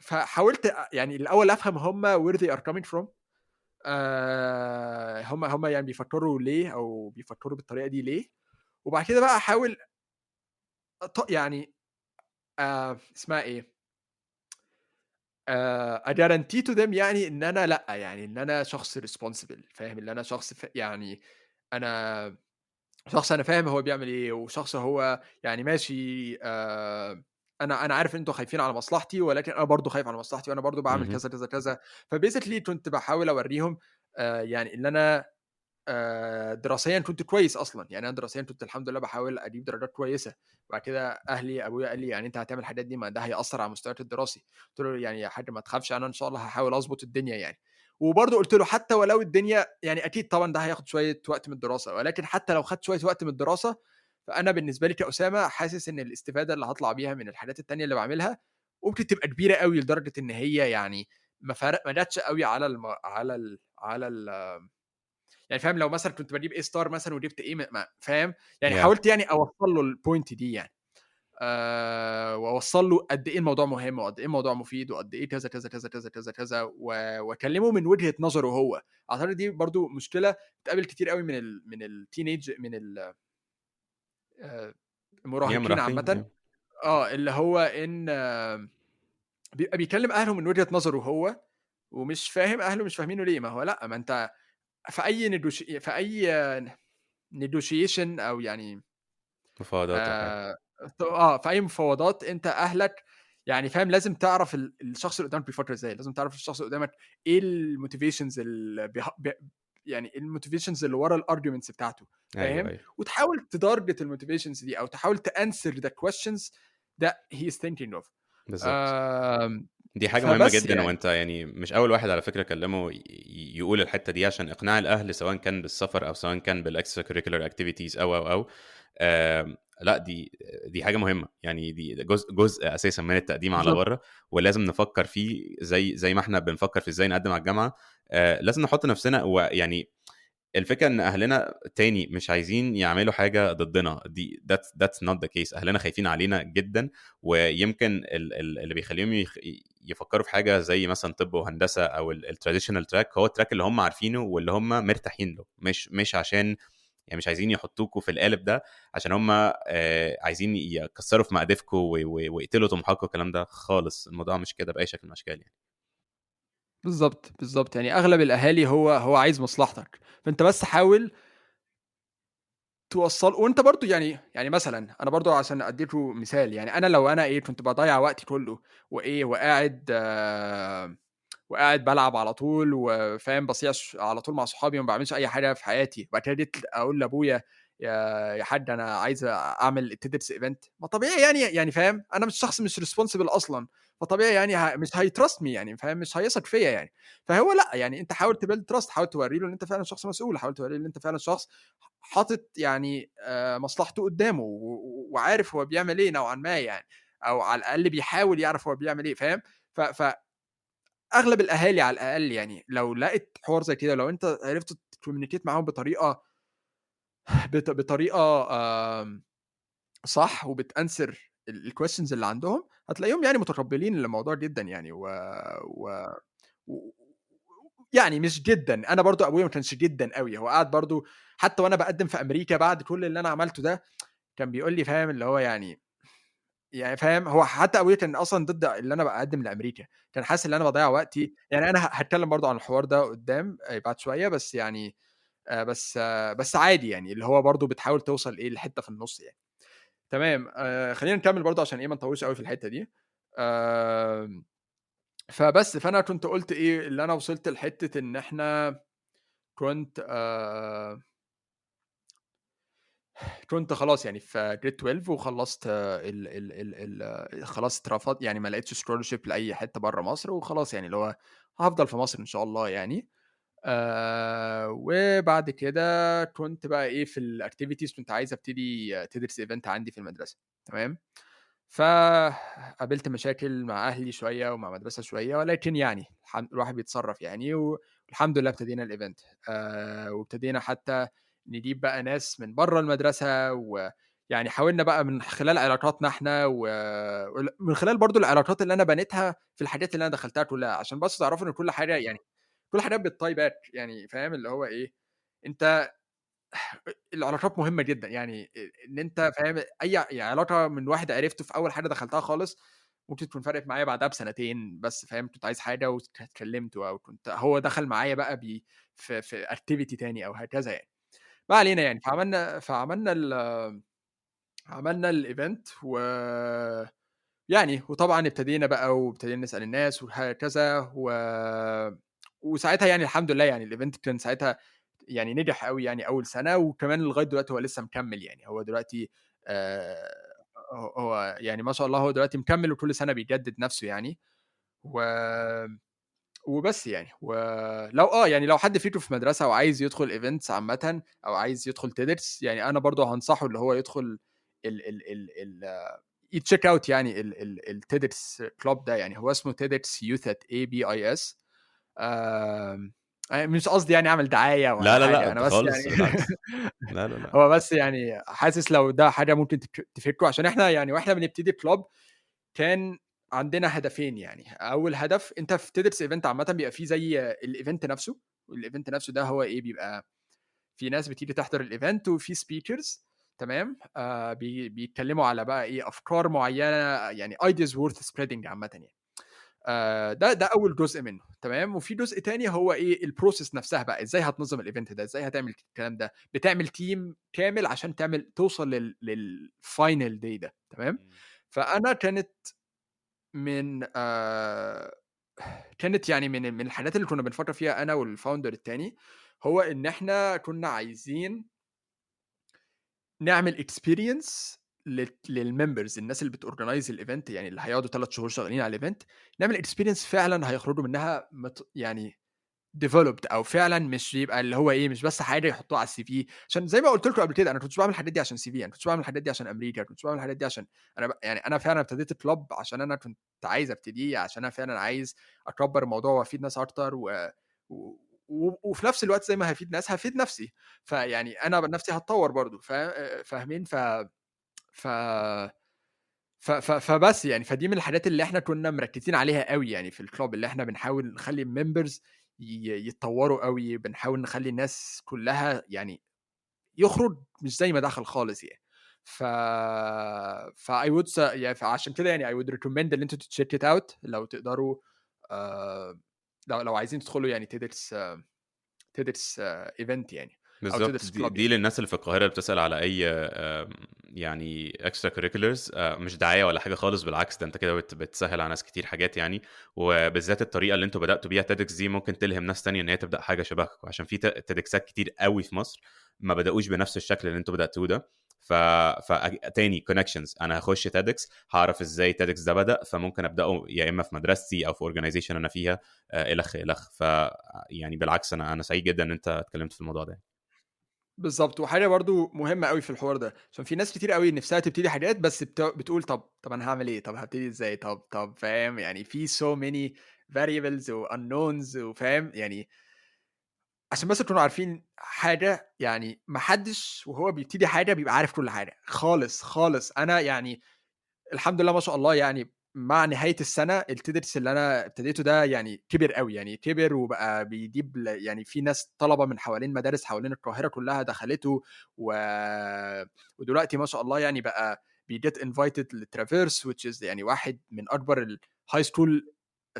فحاولت يعني الأول أفهم هُم where they are coming from، هُم يعني بيفكّروا ليه أو بيفكّروا بالطريقة دي ليه، وبعد كده بقى أحاول يعني اسمها إيه، أguarantee to them يعني إن أنا لأ، يعني إن أنا شخص responsible فاهم، إن أنا شخص يعني أنا شخص أنا فاهم هو بيعمل إيه، وشخص هو يعني ماشي، أنا عارف إن أنتم خايفين على مصلحتي، ولكن أنا برضه خايف على مصلحتي، وأنا برضه باعمل اهم. كذا، كذا، كذا. فbasically كنت باحاول أورّيهم يعني إن أنا دراسيًا كنت كويس أصلًا، يعني أنا دراسيًا كنت الحمد لله باحاول أجيب درجات كويسة. وبعد كده أهلي أبويا قال لي: "يعني أنت هتعمل الحاجات دي، ما ده هيأثّر على مستواك الدراسي." قُلت له: "يعني يا حاج ما تخافش، أنا إن شاء الله هاحاول أضبط الدنيا يعني." وبرضه قُلت له: "حتى ولو الدنيا يعني أكيد طبعًا ده هياخد شوية وقت من الدراسة، ولكن حتى لو خد شوية وقت من الدراسة، فأنا بالنسبة لي كأسامة حاسس إن الاستفادة اللي هاطلع بيها من الحاجات التانية اللي باعملها ممكن تبقى كبيرة أوي لدرجة إن هي يعني ما جاتش أوي على الم على ال على ال يعني فاهم، لو مثلًا كنت باجيب A star مثلًا وجبت A ما فاهم؟ يعني yeah. حاولت يعني أوصّل له الpoint دي يعني، وأوصّل له قد إيه الموضوع مهم وقد إيه الموضوع مفيد وقد إيه كذا، كذا، كذا، كذا، كذا، كذا، وأكلمه من وجهة نظره هو. أعتقد دي برضه مشكلة بتقابل كتير أوي من الteenage من ال yeah المراهقين مراهقين عامةً، yeah. آه، اللي هو إن بيبقى بيكلم أهله من وجهة نظره هو، ومش فاهم أهله مش فاهمينه ليه، ما هو لأ، ما أنت في أي negotiation أو يعني مفاوضات أو حاجة. آآ آه، في أي مفاوضات أنت أهلك يعني فاهم، لازم تعرف الشخص اللي قدامك بيفكر إزاي، لازم تعرف الشخص اللي قدامك إيه الmotivations ال بيه ب يعني إيه الmotivations اللي ورا الarguments بتاعته، أيوه، فاهم؟ أيوه. وتحاول تتارجت الmotivations دي أو تحاول تanswer the questions that he is thinking of. بالضبط. آمم، دي حاجة مهمة فبس جدًا، يعني. وأنت يعني مش أول واحد على فكرة أكلمه يقول الحتة دي، عشان إقناع الأهل سواء كان بالسفر أو سواء كان بالextra curricular activities أو، أو، أو، لأ دي حاجة مهمة، يعني دي جزء أساسًا من التقديم على بالضبط. برّه، ولازم نفكر فيه زي ما إحنا بنفكر في إزاي نقدم على الجامعة. لازم نحط نفسنا، ويعني الفكرة إن أهلنا تاني مش عايزين يعملوا حاجة ضدنا، دي that's not the case. أهلنا خايفين علينا جدا، ويمكن اللي بيخليهم يفكروا في حاجة زي مثلا طب وهندسة أو ال traditional track، هو ال track اللي هم عارفينه واللي هم مرتاحين له، مش عشان يعني مش عايزين يحطوكوا في القالب ده، عشان هم عايزين يكسروا في مقادفكوا ويقتلوا طموحاتكوا والكلام ده خالص. الموضوع مش كده بأي شكل من الأشكال يعني. بالظبط، بالظبط. يعني أغلب الأهالي هو عايز مصلحتك، فأنت بس حاول توصل. وأنت برضو يعني مثلا أنا برضو عشان أديكوا مثال، يعني أنا لو أنا إيه كنت بضيع وقتي كله وإيه وقاعد بلعب على طول وفاهم بصيع على طول مع صحابي وما بعملش أي حاجة في حياتي، وبعد كده جيت أقول لأبويا يا حاج أنا عايز أعمل TEDx event، ما طبيعي يعني فاهم أنا مش شخص مش responsible أصلاً، فطبيعي يعني مش هيترست مي يعني فاهم، مش هيثق فيا يعني. فهو لأ، يعني أنت حاول تbuild trust، حاول توري له إن أنت فعلاً شخص مسؤول، حاول توري له إن أنت فعلاً شخص حاطط مصلحته قدامه وعارف هو بيعمل إيه نوعاً ما يعني، أو على الأقل بيحاول يعرف هو بيعمل إيه، فاهم؟ ف أغلب الأهالي على الأقل يعني لو لقت حوار زي كده، لو أنت عرفت تcommunicate معاهم بطريقة، صح، وبتانسر الquestions اللي عندهم، هتلاقيهم متقبلين للموضوع جداً يعني، و يعني مش جداً. أنا برضو أبويا ما كانش جداً قوي، هو قعد برضو حتى وأنا بقدم في أمريكا بعد كل اللي أنا عملته ده، كان بيقول لي فاهم اللي هو يعني، يعني فاهم، هو حتى أبويا كان أصلاً ضد اللي أنا بقدم لأمريكا، كان حاسس إن أنا بضيع وقتي. يعني أنا هتكلم برضو عن الحوار ده قدام، بعد شوية، بس يعني، بس عادي يعني، اللي هو برضو بتحاول توصل إيه لحتة في النص يعني. تمام، خلينا نكمل برضو عشان إيه ما نطولش قوي في الحتة دي. فأنا كنت قلت إيه اللي أنا وصلت لحتة إن إحنا كنت، كنت خلاص يعني في grade 12 وخلّصت ال ال ال ال خلاص اترفض يعني، ما لقيتش scholarship لأي حتّة برّه مصر، وخلاص يعني اللي هو هافضل في مصر إن شاء الله يعني. وبعد كده كنت بقى إيه في الactivities، كنت عايز أبتدي TEDx event عندي في المدرسة، تمام؟ فقابلت مشاكل مع أهلي شوية ومع مدرسة شوية، ولكن يعني الواحد بيتصرّف يعني، والحمد لله ابتدينا الevent. وابتدينا حتى نجيب بقى ناس من برّه المدرسة، ويعني حاولنا بقى من خلال علاقاتنا إحنا و ول من خلال برضه العلاقات اللي أنا بنيتها في الحاجات اللي أنا دخلتها كلّها، عشان بس تعرفوا إن كل حاجة يعني كل حاجة بتtie back يعني، فاهم؟ اللي هو إيه، أنت العلاقات مهمة جدًا، يعني إن أنت فاهم أي يعني علاقة من واحد عرفته في أول حاجة دخلتها خالص، ممكن تكون فرقت معايا بعدها بسنتين بس، فاهم؟ كنت عايز حاجة اتكلمته، أو كنت هو دخل معايا بقى في activity تاني أو هكذا يعني. ما علينا يعني، فعملنا عملنا الevent، و يعني وطبعًا ابتدينا بقى وابتدينا نسأل الناس وهكذا، وساعتها يعني الحمد لله يعني الevent كان ساعتها يعني نجح أوي يعني أول سنة، وكمان لغاية دلوقتي هو لسه مكمّل يعني، هو دلوقتي هو يعني ما شاء الله هو دلوقتي مكمّل، وكل سنة بيجدد نَفْسه يعني، و وبس يعني. ولو يعني لو حد فيكم في مدرسة وعايز يدخل events عامةً أو عايز يدخل TEDx، يعني أنا برضه هانصحه اللي هو يدخل ال ال ال ال يcheck out يعني ال ال الTEDx club ده يعني، هو اسمه TEDx Youth at ABIS. آمم، مش قصدي يعني أعمل دعاية ولا لا، لا، لأ، حاجة، أنا ده بس خالص يعني بالعكس. لا، لا، لأ. هو بس يعني حاسس لو ده حاجة ممكن تفيدكم، عشان إحنا يعني وإحنا بنبتدي club كان عندنا هدفين يعني. أول هدف، أنت في TEDx event عامةً بيبقى في زي الevent نفسه، والevent نفسه ده هو إيه، بيبقى في ناس بتيجي تحضر الevent وفي speakers، تمام؟ بيتكلموا على بقى إيه، أفكار معينة يعني ideas worth spreading عامةً يعني. ده أول جزء منه، تمام؟ وفي جزء تاني هو إيه، الprocess نفسها بقى، إزاي هتنظم الevent ده، إزاي هتعمل الكلام ده، بتعمل team كامل عشان توصل للfinal day ده، تمام؟ فأنا كانت من كانت يعني من الحاجات اللي كنا بنفكر فيها أنا والfounder التاني، هو إن إحنا كنا عايزين نعمل experience للmembers، الناس اللي بتorganize الevent يعني اللي هيقعدوا 3 شهور شغالين على الevent، نعمل experience فعلًا هيخرجوا منها يعني developed، أو فعلًا مش يبقى اللي هو إيه، مش بس حاجة يحطوها على الCV، عشان زي ما قُلت لكم قبل كده أنا ما كنتش باعمل الحاجات دي عشان CV، أنا ما كنتش باعمل الحاجات دي عشان أمريكا، ما كنتش باعمل الحاجات دي عشان أنا يعني أنا فعلًا ابتديت club عشان أنا كنت عايز أبتديه، عشان أنا فعلًا عايز أكبّر الموضوع وأفيد ناس أكتر، و و وفي نفس الوقت زي ما هافيد ناس هافيد نفسي، فيعني أنا بنفسي هاتطور برضه، فاهمين؟ ف ف ف ف فبس يعني، فدي من الحاجات اللي إحنا كنا مركزين عليها أوي يعني في الclub، اللي إحنا بنحاول نخلّي الmembers يتطوروا أوي، بنحاول نخلّي الناس كلها يعني يخرج مش زي ما دخل خالص يعني. ف ف I would يعني فعشان كده يعني I would recommend إن أنتم تcheck it out لو تقدروا، لو عايزين تدخلوا يعني TEDx event يعني، أو بالضبط، TEDx دي club دي يعني. للناس اللي في القاهرة اللي بتسأل على أي يعني extra curriculars، مش دعاية ولا حاجة خالص، بالعكس ده أنت كده بتسهل على ناس كتير حاجات يعني، وبالذات الطريقة اللي أنتم بدأتوا بيها TEDx دي ممكن تلهم ناس تانية إن هي تبدأ حاجة شبهكم، عشان في TEDxات كتير قوي في مصر ما بدأوش بنفس الشكل اللي أنتم بدأتوه ده. ف تاني connections، أنا هخش TEDx هعرف إزاي TEDx ده بدأ، فممكن أبدأه يا إما في مدرستي أو في organization أنا فيها، إلخ إلخ. ف يعني بالعكس أنا سعيد جداً إن أنت اتكلمت في الموضوع ده. بالضبط. وحاجة برضه مهمة أوي في الحوار ده، عشان في ناس كتير أوي نفسها تبتدي حاجات، بس بتقول طب أنا هاعمل إيه؟ طب هابتدي إزاي؟ طب فاهم؟ يعني في so many variables و unknowns وفاهم؟ يعني عشان بس تكونوا عارفين حاجة، يعني ما حدش وهو بيبتدي حاجة بيبقى عارف كل حاجة خالص، خالص. أنا يعني الحمد لله ما شاء الله يعني مع نهاية السنة الTEDx اللي أنا ابتديته ده يعني كبر أوي، يعني كبر وبقى بيجيب يعني في ناس طلبة من حوالين مدارس حوالين القاهرة كلها دخلته، ودلوقتي ما شاء الله يعني بقى بيget invited لTraverse which is يعني واحد من أكبر ال high school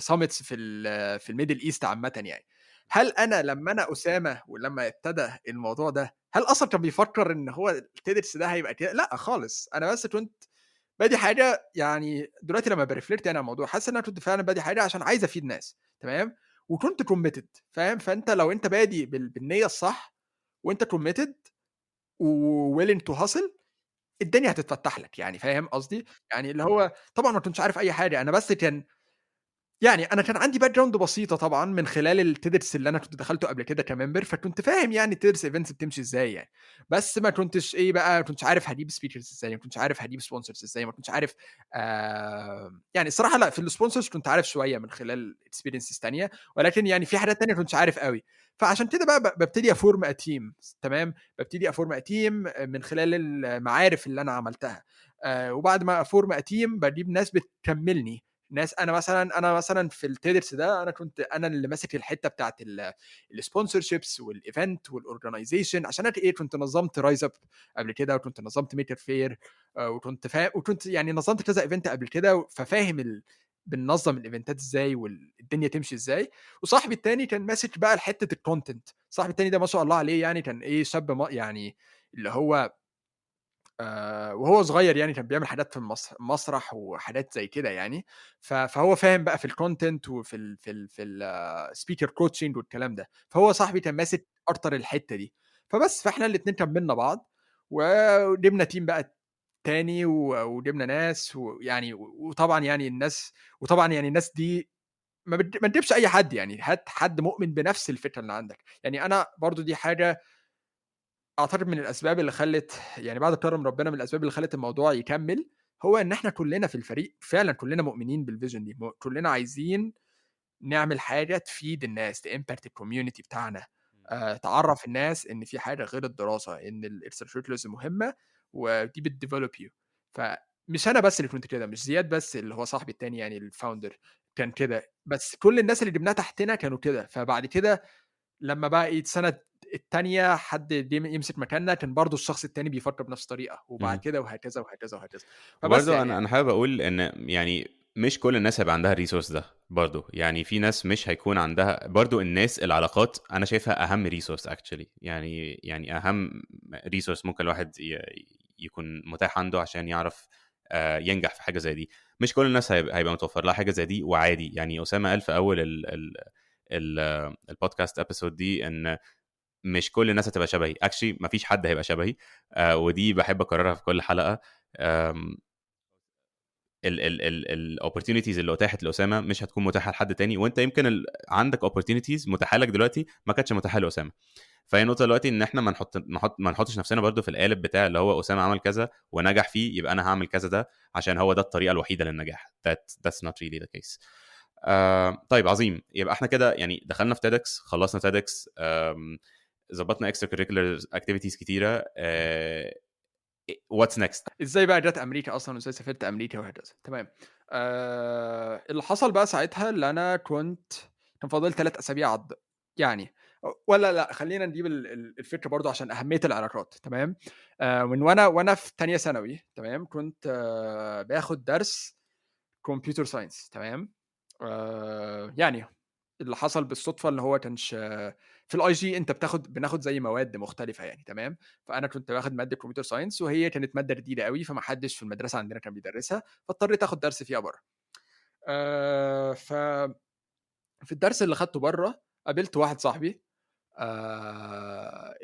summits في ال Middle East عامة يعني. هل أنا لما أنا أسامة ولما ابتدى الموضوع ده هل أصلاً كان بيفكر إن هو الTEDx ده هيبقى كده؟ لأ خالص، أنا بس كنت بادي حاجة، يعني دلوقتي لما بreflect يعني على الموضوع حاسس إن أنا كنت فعلاً بادي حاجة عشان عايز أفيد ناس، تمام؟ وكنت committed، فاهم؟ فأنت لو أنت بادي بالنية الصح وأنت committed و willing to hustle، الدنيا هتتفتح لك يعني، فاهم قصدي؟ يعني اللي هو طبعا ما كنتش عارف اي حاجة، انا بس كان يعني انا كان عندي background بسيطة طبعا من خلال ال TEDx اللي انا كنت دخلته قبل كده ك member، فكنت فاهم يعني ال TEDx events بتمشي ازاي يعني، بس ما كنتش ايه بقى، ما كنتش عارف هجيب speakers ازاي، ما كنتش عارف هجيب sponsors ازاي، ما كنتش عارف يعني الصراحة لا في ال sponsors كنت عارف شوية من خلال experiences ثانية، ولكن يعني في حاجات ثانية ما كنتش عارف قوي. فعشان كده بقى ببتدي ا form a team، تمام، ببتدي ا form a team من خلال المعارف اللي انا عملتها، وبعد ما ا form a team بجيب ناس بتكملني، ناس انا مثلا في ال TEDx ده انا كنت انا اللي ماسك الحتة بتاعت ال sponsorships وال event وال organization، عشان انا ايه كنت نظمت RiseUp قبل كده، وكنت نظمت Maker Faire، وكنت وكنت يعني نظمت كذا event قبل كده، ففاهم بننظم ال event ات ازاي والدنيا تمشي ازاي. وصاحبي التاني كان ماسك بقى حتة ال content، صاحبي التاني ده ما شاء الله عليه يعني كان ايه شاب يعني اللي هو وهو صغير يعني كان بيعمل حاجات في المسرح وحاجات زي كده يعني، فهو فاهم بقى في ال content وفي ال في ال في ال speaker coaching والكلام ده، فهو صاحبي كان ماسك اكتر الحتة دي. فبس فاحنا الاثنين كملنا بعض وجبنا team بقى تاني وجبنا ناس، ويعني وطبعا يعني الناس، وطبعا يعني الناس دي ما تجيبش اي حد يعني، هات حد مؤمن بنفس الفكرة اللي عندك يعني. انا برضو دي حاجة اعتقد من الاسباب اللي خلت يعني بعد كرم ربنا من الاسباب اللي خلت الموضوع يكمل، هو ان احنا كلنا في الفريق فعلا كلنا مؤمنين بال vision دي، كلنا عايزين نعمل حاجة تفيد الناس، ت impact ال community بتاعنا، تعرف الناس ان في حاجة غير الدراسة، ان ال extracurriculars مهمة ودي بت develop you. فمش انا بس اللي كنت كده، مش زياد بس اللي هو صاحبي التاني يعني ال founder كان كده، بس كل الناس اللي جبناها تحتنا كانوا كده. فبعد كده لما بقى ايه السنة التانية حد يمسك مكاننا كان برضو الشخص التاني بيفكر بنفس الطريقة، وبعد كده وهكذا وهكذا وهكذا. برضو يعني انا حابب اقول ان يعني مش كل الناس هيبقى عندها ال resource ده برضو، يعني في ناس مش هيكون عندها برضو. الناس العلاقات انا شايفها اهم resource actually، يعني اهم resource ممكن الواحد يكون متاح عنده عشان يعرف ينجح في حاجة زي دي. مش كل الناس هيبقى متوفر لها حاجة زي دي، وعادي يعني. أسامة قال في اول ال podcast episode دي ان مش كل الناس هتبقى شبهي، actually مفيش حد هيبقى شبهي، ودي بحب اكررها في كل حلقة. ال opportunities اللي اتاحت لأسامة مش هتكون متاحة لحد تاني، وانت يمكن عندك opportunities متاحة لك دلوقتي ما كانتش متاحة لأسامة. فهي النقطة دلوقتي ان احنا ما نحطش نفسنا برضو في القالب بتاع اللي هو أسامة عمل كذا ونجح فيه يبقى انا هعمل كذا ده عشان هو ده الطريقة الوحيدة للنجاح. That's not really the case. طيب عظيم، يبقى احنا كده يعني دخلنا في TEDx، خلصنا TEDx، ظبطنا extracurricular activities كتيرة. What's next؟ ازاي بقى جت امريكا اصلا وازاي سافرت امريكا وهكذا. تمام. اللي حصل بقى ساعتها اللي انا كان فاضل 3 اسابيع يعني، ولا لا خلينا نجيب الفكرة برضو عشان اهمية العلاقات. تمام. من وانا في ثانية ثانوي، تمام، كنت باخد درس computer science. تمام. يعني اللي حصل بالصدفة اللي هو كانش في ال IG انت بناخد زي مواد مختلفة يعني. تمام. فانا كنت باخد مادة computer science وهي كانت مادة جديدة قوي، فما حدش في المدرسة عندنا كان بيدرسها، فاضطريت اخد درس فيها بره. ف في الدرس اللي خدته بره قابلت واحد صاحبي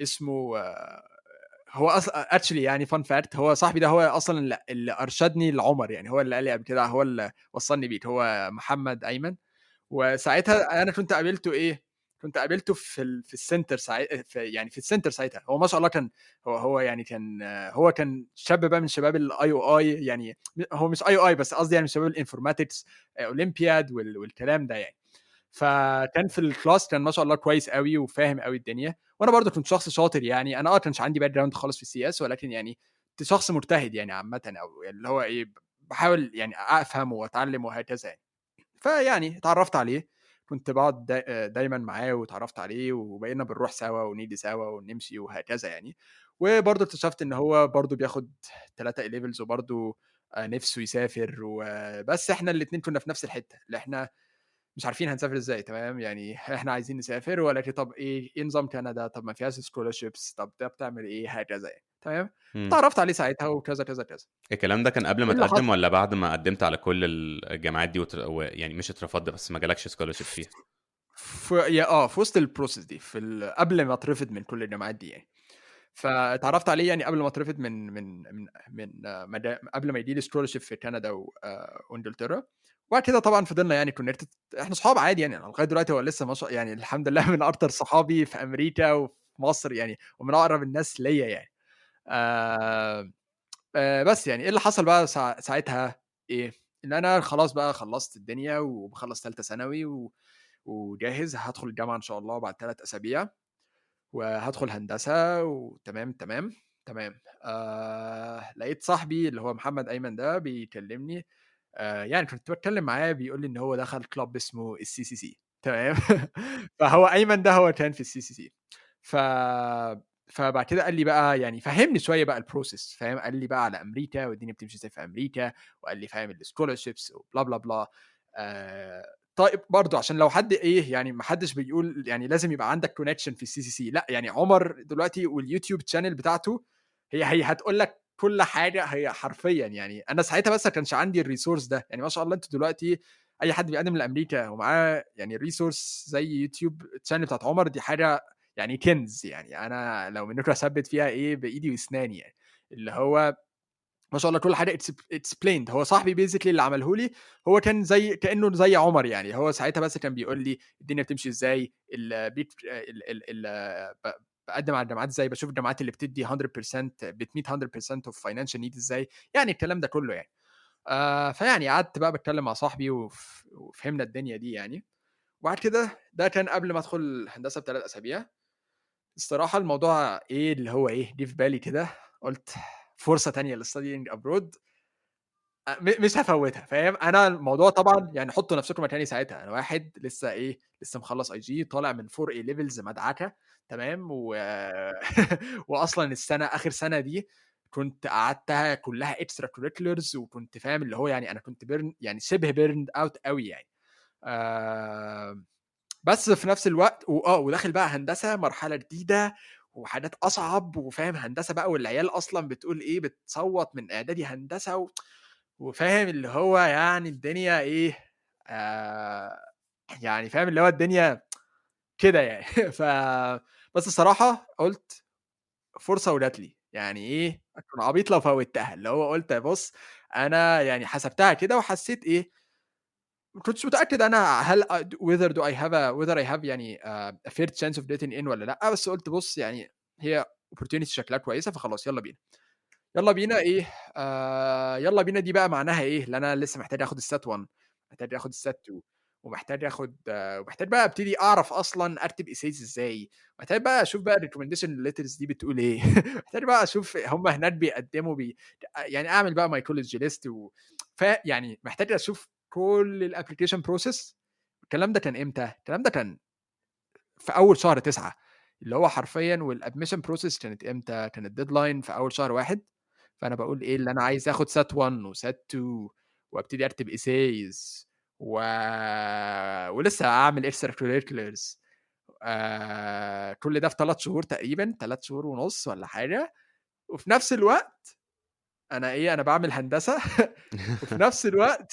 اسمه هو اصلا actually يعني fun fact، هو صاحبي ده هو اصلا اللي ارشدني لعمر يعني، هو اللي قال لي قبل كده، هو اللي وصلني بيك، هو محمد ايمن. وساعتها انا كنت قابلته كنت قابلته في ال center يعني في ال center ساعتها. هو ما شاء الله كان هو يعني كان هو كان شاب بقى من شباب ال IOI يعني، هو مش IOI بس قصدي يعني من شباب ال informatics olympiad والكلام ده يعني. فكان في ال class كان ما شاء الله كويس قوي وفاهم قوي الدنيا، وانا برضو كنت شخص شاطر يعني. انا كانش عندي background خالص في ال CS، ولكن يعني كنت شخص مجتهد يعني عامة، او اللي هو ايه بحاول يعني افهم واتعلم وهكذا يعني. فيعني اتعرفت عليه، كنت بقعد دايما معاه واتعرفت عليه، وبقينا بنروح سوا ونيجي سوا ونمشي وهكذا يعني. وبرضه اكتشفت ان هو برضه بياخد 3 A levels وبرضه نفسه يسافر، وبس احنا الاثنين كنا في نفس الحتة اللي احنا مش عارفين هنسافر ازاي. تمام. يعني احنا عايزين نسافر، ولكن طب ايه نظام كندا، طب ما فيهاش scholarships، طب ده بتعمل ايه هكذا يعني. تمام. اتعرفت عليه ساعتها وكذا كذا كذا. الكلام ده كان قبل ما تقدم ولا بعد ما قدمت على كل الجامعات دي يعني مش اترفضت بس ما جالكش scholarship فيها؟ في وسط ال process دي، في قبل ما اترفض من كل الجامعات دي يعني. فاتعرفت عليه يعني قبل ما اترفض من من من من قبل ما يجي لي scholarship في كندا وانجلترا. وبعد كده طبعا فضلنا يعني connected، احنا صحاب عادي يعني لغاية دلوقتي، هو لسه ما شاء يعني الحمد لله من اكتر صحابي في امريكا وفي مصر يعني، ومن اقرب الناس ليا يعني. آه بس يعني ايه اللي حصل بقى ساعتها ايه؟ ان انا خلاص بقى خلصت الدنيا وبخلص ثالثة ثانوي وجاهز هدخل الجامعة ان شاء الله بعد 3 اسابيع، وهدخل هندسة وتمام تمام تمام. لقيت صاحبي اللي هو محمد ايمن ده بيكلمني، يعني كنت بتكلم معاه بيقول لي ان هو دخل club اسمه ال CCC، تمام. فهو ايمن ده هو كان في ال CCC. فبعد كده قال لي بقى يعني فهمني شوية بقى ال process، فاهم؟ قال لي بقى على امريكا والدنيا بتمشي ازاي في امريكا، وقال لي فاهم ال scholarships و blah blah blah. طيب برضه عشان لو حد ايه يعني ما حدش بيقول يعني لازم يبقى عندك connection في ال CCC، لا يعني عمر دلوقتي وال YouTube channel بتاعته هي هتقول لك كل حاجة، هي حرفيا يعني انا ساعتها بس ما كانش عندي ال resource ده يعني. ما شاء الله انتوا دلوقتي اي حد بيقدم لامريكا ومعاه يعني resource زي YouTube channel بتاعت عمر دي حاجة يعني كنز يعني، انا لو منكم اثبت فيها ايه بايدي واسناني يعني، اللي هو ما شاء الله كل حاجة explained. هو صاحبي basically اللي عمله لي هو كان زي كانه زي عمر يعني، هو ساعتها بس كان بيقول لي الدنيا بتمشي ازاي، البيت ال ال بقدم على الجامعات ازاي، بشوف الجامعات اللي بتدي 100% بت meet 100% of financial need ازاي، يعني الكلام ده كله يعني. فيعني قعدت بقى بتكلم مع صاحبي وفهمنا الدنيا دي يعني. وبعد كده ده كان قبل ما ادخل هندسة ب3 اسابيع. الصراحة الموضوع ايه اللي هو ايه جه في بالي كده، قلت فرصة تانية لل studying abroad مش هفوتها، فاهم؟ انا الموضوع طبعا يعني حطوا نفسكم مكاني ساعتها، انا واحد لسه ايه لسه مخلص IG، طالع من 4 A levels مدعكه، تمام، واصلا السنة اخر سنة دي كنت قعدتها كلها extracurriculars، وكنت فاهم اللي هو يعني انا كنت burn يعني شبه burned out قوي يعني. بس في نفس الوقت وداخل بقى هندسة مرحلة جديدة وحاجات اصعب، وفاهم هندسة بقى والعيال اصلا بتقول ايه، بتصوت من اعدادي هندسة وفاهم اللي هو يعني الدنيا ايه، يعني فاهم اللي هو الدنيا كده يعني. بس الصراحة قلت فرصة وجات لي يعني ايه، اكون عبيط لو فوتها، اللي هو قلت بص انا يعني حسبتها كده وحسيت ايه، ما كنتش متاكد انا هل whether do I have a whether I have يعني a fair chance of getting in ولا لا، بس قلت بص يعني هي opportunity شكلها كويسة فخلاص يلا بينا، يلا بينا ايه، يلا بينا. دي بقى معناها ايه؟ اللي انا لسه محتاج اخد ال SAT 1، محتاج اخد ال SAT 2، ومحتاج اخد ومحتاج بقى ابتدي اعرف اصلا اكتب essays ازاي، محتاج بقى اشوف بقى ال recommendation letters دي بتقول ايه، محتاج بقى اشوف هم هناك بيقدموا يعني اعمل بقى my college list يعني محتاج اشوف كل ال application process. الكلام ده كان امتى؟ الكلام ده كان في اول شهر 9 اللي هو حرفيا. وال admission process كانت امتى؟ كان ال deadline في اول شهر 1. فانا بقول ايه اللي انا عايز اخد SAT 1 و SAT 2 وابتدي اكتب essays ولسه اعمل extracurriculars، كل ده في 3 شهور تقريبا، 3 شهور ونص ولا حاجة. وفي نفس الوقت انا ايه، انا بعمل هندسة وفي نفس الوقت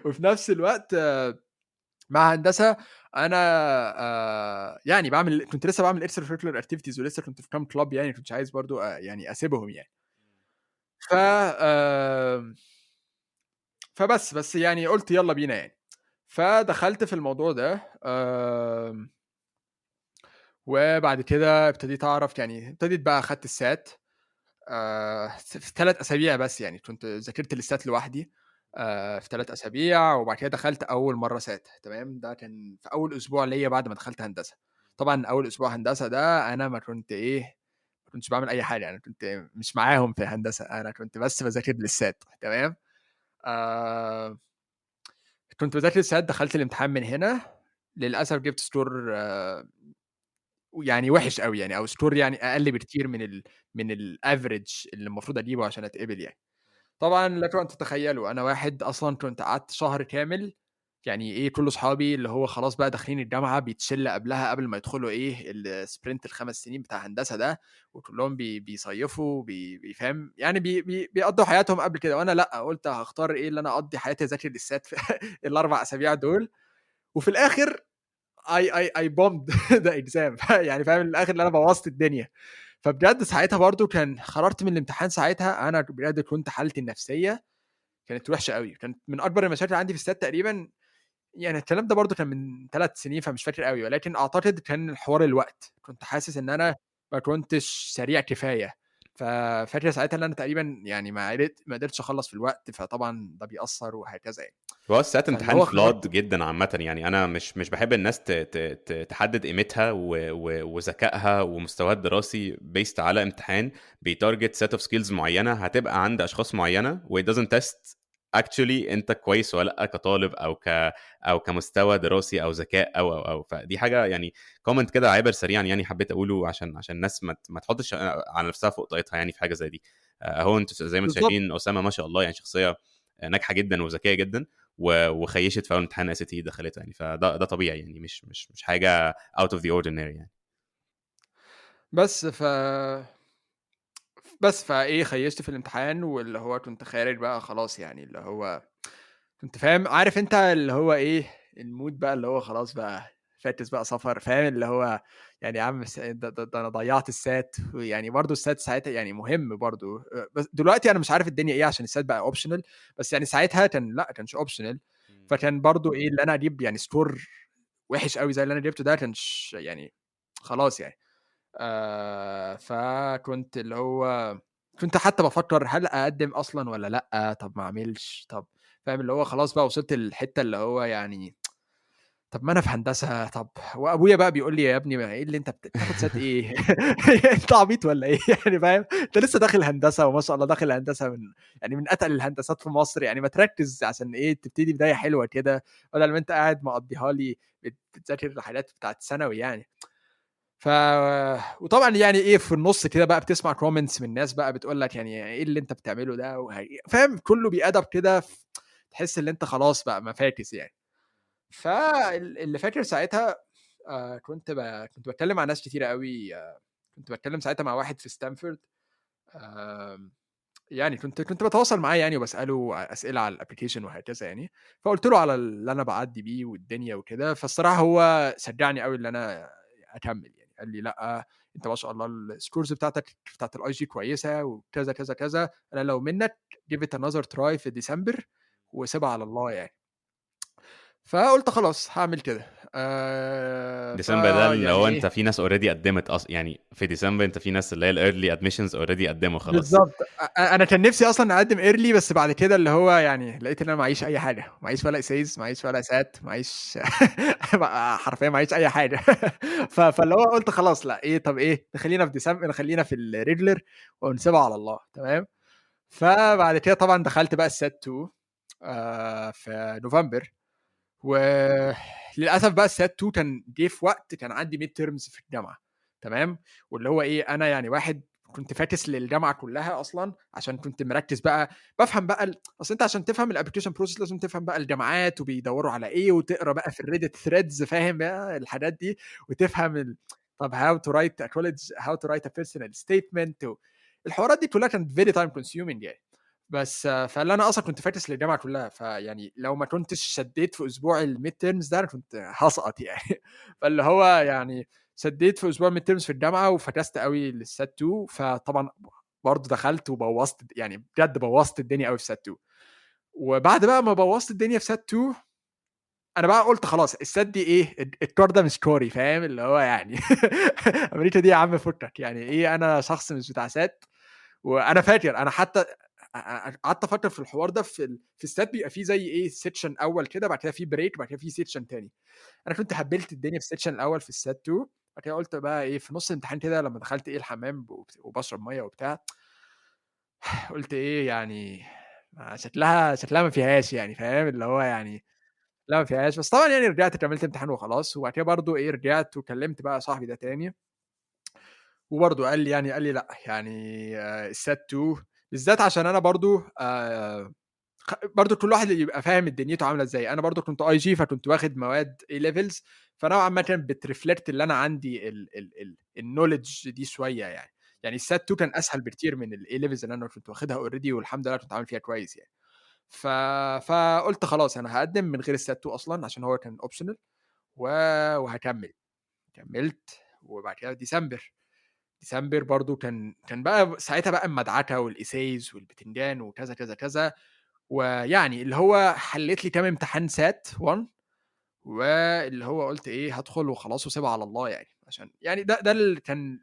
وفي نفس الوقت مع هندسة انا يعني بعمل، كنت لسه بعمل extracurricular activities ولسه كنت في كام club يعني، كنت عايز برضو يعني اسيبهم يعني. ف فبس بس يعني قلت يلا بينا يعني، فدخلت في الموضوع ده. وبعد كده ابتديت اعرف يعني، ابتديت بقى اخدت ال SAT في 3 اسابيع بس يعني، كنت ذاكرت ال SAT لوحدي في 3 اسابيع. وبعد كده دخلت اول مرة SAT، تمام. ده كان في اول اسبوع ليا بعد ما دخلت هندسة. طبعا اول اسبوع هندسة ده انا ما كنت ايه، ما كنتش بعمل اي حاجة يعني، كنت مش معاهم في هندسة، انا كنت بس بذاكر لل SAT، تمام. كنت بذاكر لل SAT، دخلت الامتحان من هنا، للاسف جبت score يعني وحش قوي يعني، او score يعني اقل بكتير من ال average اللي المفروض اجيبه عشان اتقبل يعني. طبعا لكم ان تتخيلوا انا واحد اصلا كنت قعدت شهر كامل يعني ايه، كل اصحابي اللي هو خلاص بقى داخلين الجامعة بيتشل قبلها قبل ما يدخلوا ايه ال sprint ال5 سنين بتاع هندسة ده، وكلهم بيصيفوا بيفهم يعني بيقضوا حياتهم قبل كده، وانا لا، قلت هختار ايه اللي انا اقضي حياتي اذاكر لل SAT في ال4 اسابيع دول، وفي الاخر I bombed the exam يعني فاهم، الاخر اللي انا بوظت الدنيا. فبجد ساعتها برضو كان خرجت من الامتحان ساعتها انا بجد كنت حالتي النفسية كانت وحشة قوي، كانت من اكبر المشاكل عندي في ال SAT تقريبا. يعني الكلام ده برضو كان من 3 سنين فمش فاكر قوي، ولكن اعتقد كان الحوار الوقت، كنت حاسس ان انا ما كنتش سريع كفاية. ففاكر ساعتها ان انا تقريبا يعني ما قدرتش اخلص في الوقت، فطبعا ده بيأثر وهكذا يعني. هو ال SAT امتحان flawed جدا عامة يعني، انا مش بحب الناس تحدد قيمتها وذكائها ومستواها الدراسي based على امتحان بي target set of skills معينة هتبقى عند اشخاص معينة، و it doesn't test actually انت كويس ولا لا كطالب او كمستوى دراسي او ذكاء او او او فدي حاجة يعني comment كده عابر سريعا يعني، حبيت اقوله عشان الناس ما تحطش على نفسها فوق طاقتها يعني في حاجة زي دي. اهو انتوا زي ما انتم شايفين اسامة ما شاء الله يعني شخصية ناجحة جدا وذكيه جدا، وخيشت في اول امتحان SAT دخلتها يعني، فده طبيعي يعني، مش مش مش حاجة out of the ordinary يعني. بس فايه خيشت في الامتحان، واللي هو كنت خارج بقى خلاص يعني، اللي هو كنت فاهم عارف انت اللي هو ايه ال mood بقى، اللي هو خلاص بقى فاتس بقى سفر، فاهم اللي هو يعني يا عم ده انا ضيعت ال SAT يعني. برضو ال SAT ساعتها يعني مهم برضو، بس دلوقتي انا مش عارف الدنيا ايه عشان ال SAT بقى optional، بس يعني ساعتها كان لا كانش optional. فكان برضو ايه اللي انا اجيب يعني score وحش قوي زي اللي انا جبته ده كانش يعني خلاص يعني. فكنت اللي هو كنت حتى بفكر هل اقدم اصلا ولا لا، طب ما اعملش، طب فاهم اللي هو خلاص بقى وصلت للحتة اللي هو يعني طب ما انا في هندسة، طب وابويا بقى بيقول لي يا ابني ما ايه اللي انت بتاخد SAT ايه انت عبيط ولا ايه يعني فاهم، انت لسه داخل هندسة وما شاء الله داخل هندسة من يعني من اتقل الهندسات في مصر يعني، ما تركز عشان ايه تبتدي بداية حلوة كده، بدل ما انت قاعد مقضيها لي بتذاكر الحاجات بتاعت ثانوي يعني. وطبعا يعني ايه في النص كده بقى بتسمع comments من الناس بقى بتقول لك يعني ايه اللي انت بتعمله ده فاهم، كله بيأدب كده، تحس ان انت خلاص بقى ما فاكس يعني. فاللي فاكر ساعتها كنت بتكلم مع ناس كتيرة قوي، كنت بتكلم ساعتها مع واحد في ستانفورد، يعني كنت بتواصل معاه يعني وبسأله أسئلة على ال application وهكذا يعني، فقلت له على اللي انا بعدي بيه والدنيا وكده. فالصراحة هو شجعني قوي اللي انا اكمل يعني، قال لي لا انت ما شاء الله ال scores بتاعتك بتاعت ال IG كويسة وكذا كذا كذا، انا لو منك give it another try في ديسمبر وسيبها على الله يعني. فقلت خلاص هعمل كده. ديسمبر ده اللي هو انت في ناس already قدمت يعني في ديسمبر، انت في ناس اللي هي ال early admissions already قدموا خلاص. بالظبط، انا كان نفسي اصلا اقدم early، بس بعد كده اللي هو يعني لقيت ان انا معيش اي حاجة، معيش ولا essays، معيش ولا SAT، معيش حرفيا معيش اي حاجة. فاللي هو قلت خلاص لا ايه، طب ايه نخلينا في ديسمبر، نخلينا في ال regular ونسيبها على الله تمام. فبعد كده طبعا دخلت بقى ال SAT 2 في نوفمبر، وللاسف بقى ال SAT 2 كان جه في وقت كان عندي midterms في الجامعة تمام، واللي هو ايه انا يعني واحد كنت فاكس للجامعة كلها اصلا عشان كنت مركز بقى بفهم بقى اصل انت عشان تفهم ال application process لازم تفهم بقى الجامعات وبيدوروا على ايه، وتقرا بقى في ال Reddit threads فاهم بقى الحاجات دي، وتفهم طب how to write a college، how to write a personal statement، الحوارات دي كلها كانت very time consuming يعني. بس فاللي انا اصلا كنت فاكس للجامعة كلها، فيعني لو ما كنتش شديت في اسبوع ال midterms ده انا كنت هسقط يعني. فاللي هو يعني شديت في اسبوع ال midterms في الجامعة وفكست قوي لل SAT 2. فطبعا برضه دخلت وبوظت يعني بجد بوظت الدنيا قوي في SAT 2. وبعد بقى ما بوظت الدنيا في SAT 2 انا بقى قلت خلاص ال SAT دي ايه، الكار ده مش كوري فاهم اللي هو يعني امريكا دي يا عم فكك يعني ايه، انا شخص مش بتاع SAT. وانا فاكر انا حتى قعدت افكر في الحوار ده في ال SAT بيبقى فيه زي ايه section اول كده، بعد كده في break، بعد كده في section تاني. انا كنت هبلت الدنيا في ال section الاول في ال SAT 2. بعد كده قلت بقى ايه في نص الامتحان كده لما دخلت ايه الحمام وبشرب مية وبتاع، قلت ايه يعني شكلها ما فيهاش يعني فاهم اللي هو يعني لا ما فيهاش. بس طبعا يعني رجعت كملت امتحان وخلاص. وبعد كده برضو ايه رجعت وكلمت بقى صاحبي ده تاني، وبرضو قال لي يعني قال لي لا يعني ال SAT 2 بالذات عشان انا برضو برضو كل واحد اللي يبقى فاهم دنيته عامله ازاي. انا برضو كنت IG، فكنت واخد مواد A levels، فنوعا ما كان بت reflect اللي انا عندي ال knowledge دي شوية يعني. يعني ال SAT 2 كان اسهل بكتير من ال A levels اللي انا كنت واخدها already، والحمد لله كنت عامل فيها كويس يعني. فقلت خلاص انا هقدم من غير ال SAT 2 اصلا عشان هو كان optional، وهكمل. كملت، وبعد كده ديسمبر برضو كان بقى ساعتها بقى المدعكه وال essays والبتنجان وكذا كذا كذا، ويعني اللي هو حليت لي كام امتحان SAT 1، واللي هو قلت ايه هدخل وخلاص وسيبها على الله يعني، عشان يعني ده اللي كان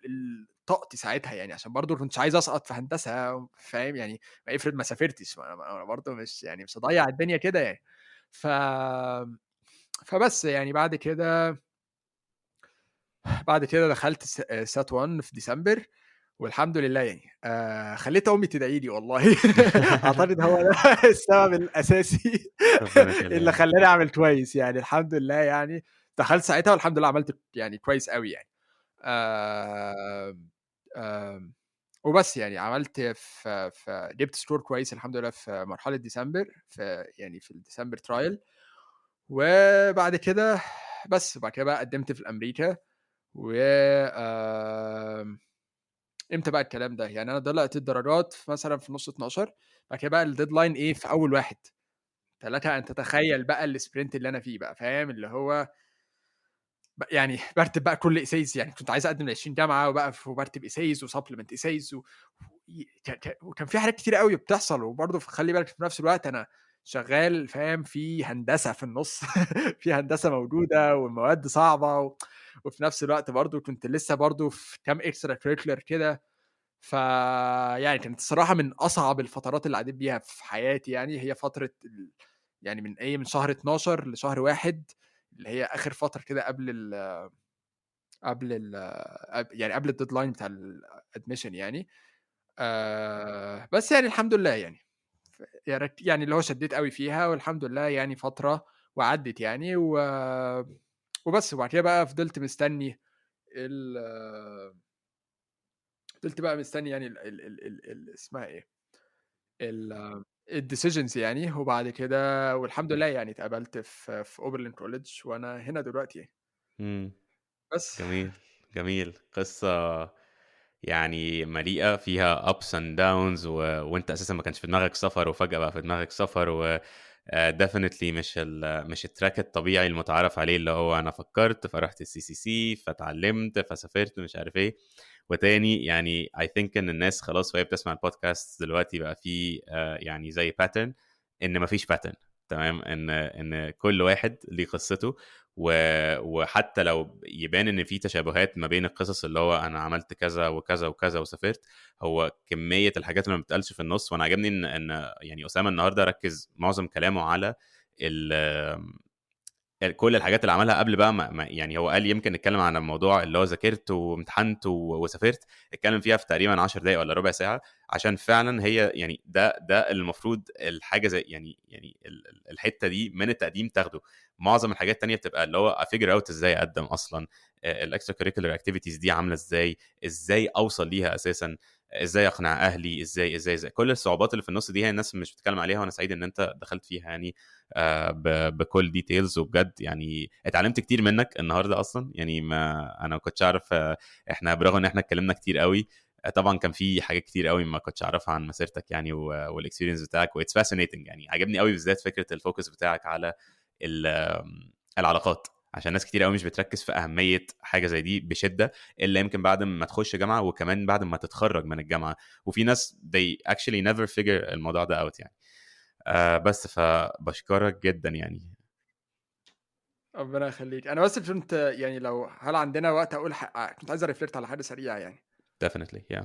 طاقتي ساعتها يعني، عشان برضو كنتش عايز اسقط في هندسة، فاهم يعني؟ ما افرض ما سافرتش، ما انا برضو مش يعني مش هضيع الدنيا كده يعني. فبس يعني بعد كده دخلت SAT 1 في ديسمبر، والحمد لله يعني خليت امي تدعي لي والله. اعتقد هو ده السبب الاساسي ربنا يخليها اللي لك. خلاني اعمل كويس يعني. الحمد لله يعني دخلت ساعتها والحمد لله عملت يعني كويس قوي يعني. آه آه وبس يعني عملت في جبت score كويس الحمد لله في مرحلة ديسمبر، في يعني في ال December trial. وبعد كده بس بعد كده بقى قدمت في امريكا. و امتى بقى الكلام ده؟ يعني انا طلعت الدرجات في مثلا في نص 12، بعد كده بقى ال deadline ايه؟ في اول واحد ثلاثة. انت تخيل بقى ال sprint اللي انا فيه بقى، فاهم؟ اللي هو يعني برتب بقى كل essays، يعني كنت عايز اقدم ل 20 جامعه، وبقى وبرتب essays و supplement essays وكان في حاجات كتير قوي بتحصل. وبرضه خلي بالك في نفس الوقت انا شغال، فاهم؟ في هندسة في النص، في هندسة موجودة والمواد صعبة وفي نفس الوقت برضه كنت لسه برضه في كام extracurricular كده. فيعني كانت الصراحة من اصعب الفترات اللي عديت بيها في حياتي، يعني هي فترة يعني من ايه، من شهر 12 لشهر واحد، اللي هي اخر فترة كده قبل ال يعني قبل ال deadline بتاع ال admission يعني. بس يعني الحمد لله يعني يعني اللي هو شديت قوي فيها، والحمد لله يعني فترة وعدت يعني وبس. وبعد كده بقى فضلت بقى مستني يعني ال ال ال ال ال اسمها ايه ال decisions يعني. وبعد كده والحمد لله يعني اتقبلت في Oberlin College، وانا هنا دلوقتي يعني. بس. جميل جميل، قصة يعني مليئة فيها ups and downs وانت اساسا ما كانش في دماغك سفر، وفجأة بقى في دماغك سفر، و definitely مش ال track الطبيعي المتعارف عليه، اللي هو انا فكرت فرحت ال CCC فتعلمت فسافرت مش عارف ايه. وتاني يعني I think ان الناس خلاص وهي بتسمع البودكاست دلوقتي بقى في يعني زي pattern، ان مفيش pattern، تمام؟ ان كل واحد ليه قصته، وحتى لو يبان ان في تشابهات ما بين القصص، اللي هو انا عملت كذا وكذا وكذا وسافرت، هو كمية الحاجات اللي ما بتقالش في النص. وانا عجبني ان يعني اسامة النهارده ركز معظم كلامه على كل الحاجات اللي عملها قبل بقى ما يعني هو قال يمكن نتكلم عن الموضوع اللي هو ذاكرت وامتحنت وسافرت، اتكلم فيها في تقريبا 10 دقائق ولا ربع ساعه، عشان فعلا هي يعني ده المفروض الحاجة زي يعني الحتة دي من التقديم تاخده. معظم الحاجات التانية بتبقى اللي هو ا figure out ازاي اقدم اصلا، ال extracurricular activities دي عامله ازاي، ازاي اوصل ليها اساسا، ازاي اقنع اهلي، ازاي ازاي ازاي، كل الصعوبات اللي في النص دي هي الناس مش بتتكلم عليها. وانا سعيد ان انت دخلت فيها يعني بكل details، وبجد يعني اتعلمت كتير منك النهارده اصلا. يعني ما انا ما كنتش اعرف، احنا برغم ان احنا اتكلمنا كتير قوي، طبعا كان في حاجات كتير قوي ما كنتش اعرفها عن مسيرتك يعني وال experience بتاعك، و it's fascinating يعني. عجبني قوي بالذات فكرة ال focus بتاعك على العلاقات، عشان ناس كتير قوي مش بتركز في اهمية حاجة زي دي بشده، الا يمكن بعد ما تخش جامعه، وكمان بعد ما تتخرج من الجامعة، وفي ناس they actually never figure الموضوع ده out يعني. بس فبشكرك جدا يعني. ربنا يخليك. انا بس كنت يعني لو هل عندنا وقت اقول كنت عايز ا reflect على حاجة سريعة يعني. definitely yeah.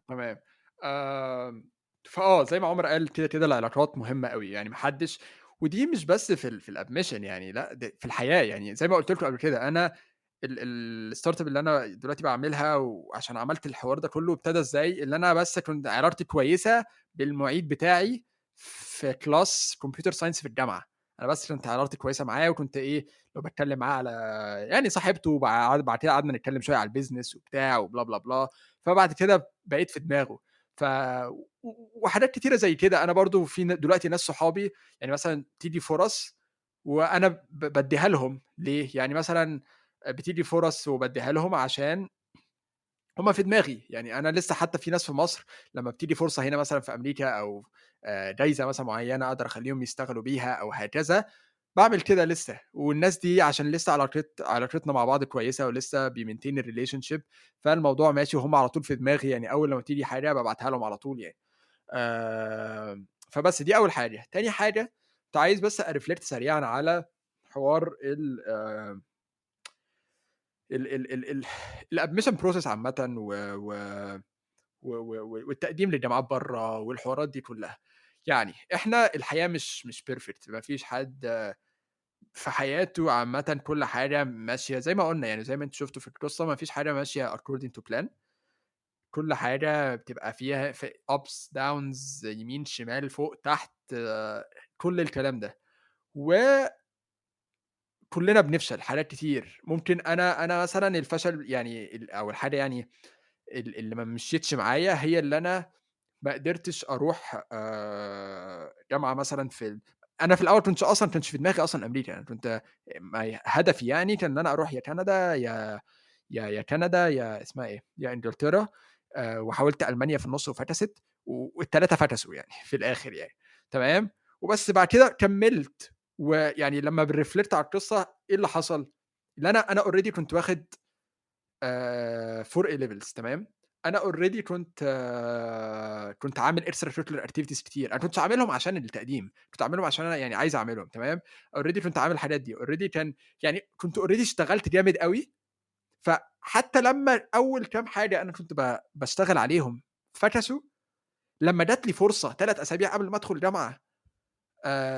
تمام. فاه زي ما عمر قال كده كده العلاقات مهمة قوي يعني، محدش، ودي مش بس في ال admission يعني، لا ده في الحياة يعني. زي ما قلت لكم قبل كده، انا ال startup اللي انا دلوقتي بعملها، وعشان عملت الحوار ده كله ابتدى ازاي؟ اللي انا بس كنت علاقتي كويسة بالمعيد بتاعي في class computer science في الجامعة، انا بس كنت علاقتي كويسة معاه، وكنت ايه لو بتكلم معاه على يعني صاحبته، وبعد كده قعدنا نتكلم شوية على ال business وبتاع و blah blah blah، فبعد كده بقيت في دماغه. وحاجات كتيرة زي كده. انا برضو في دلوقتي ناس صحابي يعني مثلا تيجي فرص وانا بديها لهم. ليه؟ يعني مثلا بتيجي فرص وبديها لهم عشان هما في دماغي يعني. انا لسه حتى في ناس في مصر لما بتيجي فرصة هنا مثلا في امريكا او جايزة مثلا معينة اقدر اخليهم يشتغلوا بيها او هكذا، بعمل كده لسه، والناس دي عشان لسه علاقتنا مع بعض كويسة ولسه بي maintain ال relationship، فالموضوع ماشي وهم على طول في دماغي، يعني اول لما تيجي حاجة ببعتها لهم على طول يعني. فبس دي اول حاجة. تاني حاجة كنت عايز بس ا reflect سريعا على حوار ال ال ال ال ال ال admission process عامة والتقديم للجامعات بره والحوارات دي كلها. يعني احنا الحياة مش perfect، ما فيش حد في حياته عامة كل حاجة ماشية زي ما قلنا، يعني زي ما انت شفتوا في القصة ما فيش حاجة ماشية according to plan، كل حاجة بتبقى فيها في ups downs، يمين شمال فوق تحت، كل الكلام ده، وكلنا بنفشل حالات كتير. ممكن انا مثلا الفشل يعني او الحاجة يعني اللي ما مشيتش معايا هي اللي انا ما قدرتش اروح جامعه مثلا في انا في الاول كنت اصلا كانش في دماغي اصلا امريكا، يعني كنت هدفي يعني كان ان انا اروح يا كندا يا يا يا كندا يا اسمها ايه يا انجلترا، وحاولت المانيا في النص وفكست، والثلاثة فكسوا يعني في الاخر يعني تمام. وبس بعد كده كملت، ويعني لما ب reflect على القصة ايه اللي حصل، اللي انا already كنت واخد 4 A levels تمام، انا already كنت عامل extracurricular activities كتير، انا كنت عاملهم عشان التقديم، كنت عاملهم عشان انا يعني عايز اعملهم تمام. already كنت عامل الحاجات دي، already كان يعني كنت already اشتغلت جامد قوي. فحتى لما اول كام حاجة انا كنت بشتغل عليهم فكسوا، لما جات لي فرصة 3 اسابيع قبل ما ادخل جامعه،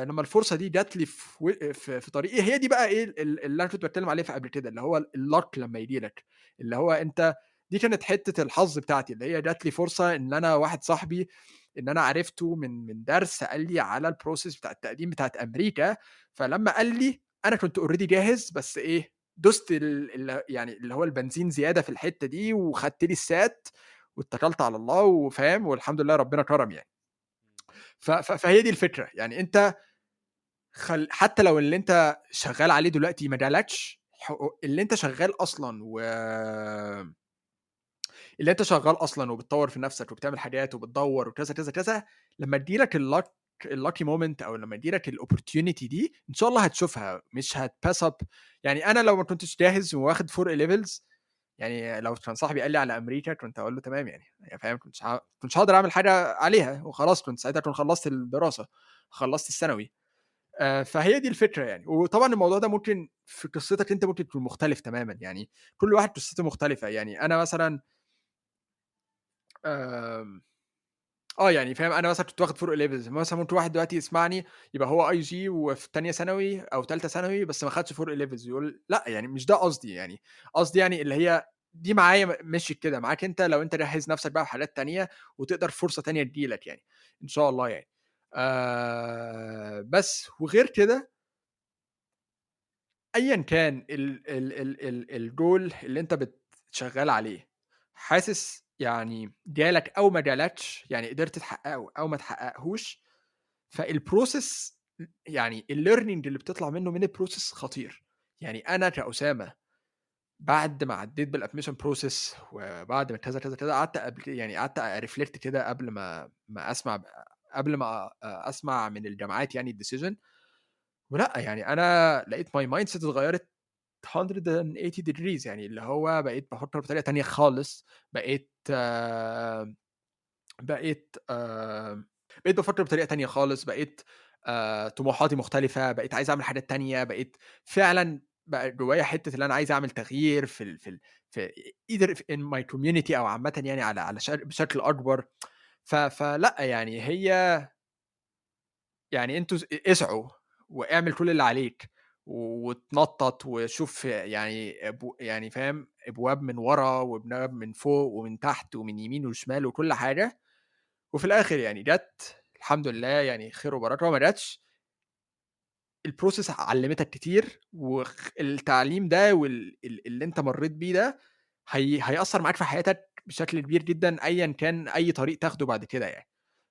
لما الفرصة دي جات لي في طريقي، هي دي بقى ايه اللي انا كنت بتكلم عليه في قبل كده، اللي هو ال luck لما يجي لك، اللي هو انت دي كانت حتة الحظ بتاعتي، اللي هي جات لي فرصة ان انا واحد صاحبي ان انا عرفته من درس قال لي على ال process بتاع التقديم بتاعت امريكا. فلما قال لي انا كنت already جاهز، بس ايه دوست يعني اللي هو البنزين زيادة في الحتة دي، وخدت لي ال SAT واتكلت على الله وفاهم، والحمد لله ربنا كرم يعني. فهي دي الفكرة يعني، انت حتى لو اللي انت شغال عليه دلوقتي ما جالكش، اللي انت شغال اصلا اللي انت شغال اصلا وبتطور في نفسك وبتعمل حاجات وبتدور وكذا كذا كذا، لما تجيلك ال lucky moment او لما تجيلك ال opportunity دي ان شاء الله هتشوفها، مش هت pass up. يعني انا لو ما كنتش جاهز وواخد 4 A levels، يعني لو كان صاحبي قال لي على امريكا كنت اقول له تمام يعني فاهم، كنتش هقدر اعمل حاجة عليها وخلاص، كنت ساعتها كنت خلصت الدراسة، خلصت الثانوي. فهي دي الفكرة يعني. وطبعا الموضوع ده ممكن في قصتك انت ممكن تكون مختلف تماما، يعني كل واحد قصته مختلفة. يعني انا مثلا يعني فاهم، انا مثلا كنت واخد 4 A levels، مثلا ممكن واحد دلوقتي يسمعني يبقى هو IG وفي ثانية ثانوي او ثالثة ثانوي بس ما خدش 4 A levels، يقول لا يعني مش ده قصدي، يعني قصدي يعني اللي هي دي معايا مشيت كده معاك انت، لو انت جهز نفسك بقى بحاجات تانية وتقدر فرصة تانية تجيلك يعني ان شاء الله يعني. بس وغير كده ايا كان ال ال ال ال الجول اللي انت بتشغل عليه، حاسس يعني جالك او ما جالكش، يعني قدرت تحققه او ما تحققهوش، فال process يعني ال learning اللي بتطلع منه من ال process خطير. يعني انا كأسامه بعد ما عديت بال admission process وبعد ما كذا كذا كذا، قعدت قبل يعني قعدت ا reflect كده قبل ما اسمع، قبل ما اسمع من الجامعات يعني ال decision، ولا يعني انا لقيت my mindset اتغيرت 180 degrees، يعني اللي هو بقيت بفكر بطريقة تانية خالص، بقيت بقيت بقيت بفكر بطريقة تانية خالص، بقيت طموحاتي مختلفة، بقيت عايز اعمل حاجات تانية، بقيت فعلا بقى جوايا حتة اللي انا عايز اعمل تغيير في ال في ال في either in my community او عامة يعني على بشكل اكبر. فلا يعني هي يعني انتوا اسعوا واعمل كل اللي عليك وتنطط وشوف يعني يعني فاهم ابواب من ورا وابواب من فوق ومن تحت ومن يمين وشمال وكل حاجة، وفي الاخر يعني جت الحمد لله يعني خير وبركة. وما جاتش، ال process علمتك كتير، والتعليم ده واللي انت مريت بيه ده هيأثر معاك في حياتك بشكل كبير جدا ايا كان اي طريق تاخده بعد كده يعني.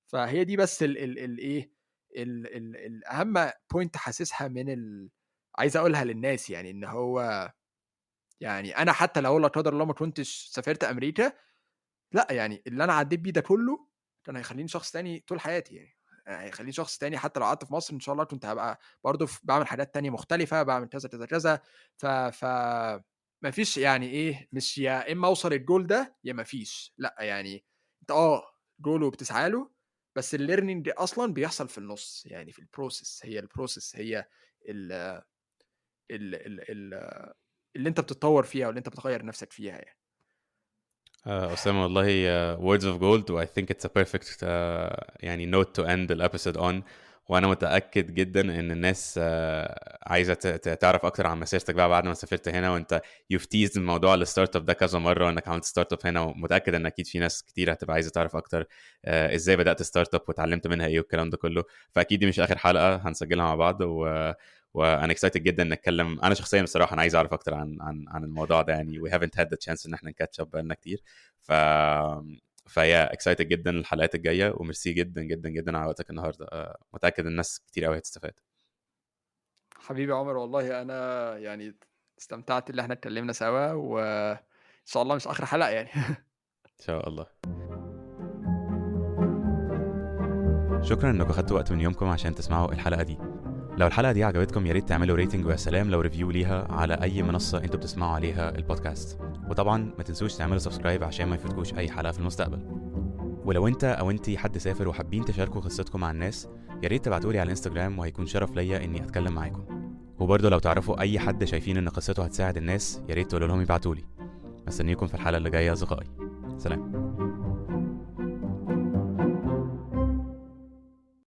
فهي دي بس ال ال ال ايه ال ال الاهم point حاسسها من عايز اقولها للناس، يعني ان هو يعني انا حتى لو لا قدر الله ما كنتش سافرت امريكا، لا يعني اللي انا عديت بيه ده كله كان هيخليني شخص تاني طول حياتي يعني. هيخليني شخص تاني. حتى لو قعدت في مصر ان شاء الله كنت هبقى برضه بعمل حاجات تانية مختلفة، بعمل كذا كذا كذا. ف ما فيش يعني ايه، مش يا اما اوصل الجول ده يا ما فيش، لا يعني انت جول وبتسعى له، بس ال learning اصلا بيحصل في النص، يعني في ال process. هي ال process هي ال ال ال ال اللي انت بتتطور فيها واللي انت بتغير نفسك فيها يعني. أسامة والله words of gold، و I think it's a perfect يعني note to end the episode on. وأنا متأكد جدا إن الناس عايزة تعرف أكتر عن مسيرتك بقى بعد ما سافرت هنا، وأنت you've teased الموضوع ال startup ده كذا مرة، وإنك عملت startup هنا، ومتأكد إن أكيد في ناس كتير هتبقى عايزة تعرف أكتر إزاي بدأت startup وتعلمت منها إيه والكلام ده كله. فأكيد دي مش آخر حلقة هنسجلها مع بعض، وانا excited جدا نتكلم. انا شخصيا بصراحة انا عايز اعرف اكتر عن عن عن الموضوع ده، يعني we haven't had the chance ان احنا ن catch up بقالنا كتير. ف yeah excited جدا الحلقات الجاية، وميرسي جدا جدا جدا على وقتك النهارده، متاكد الناس كتير قوي هتستفاد. حبيبي عمر، والله انا يعني استمتعت اللي احنا اتكلمنا سوا، وان شاء الله مش اخر حلقة يعني. ان شاء الله. شكرا انكم خدتوا وقت من يومكم عشان تسمعوا الحلقة دي. لو الحلقة دي عجبتكم يا ريت تعملوا rating، ويا سلام لو review ليها على أي منصة انتوا بتسمعوا عليها البودكاست. وطبعا ما تنسوش تعملوا subscribe عشان ما يفوتكوش أي حلقة في المستقبل. ولو انت أو انتي حد سافر وحابين تشاركوا قصتكم مع الناس، يا ريت تبعتولي على الانستجرام، وهيكون شرف ليا إني أتكلم معاكم. وبرضه لو تعرفوا أي حد شايفين إن قصته هتساعد الناس، يا ريت تقولوا لهم يبعتولي. مستنيكم في الحلقة اللي جاية يا أصدقائي. سلام.